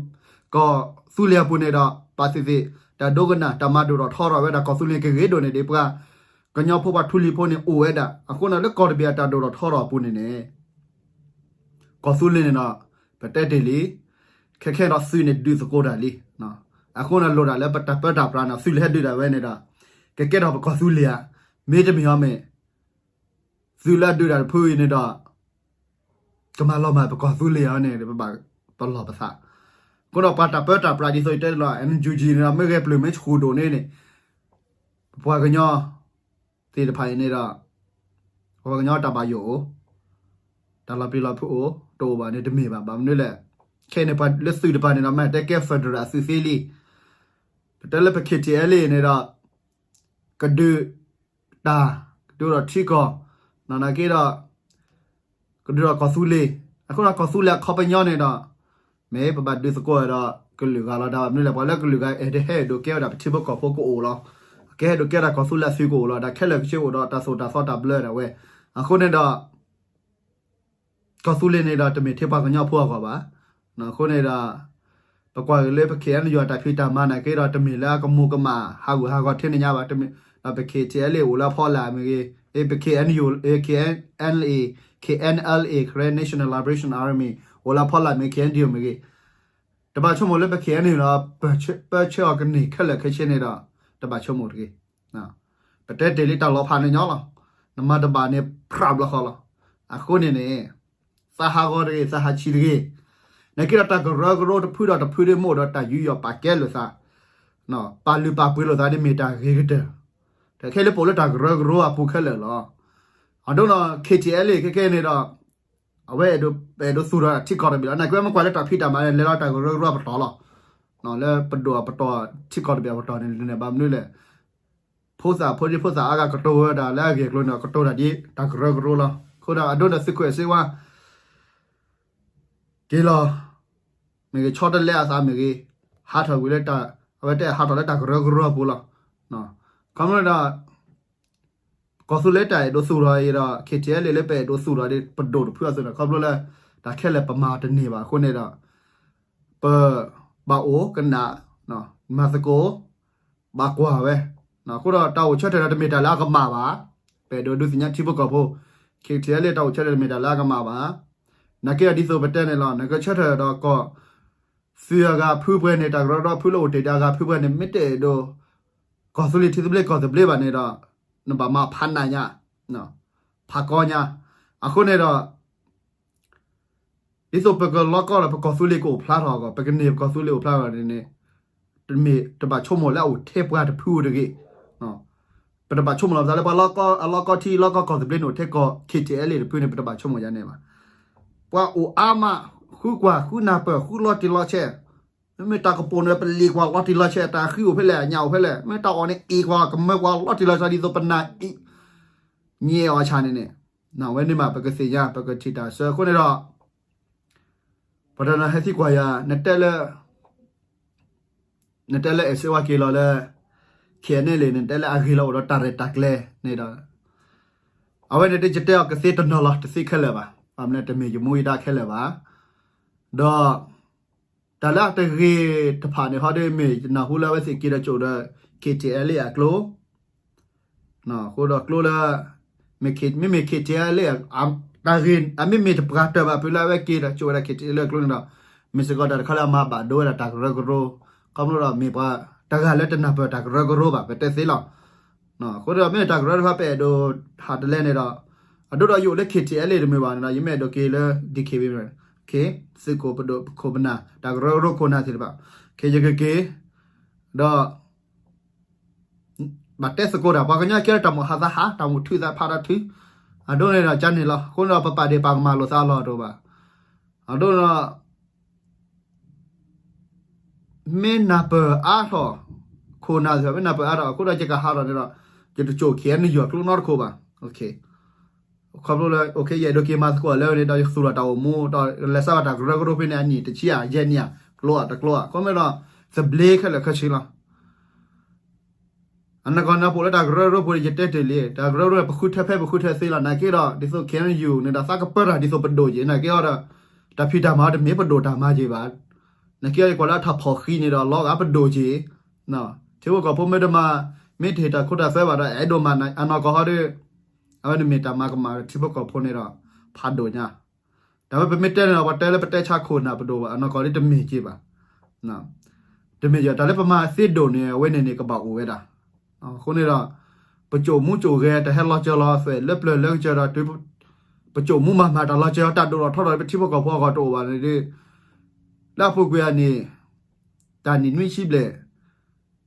သူလ့ၤအပူၤန့ၣ်ဒီး ဘၣ်သ့ၣ်သ့ၣ် တၢ်ဒိကနၣ် တၢ်မၤဒိၣ်ထီၣ်ထီထီၣ်ဝဲဒၣ်ကီၢ်သူလ့ၤကဂ့ၤဒိၣ်န့ၣ်ဒ်ပှၤကညီဖိပှၤထူလံၤဖိန့ၣ်အိၣ်ဝဲဒၣ်. အဃိန့ၣ်လၢကီၢ်တဘ့ၣ်အတၢ်ဒိၣ်ထီၣ်ထီထီၣ်အပူၤန့ၣ်န့ၣ် ကီၢ်သူလ့ၤန့ၣ်ဒီး ပတဲတ့ၢ်လံ ခဲခဲဒီးသုးန့ၣ်ဒုးသကိးတၢ်လံ. အဃိန့ၣ်လိၣ်ဒၣ်လၢပတၢ်ပၢတၢ်ပြးန့ၣ် သုးလၢဟဲဒုးဒၣ်ဝဲန့ၣ်ဒီး ကကဲထီၣ်ပကီၢ်သူလ့ၤဧါ, မ့တမ့ၢ်အီၤမ့ၢ် သုးလၢအဒုးဒၣ်တဖုအံၤန့ၣ်ဒီး ကမၤလီၤမၢ်ပကီၢ်သူလ့ၤဧါန့ၣ် ပဘၣ်ပလီၢ်ပသး. အဃိဒီးပှၤတၢ်ပၢတၢ်ပြးဒ်သိးယတဲလီၤ NUG န့ၣ်ဒီး မ့ၢ်ဂဲၤပျုၢ်မ့ၢ်ဆူၣ်ဒိၣ်န့ၣ်န့ၣ် ပပှၤကညီသ့ၣ်တဖၣ်အံၤန့ၣ်ဒီး ပှၤကညီတၢ်ဘၣ်ယိၣ်အိၣ် တၢ်လီၤပျံၤလီၤဖုးအိၣ် တအိၣ်ဘၣ်န့ၣ်တမ့ၢ်ဘၣ်. ဘၣ်မနုၤလဲၣ် ခဲအံၤန့ၣ် ပှၤလၢသုးတပၤန့ၣ်ဒီး မ့ၢ်တဲကဲ federal အသုးသ့လံ. ပတဲလၢပ K T L A န့ၣ်ဒီး ကဒုးတၢ် ကဒုးဒီးထံကီၢ် နာ်က့ဒီး ကဒုးဒီးကီၢ်သူလ့ၤ. အဃိဒီးကီၢ်သူလ့ၤအခီပညီန့ၣ်ဒီး မ့ၢ်ပဘၣ်ဒုးသကိးဒီးကလုာ်ဂၤလီၤ. တၢ်ဘၣ်မနုၤလဲၣ် ပှၤလၢကလုာ်ဂၤအဲၣ်ဒိးဟဲဒိးကဲဝဲဒၣ်ပထံဖိကီၢ်ဖိကအိၣ်လီၤ. ကဟဲဒိးကဲဒၣ်ကီၢ်သူလ့ၤအသုးကအိၣ်လီၤ. တၢ်ခဲလၢာ်ကဆ့အိၣ်ဒီးတၢ်သိၣ်တၢ်သီတၢ်ဘျၢဒၣ်ဝဲ. အဃိန့ၣ်ဒီး ကီၢ်သူလ့ၤန့ၣ်ဒီးတမ့ၢ်ထဲပှၤကညီဖိအဂီၢ်ဘၣ်. အဃိန့ၣ်ဒီး ပကွၢ်က့ၤလၢပ K N U အတၢ်ဖံးတၢ်မၤနာ်က့ဒီး တမ့ၢ်လၢအကမူးကမၣ်ဟးဂူာ်ဟးဂီၤထဲန့ၣ်ညါဘၣ်. ဒီးပ K T L A အိၣ်လၢအဖီလာ်မ့ၢ်ဂ့ၤ, ပ K N U, K N L A, K N L A, Karen National Liberation Army အိၣ်လၢအဖီလာ်မ့ၢ် K N D O မ့ၢ်ဂ့ၤ, တဘၣ်ဆိကမိၣ်လၢပ K N U ဒီး ပၢဆှၢအီၤကန့ၢ်ခဲလၢာ်ခဲဆ့န့ၣ်ဒီး တဘၣ်ဆိကမိၣ်တဂ့ၤ. ပတဲတ့ၢ်လံတၢ်လီၤဖးန့ၣ်ညီလီၤ. နမၤတဘၣ်န့ၣ် ဖြးဘျီဃီလီၤ. အဃိန့ၣ်န့ၣ် သးဟးဂီၤတဂ့ၤ သးဟးဆံးတဂ့ၤ. နာ်က့ဒီးတၢ်ကရၢကရိတဖုဒီးတဖုဒ်မ့ၢ်ဒီးတၢ်ယူးယီၣ်ပာ်ကဲလိာ်သး, ပာ်လုၢ်ပာ်ပှ့ၤလိာ်သးဒ်မ့ၢ်တၢ်ဂ့ၤကတၢၢ်, တခဲလၢပအိၣ်လၢတၢ်ကရၢကရိအပူၤခဲလၢာ်လီၤ. အဒိန့ၣ် K T L A ခဲကဲန့ၣ်ဒီး အဝဲအဲၣ်ဒိးသူၣ်ထီၣ်ထံကီၢ်တဘ့ၣ်လီၤ. နာ်က့ဝဲမ့ၢ်ကွၢ်လၢတၢ်ဖံးတၢ်မၤန့ၣ် လဲၤလီၤတၢ်ကရၢကရိအပတီၢ်လီၤ. လၢပဒိၣ်အပတီၢ်ထံကီၢ်တဘ့ၣ်အပတီၢ်န့ၣ် ဘၣ်မနုၤလဲၣ် ဖိသၣ်ဖိဒံဖိသၣ်အါဂၤကတိၤဝဲဒၣ်လၢအဂ့ၢ်အကျိၤန့ၣ် ကတိၤတၢ်ဒ်တၢ်ကရၢကရိလီၤ. အဃိဒီးအဒိဒီးသုးခိၣ်အဲၣ်စ့ဝါ က့ၤလီၤ မ့ၢ်ဂ့ၤ ဆီတလဲအသးမ့ၢ်ဂ့ၤ, ဟးထီၣ်ကွံာ်လၢတၢ် အဝဲတဲဟးထီၣ်လၢတၢ်ကရၢကရိအပူၤလီၤ. ခီဖျိဒီး ကီၢ်သူလ့ၤတၢ်အဲၣ်ဒိးသူၣ်ထီၣ်အံၤဒီး K T L A လၢပအဲၣ်ဒိးသူၣ်ထီၣ်ဒ်ပဒိၣ်တဖုအသိးန့ၣ် ခီဖျိလၢ တၢ်ခဲလၢာ်ပမၤတန့ၢ်ဘၣ်အဃိန့ၣ်ဒီး ပဘၣ်အိၣ်ကနၣ် မၤသကိး ဘၣ်ကွၢ်ဝဲ. အဃိဒီးတၢ်အိၣ်ဆၢထၢၣ်ဒီးတမ့ၢ်တၢ်လၢအကမၣ်ဘၣ်. ပအဲၣ်ဒိးဒုးသ့ၣ်ညါထံဖိကီၢ်ဖိ K T L A တၢ်အိၣ်ဆၢထၢၣ်တမ့ၢ်တၢ်လၢအကမၣ်ဘၣ်. နာ်က့ဒီးဒ်သိးပတဲန့ၣ်လီၤ နကဆၢထၢၣ်ဒီးကီၢ် သုးအဂၤဖုပှဲၤန့ၣ် တၢ်ကရၢကရိဖုလၢအိၣ်တ့ၢ်ဒီးအဂၤဖုပှဲၤန့ၣ် မ့ၢ်တအဲၣ်ဒိး ကီၢ်သူလ့ၤထံသဘျ့ကီၢ်သဘျ့ဘၣ်န့ၣ်ဒီး နဘၣ်မၤဖးနးညါ ဖးကီညါ. အဃိန့ၣ်ဒီး ဒ်သိးပကလီကီဒီးပကီၢ်သူလ့ၤကအိၣ်ဖျါထီၣ်အဂီၢ် ပကန့ၢ်ပကီၢ်သူလ့ၤအိၣ်ဖျါထီၣ်န့ၣ်န့ၣ် တမ့ၢ်တဘၣ်ဆိကမိၣ်လၢအအိၣ်ထဲပှၤတဖုအိၣ်တဂ့ၤ. ပတဘၣ်ဆိကမိၣ်လီၤပသးလၢပှၤလီကီထံလီကီကီၢ်သဘျ့န့ၣ်အိၣ်ထဲကီၢ် K T L A တဖုန့ၣ် ပတဘၣ်ဆိကမိၣ်ယါန့ၣ်ဘၣ်. ပှၤအိၣ်အါမး ဃုကွၢ်ဃုနၢ်ပၢၢ်ဃုလီၤတံၢ်လီၤဆဲး, မ့မ့ၢ်တၢ်ကပိာ်န့ၣ် ပလ့ၤကွၢ်လီၤတံၢ်လီၤဆဲး တၢ်ဃံအိၣ်ဖဲလဲၣ် အညၣ်အိၣ်ဖဲလဲၣ် မ့ၢ်တၢ်အီၣ်န့ၣ်အ့ၣ်ကွၢ်ကမၢကွၢ်လီၤတံၢ်လီၤဆဲး ဒ်သိးပနၢ်အံၤ ညဲအီၤဆၣ်န့ၣ်န့ၣ် ဝဲန့ၣ်မး ပကသ့ၣ်ညါ ပကထံၣ်တၢ်ဆၢအဃိန့ၣ်ဒီး ပှၤတနီၤဟဲသံကွၢ်ယၤ နတဲလၢ နတဲလၢအဲၣ်စ့ဝါက့ၤလီၤလၢ K N L A န့ၣ် နတဲလၢအဂ့ၤလီၤအိၣ်ဒီးတၢ်ရဲၣ်တၢ်ကျဲၤန့ၣ်ဒီး အဝဲန့ၣ်ဒ်ယတဲအီၤကသ့တနီၤလီၤ တသ့ခဲလၢာ်ဘၣ်. ဘၣ်မနုၤလဲၣ် တမ့ၢ်ယမူယဒါခဲလၢာ်ဘၣ်. ဒီး တၢ်လၢအတဂ့ၤတဖၣ်န့ၣ် ဟီဒ်မ့ၢ်ယနၢ်ဟူလၢအဝဲသ့ၣ်က့ၤဒီးကၠိၣ်ဒီး K T L A အကျိ အဃိဒီးကျိလၢ မ့မ့ၢ် K T L A တၢ်ဂ့ၤ အမ့မ့ၢ်တပှၤတၢၢ်ဘၣ် ဖုလၢအဝဲက့ၤဒီးကၠိၣ်ဝဲဒၣ် K T L A အကျိန့ၣ်ဒီး မ့ၢ်စ့ၢ်ကီးတၢ်တခါလၢအမၤဘၣ်ဒိဝဲဒၣ်တၢ်ကရၢကရိ ခီဖျိဒီးမ့ၢ်ပှၤ တဂၤလၢတနၢ်ပၢၢ်တၢ်ကရၢကရိဘၣ် ပတဲသ့လီၤ. အဃိဒီးမ့ၢ်တၢ်ကရၢတဖၣ် ပအဲၣ်ဒိးဟးတလဲန့ၣ်ဒီး အဒိဒီးယအိၣ်လၢ K T L A တမ့ၢ်ဘၣ်န့ၣ်ဒီး ယမ့ၢ်အဲၣ်ဒိးက့ၤလၢ D K B သုးခိၣ်ပဒိၣ်ခိၣ်ပနၢ် တၢ်ကရၢကရိခိၣ်နၢ်သ့ၣ်တဖၣ် က့ၤယကက့ၤ ဒီး ဘၣ်တဲသကိးတၢ် ပှၤကညီကဲထီၣ်တၢ်မိၣ်ဟးသးဟး တၢ်မိၣ်ထုးသးဖးတၢ်ထုး အဒိန့ၣ်ဒီးကန့ၣ်လီၤ. အဃိန့ၣ်ဒီး ပပာ်ဒ့ၣ်ပာ်ကမၣ်လိာ်သးလီၤတအိၣ်ဘၣ်. အဒိဒီး မ့ၢ်နၢ်ပၢၢ်အါထီၣ် ခိၣ်နၢ်သ့ၣ်တဖၣ် မ့ၢ်နၢ်ပၢၢ်အါထီၣ် အဃိဒီးယကဟးထီၣ်န့ၣ်ဒီး ယတကၠိၣ် K N U အကျိနီတခိၣ်ဘၣ်. ခီဖျိလၢ ယအဲၣ်ဒိးက့ၤမၤသကိးလၢန့ၣ်ဒီး ယသူၣ်လီၤတၢ်အိၣ်မူ ဒီးလဲၤစးဘၣ်တၢ်ကရၢကရိဖဲန့ၣ် အနံၣ်တဆံဧါ ယဲၢ်နံၣ်ဧါ ကျိဧါတကျိဧါ ခီမ့ၢ်ဒီး သဘျ့ခဲလၢာ်ခဲဆ့လီၤ. အနီၢ်ကီၢ်န့ၣ် ပအိၣ်လၢတၢ်ကရၢကရိပူၤန့ၣ် ယတဲတ့ၢ်လံ တၢ်ကရၢကရိန့ၣ် ပဃုထၢဖဲပဃုထၢသ့လီၤ. နာ်က့ဒီး ဒ်သိး K N U န့ၣ်ဒီး သးကပၢတၢ်ဒ်သိးပဒိၣ်က့ၤ နာ်က့ဒီး တၢ်ဖံးတၢ်မၤတမ့ၢ်ပဒိၣ်တၢ်မၤက့ၤဘၣ်. နာ်က့ဒီး ယကွၢ်လၢအထးဖီၣ်ဃံန့ၣ်ဒီး လီၤဂာ်ပဒိၣ်က့ၤ ထံဖိကီၢ်ဖိမ့ၢ်တမၤ မ့ၢ်တဟ့ၣ်တၢ်ခိတၢ်သွဲဘၣ်ဒီး အဲၣ်ဒိးမၤအနီၢ်ကီၢ်ဟီဒီး အဝဲန့ၣ်မ့ၢ်တၢ်မၤကမၣ်ထံဖိကီၢ်ဖိန့ၣ်ဒီး ဖးဒိၣ်ညါ တၢ်ဝဲပမ့ၢ်တဲန့ၣ်ဒီး ပှၤတဲလၢပတဲဆါခိၣ်နၢ်ပဒိၣ်ဘၣ် အနီၢ်ကီၢ်ဒ်တမ့ၢ်က့ၤဘၣ်. တမ့ၢ်ယတၢ်လၢပမၤသ့ဒိၣ်န့ၣ် အဝဲန့ၣ်န့ၣ် ကဘၣ်အိၣ်ဝဲဒၣ်. အဃိန့ၣ်ဒီး ပကိၣ်မူကိၣ်ဂဲၤ တၢ်ဟဲလီၤစၢၤလီၤသွဲၣ် လၢပျၢၤလၢကစၢၤဒီး ပကိၣ်မူမၤမၤတၢ်လီၤစၢၤ တၢ်ဒိၣ်ထီၣ်ထီထီၣ်ဒီး ပထံဖိကီၢ်ဖိအဂီၢ်တအိၣ်ဘၣ်န့ၣ်ဒီး လၢအပူၤကွံာ်အန့ၣ် တၢ်နံၣ်နွံဆံဘျဲၣ်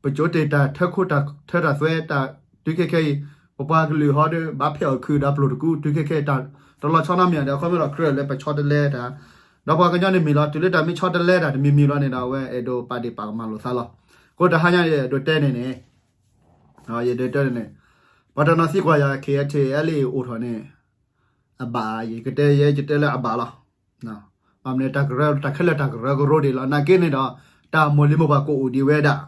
ပကိးတ့ၢ်တၢ်ထၢခိတၢ်ထၢတၢ်သွဲတၢ် တုၤခဲခဲအံၤ ပပှၤကလုာ်ဟီဒီး ဘၣ်ဖဲးအီၣ်ခုးဒီးပျိၢ်တကူ တုၤခဲခဲအံၤ တၢ်တလီၤဆီနီတမံၤဒီး အခီပညီဒီးကြၢးလၢပဆီတလဲတၢ် ဒီးပှၤကညီန့ၣ်မ့ၢ်လီၤ တုၤလၢတၢ်မ့ၢ်ဆီတလဲတၢ်တမံၤမံၤလီၤန့ၣ်ဒီး အဝဲအဲၣ်ဒိးပာ်ဒ့ၣ်ပာ်ကမၣ်လိာ်သးလီၤ. အဃိတဟါညါန့ၣ် အဲၣ်ဒိးတဲန့ၣ်န့ၣ် ယဒိးတဲန့ၣ်န့ၣ် ပှၤတနီၤသံကွၢ်ယၤ K T L A အိၣ်ထီၣ်န့ၣ် အဘၣ် ယကတဲယဲ ယတဲလၢအဘၣ်လီၤ. ဘၣ်မနုၤ တၢ်ကရၢ တၢ်ခဲလၢာ်တၢ်ကရၢကရိဒ်လီၤ. နာ်က့န့ၣ်ဒီး တၢ်မိၢ်လံၤမိၢ်ပှၢ်ကအိၣ်ဒံးဝဲဒၣ်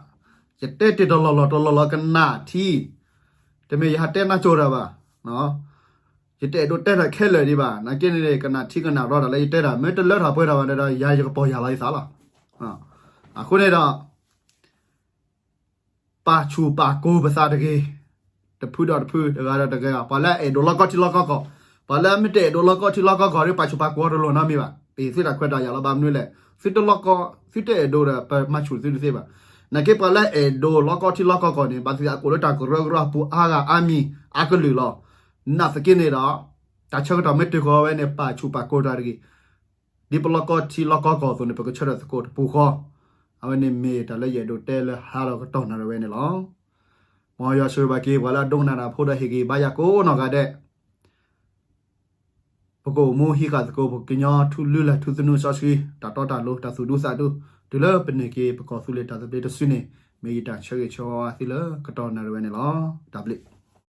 ယတဲတ့ၢ်တလီၢ်လီၢ်တလီၢ်လီၢ်ကနၣ်ထံ တမ့ၢ်ယဟးတဲနၢ်ကၠိတၢ်ဘၣ်. ယတအဲၣ်ဒိးတဲတၢ်ခဲလၢာ်ဒံးဘၣ်. နာ်က့န့ၣ် ကနၣ်ထံကနၣ်ရီတၢ်လၢယတဲတၢ် မ့ၢ်တလၢထီၣ်ပှဲၤထီၣ်ဘၣ်န့ၣ်ဒီး ယၤယကပီၢ်ယၢ်လီၤယသးလီၤ. အဃိန့ၣ်ဒီး ပာ်ဆူၣ်ပာ်ကိၤပသးတဂ့ၤ, တဖုဒီးတဖု တဂၤဒီးတဂၤ, ပှၤလၢအအဲၣ်ဒိးလီၢ်ကီၢ်ထံလီၢ်ကီၢ်ကီၢ်, ပှၤလၢအမ့ၢ်တအဲၣ်ဒိးလီၢ်ကီၢ်ထံလီၢ်ကီၢ်ကီၢ်ဒီး ပာ်ဆူၣ်ပာ်ကိၤတလိၣ်နီတမံၤဘၣ်. ပဟ့ၣ်သုတၢ်ခွဲးတၢ်ယာ်လီၤ. ဘၣ်မနုၤလဲၣ်, သုတလီၢ်ကီၢ်, သုတအဲၣ်ဒိးဒီး ပမၤဆူၣ်သုတသ့ဘၣ်. နာ်က့ပှၤလၢအအဲၣ်ဒိးလီၢ်ကီၢ်ထံလီၢ်ကီၢ်ကီၢ်န့ၣ် ဘၣ်သ့ၣ်သ့ၣ်အကိၣ်လၢတၢ်ကရၢကရိအပူၤအါဂၤအါမံၤအါကလုာ်လီၤ. နာ်သက့န့ၣ်ဒီး တၢ်ဆၢကတီၢ်မ့ၢ်တုၤဃီၤဝဲန့ၣ် ပာ်ဆူၣ်ပာ်ကိၤတၢ်တဂ့ၤ. ဒ်ပလီၢ်ကီၢ်ထံလီၢ်ကီၢ်ကီၢ်အသိးန့ၣ် ပကဆၢထၢၣ်သကိးတပူၤဃီ, အဝဲန့ၣ်မ့ၢ်တၢ်လၢယအဲၣ်ဒိးတဲလၢဟါဒီးကတီၢ်နၣ်ရံၣ်ဝဲန့ၣ်လီၤ. မ်ယွၤဆိၣ်ဂ့ၤဘၣ်က့ၤ ပှၤလၢအဒိကနၣ်တၢ်ဖိဒီးဟ့ၣ်ဂံၢ်ဘါယၤကိးနီၢ်ဂၤဒဲး, ပကအိၣ်မူဟံးဃာ်သကိး ပကညီထူလုၢ်လၢ်ထူသနူစီဆှံ တၢ်တီတၢ်လိၤ တၢ်သူၣ်ဒူသးဒူ, တုၤလၢပန့ၢ်က့ၤပကီၢ်သူလ့ၤတၢ်သဘျ့တစုန့ၣ် မ့ၢ်ယတၢ်ဆၢဂ့ၤဆၢဝါသုလၢကတီၢ်နၣ်ရံၣ်ဝဲန့ၣ်လီၤ. တၢ်ဘျုး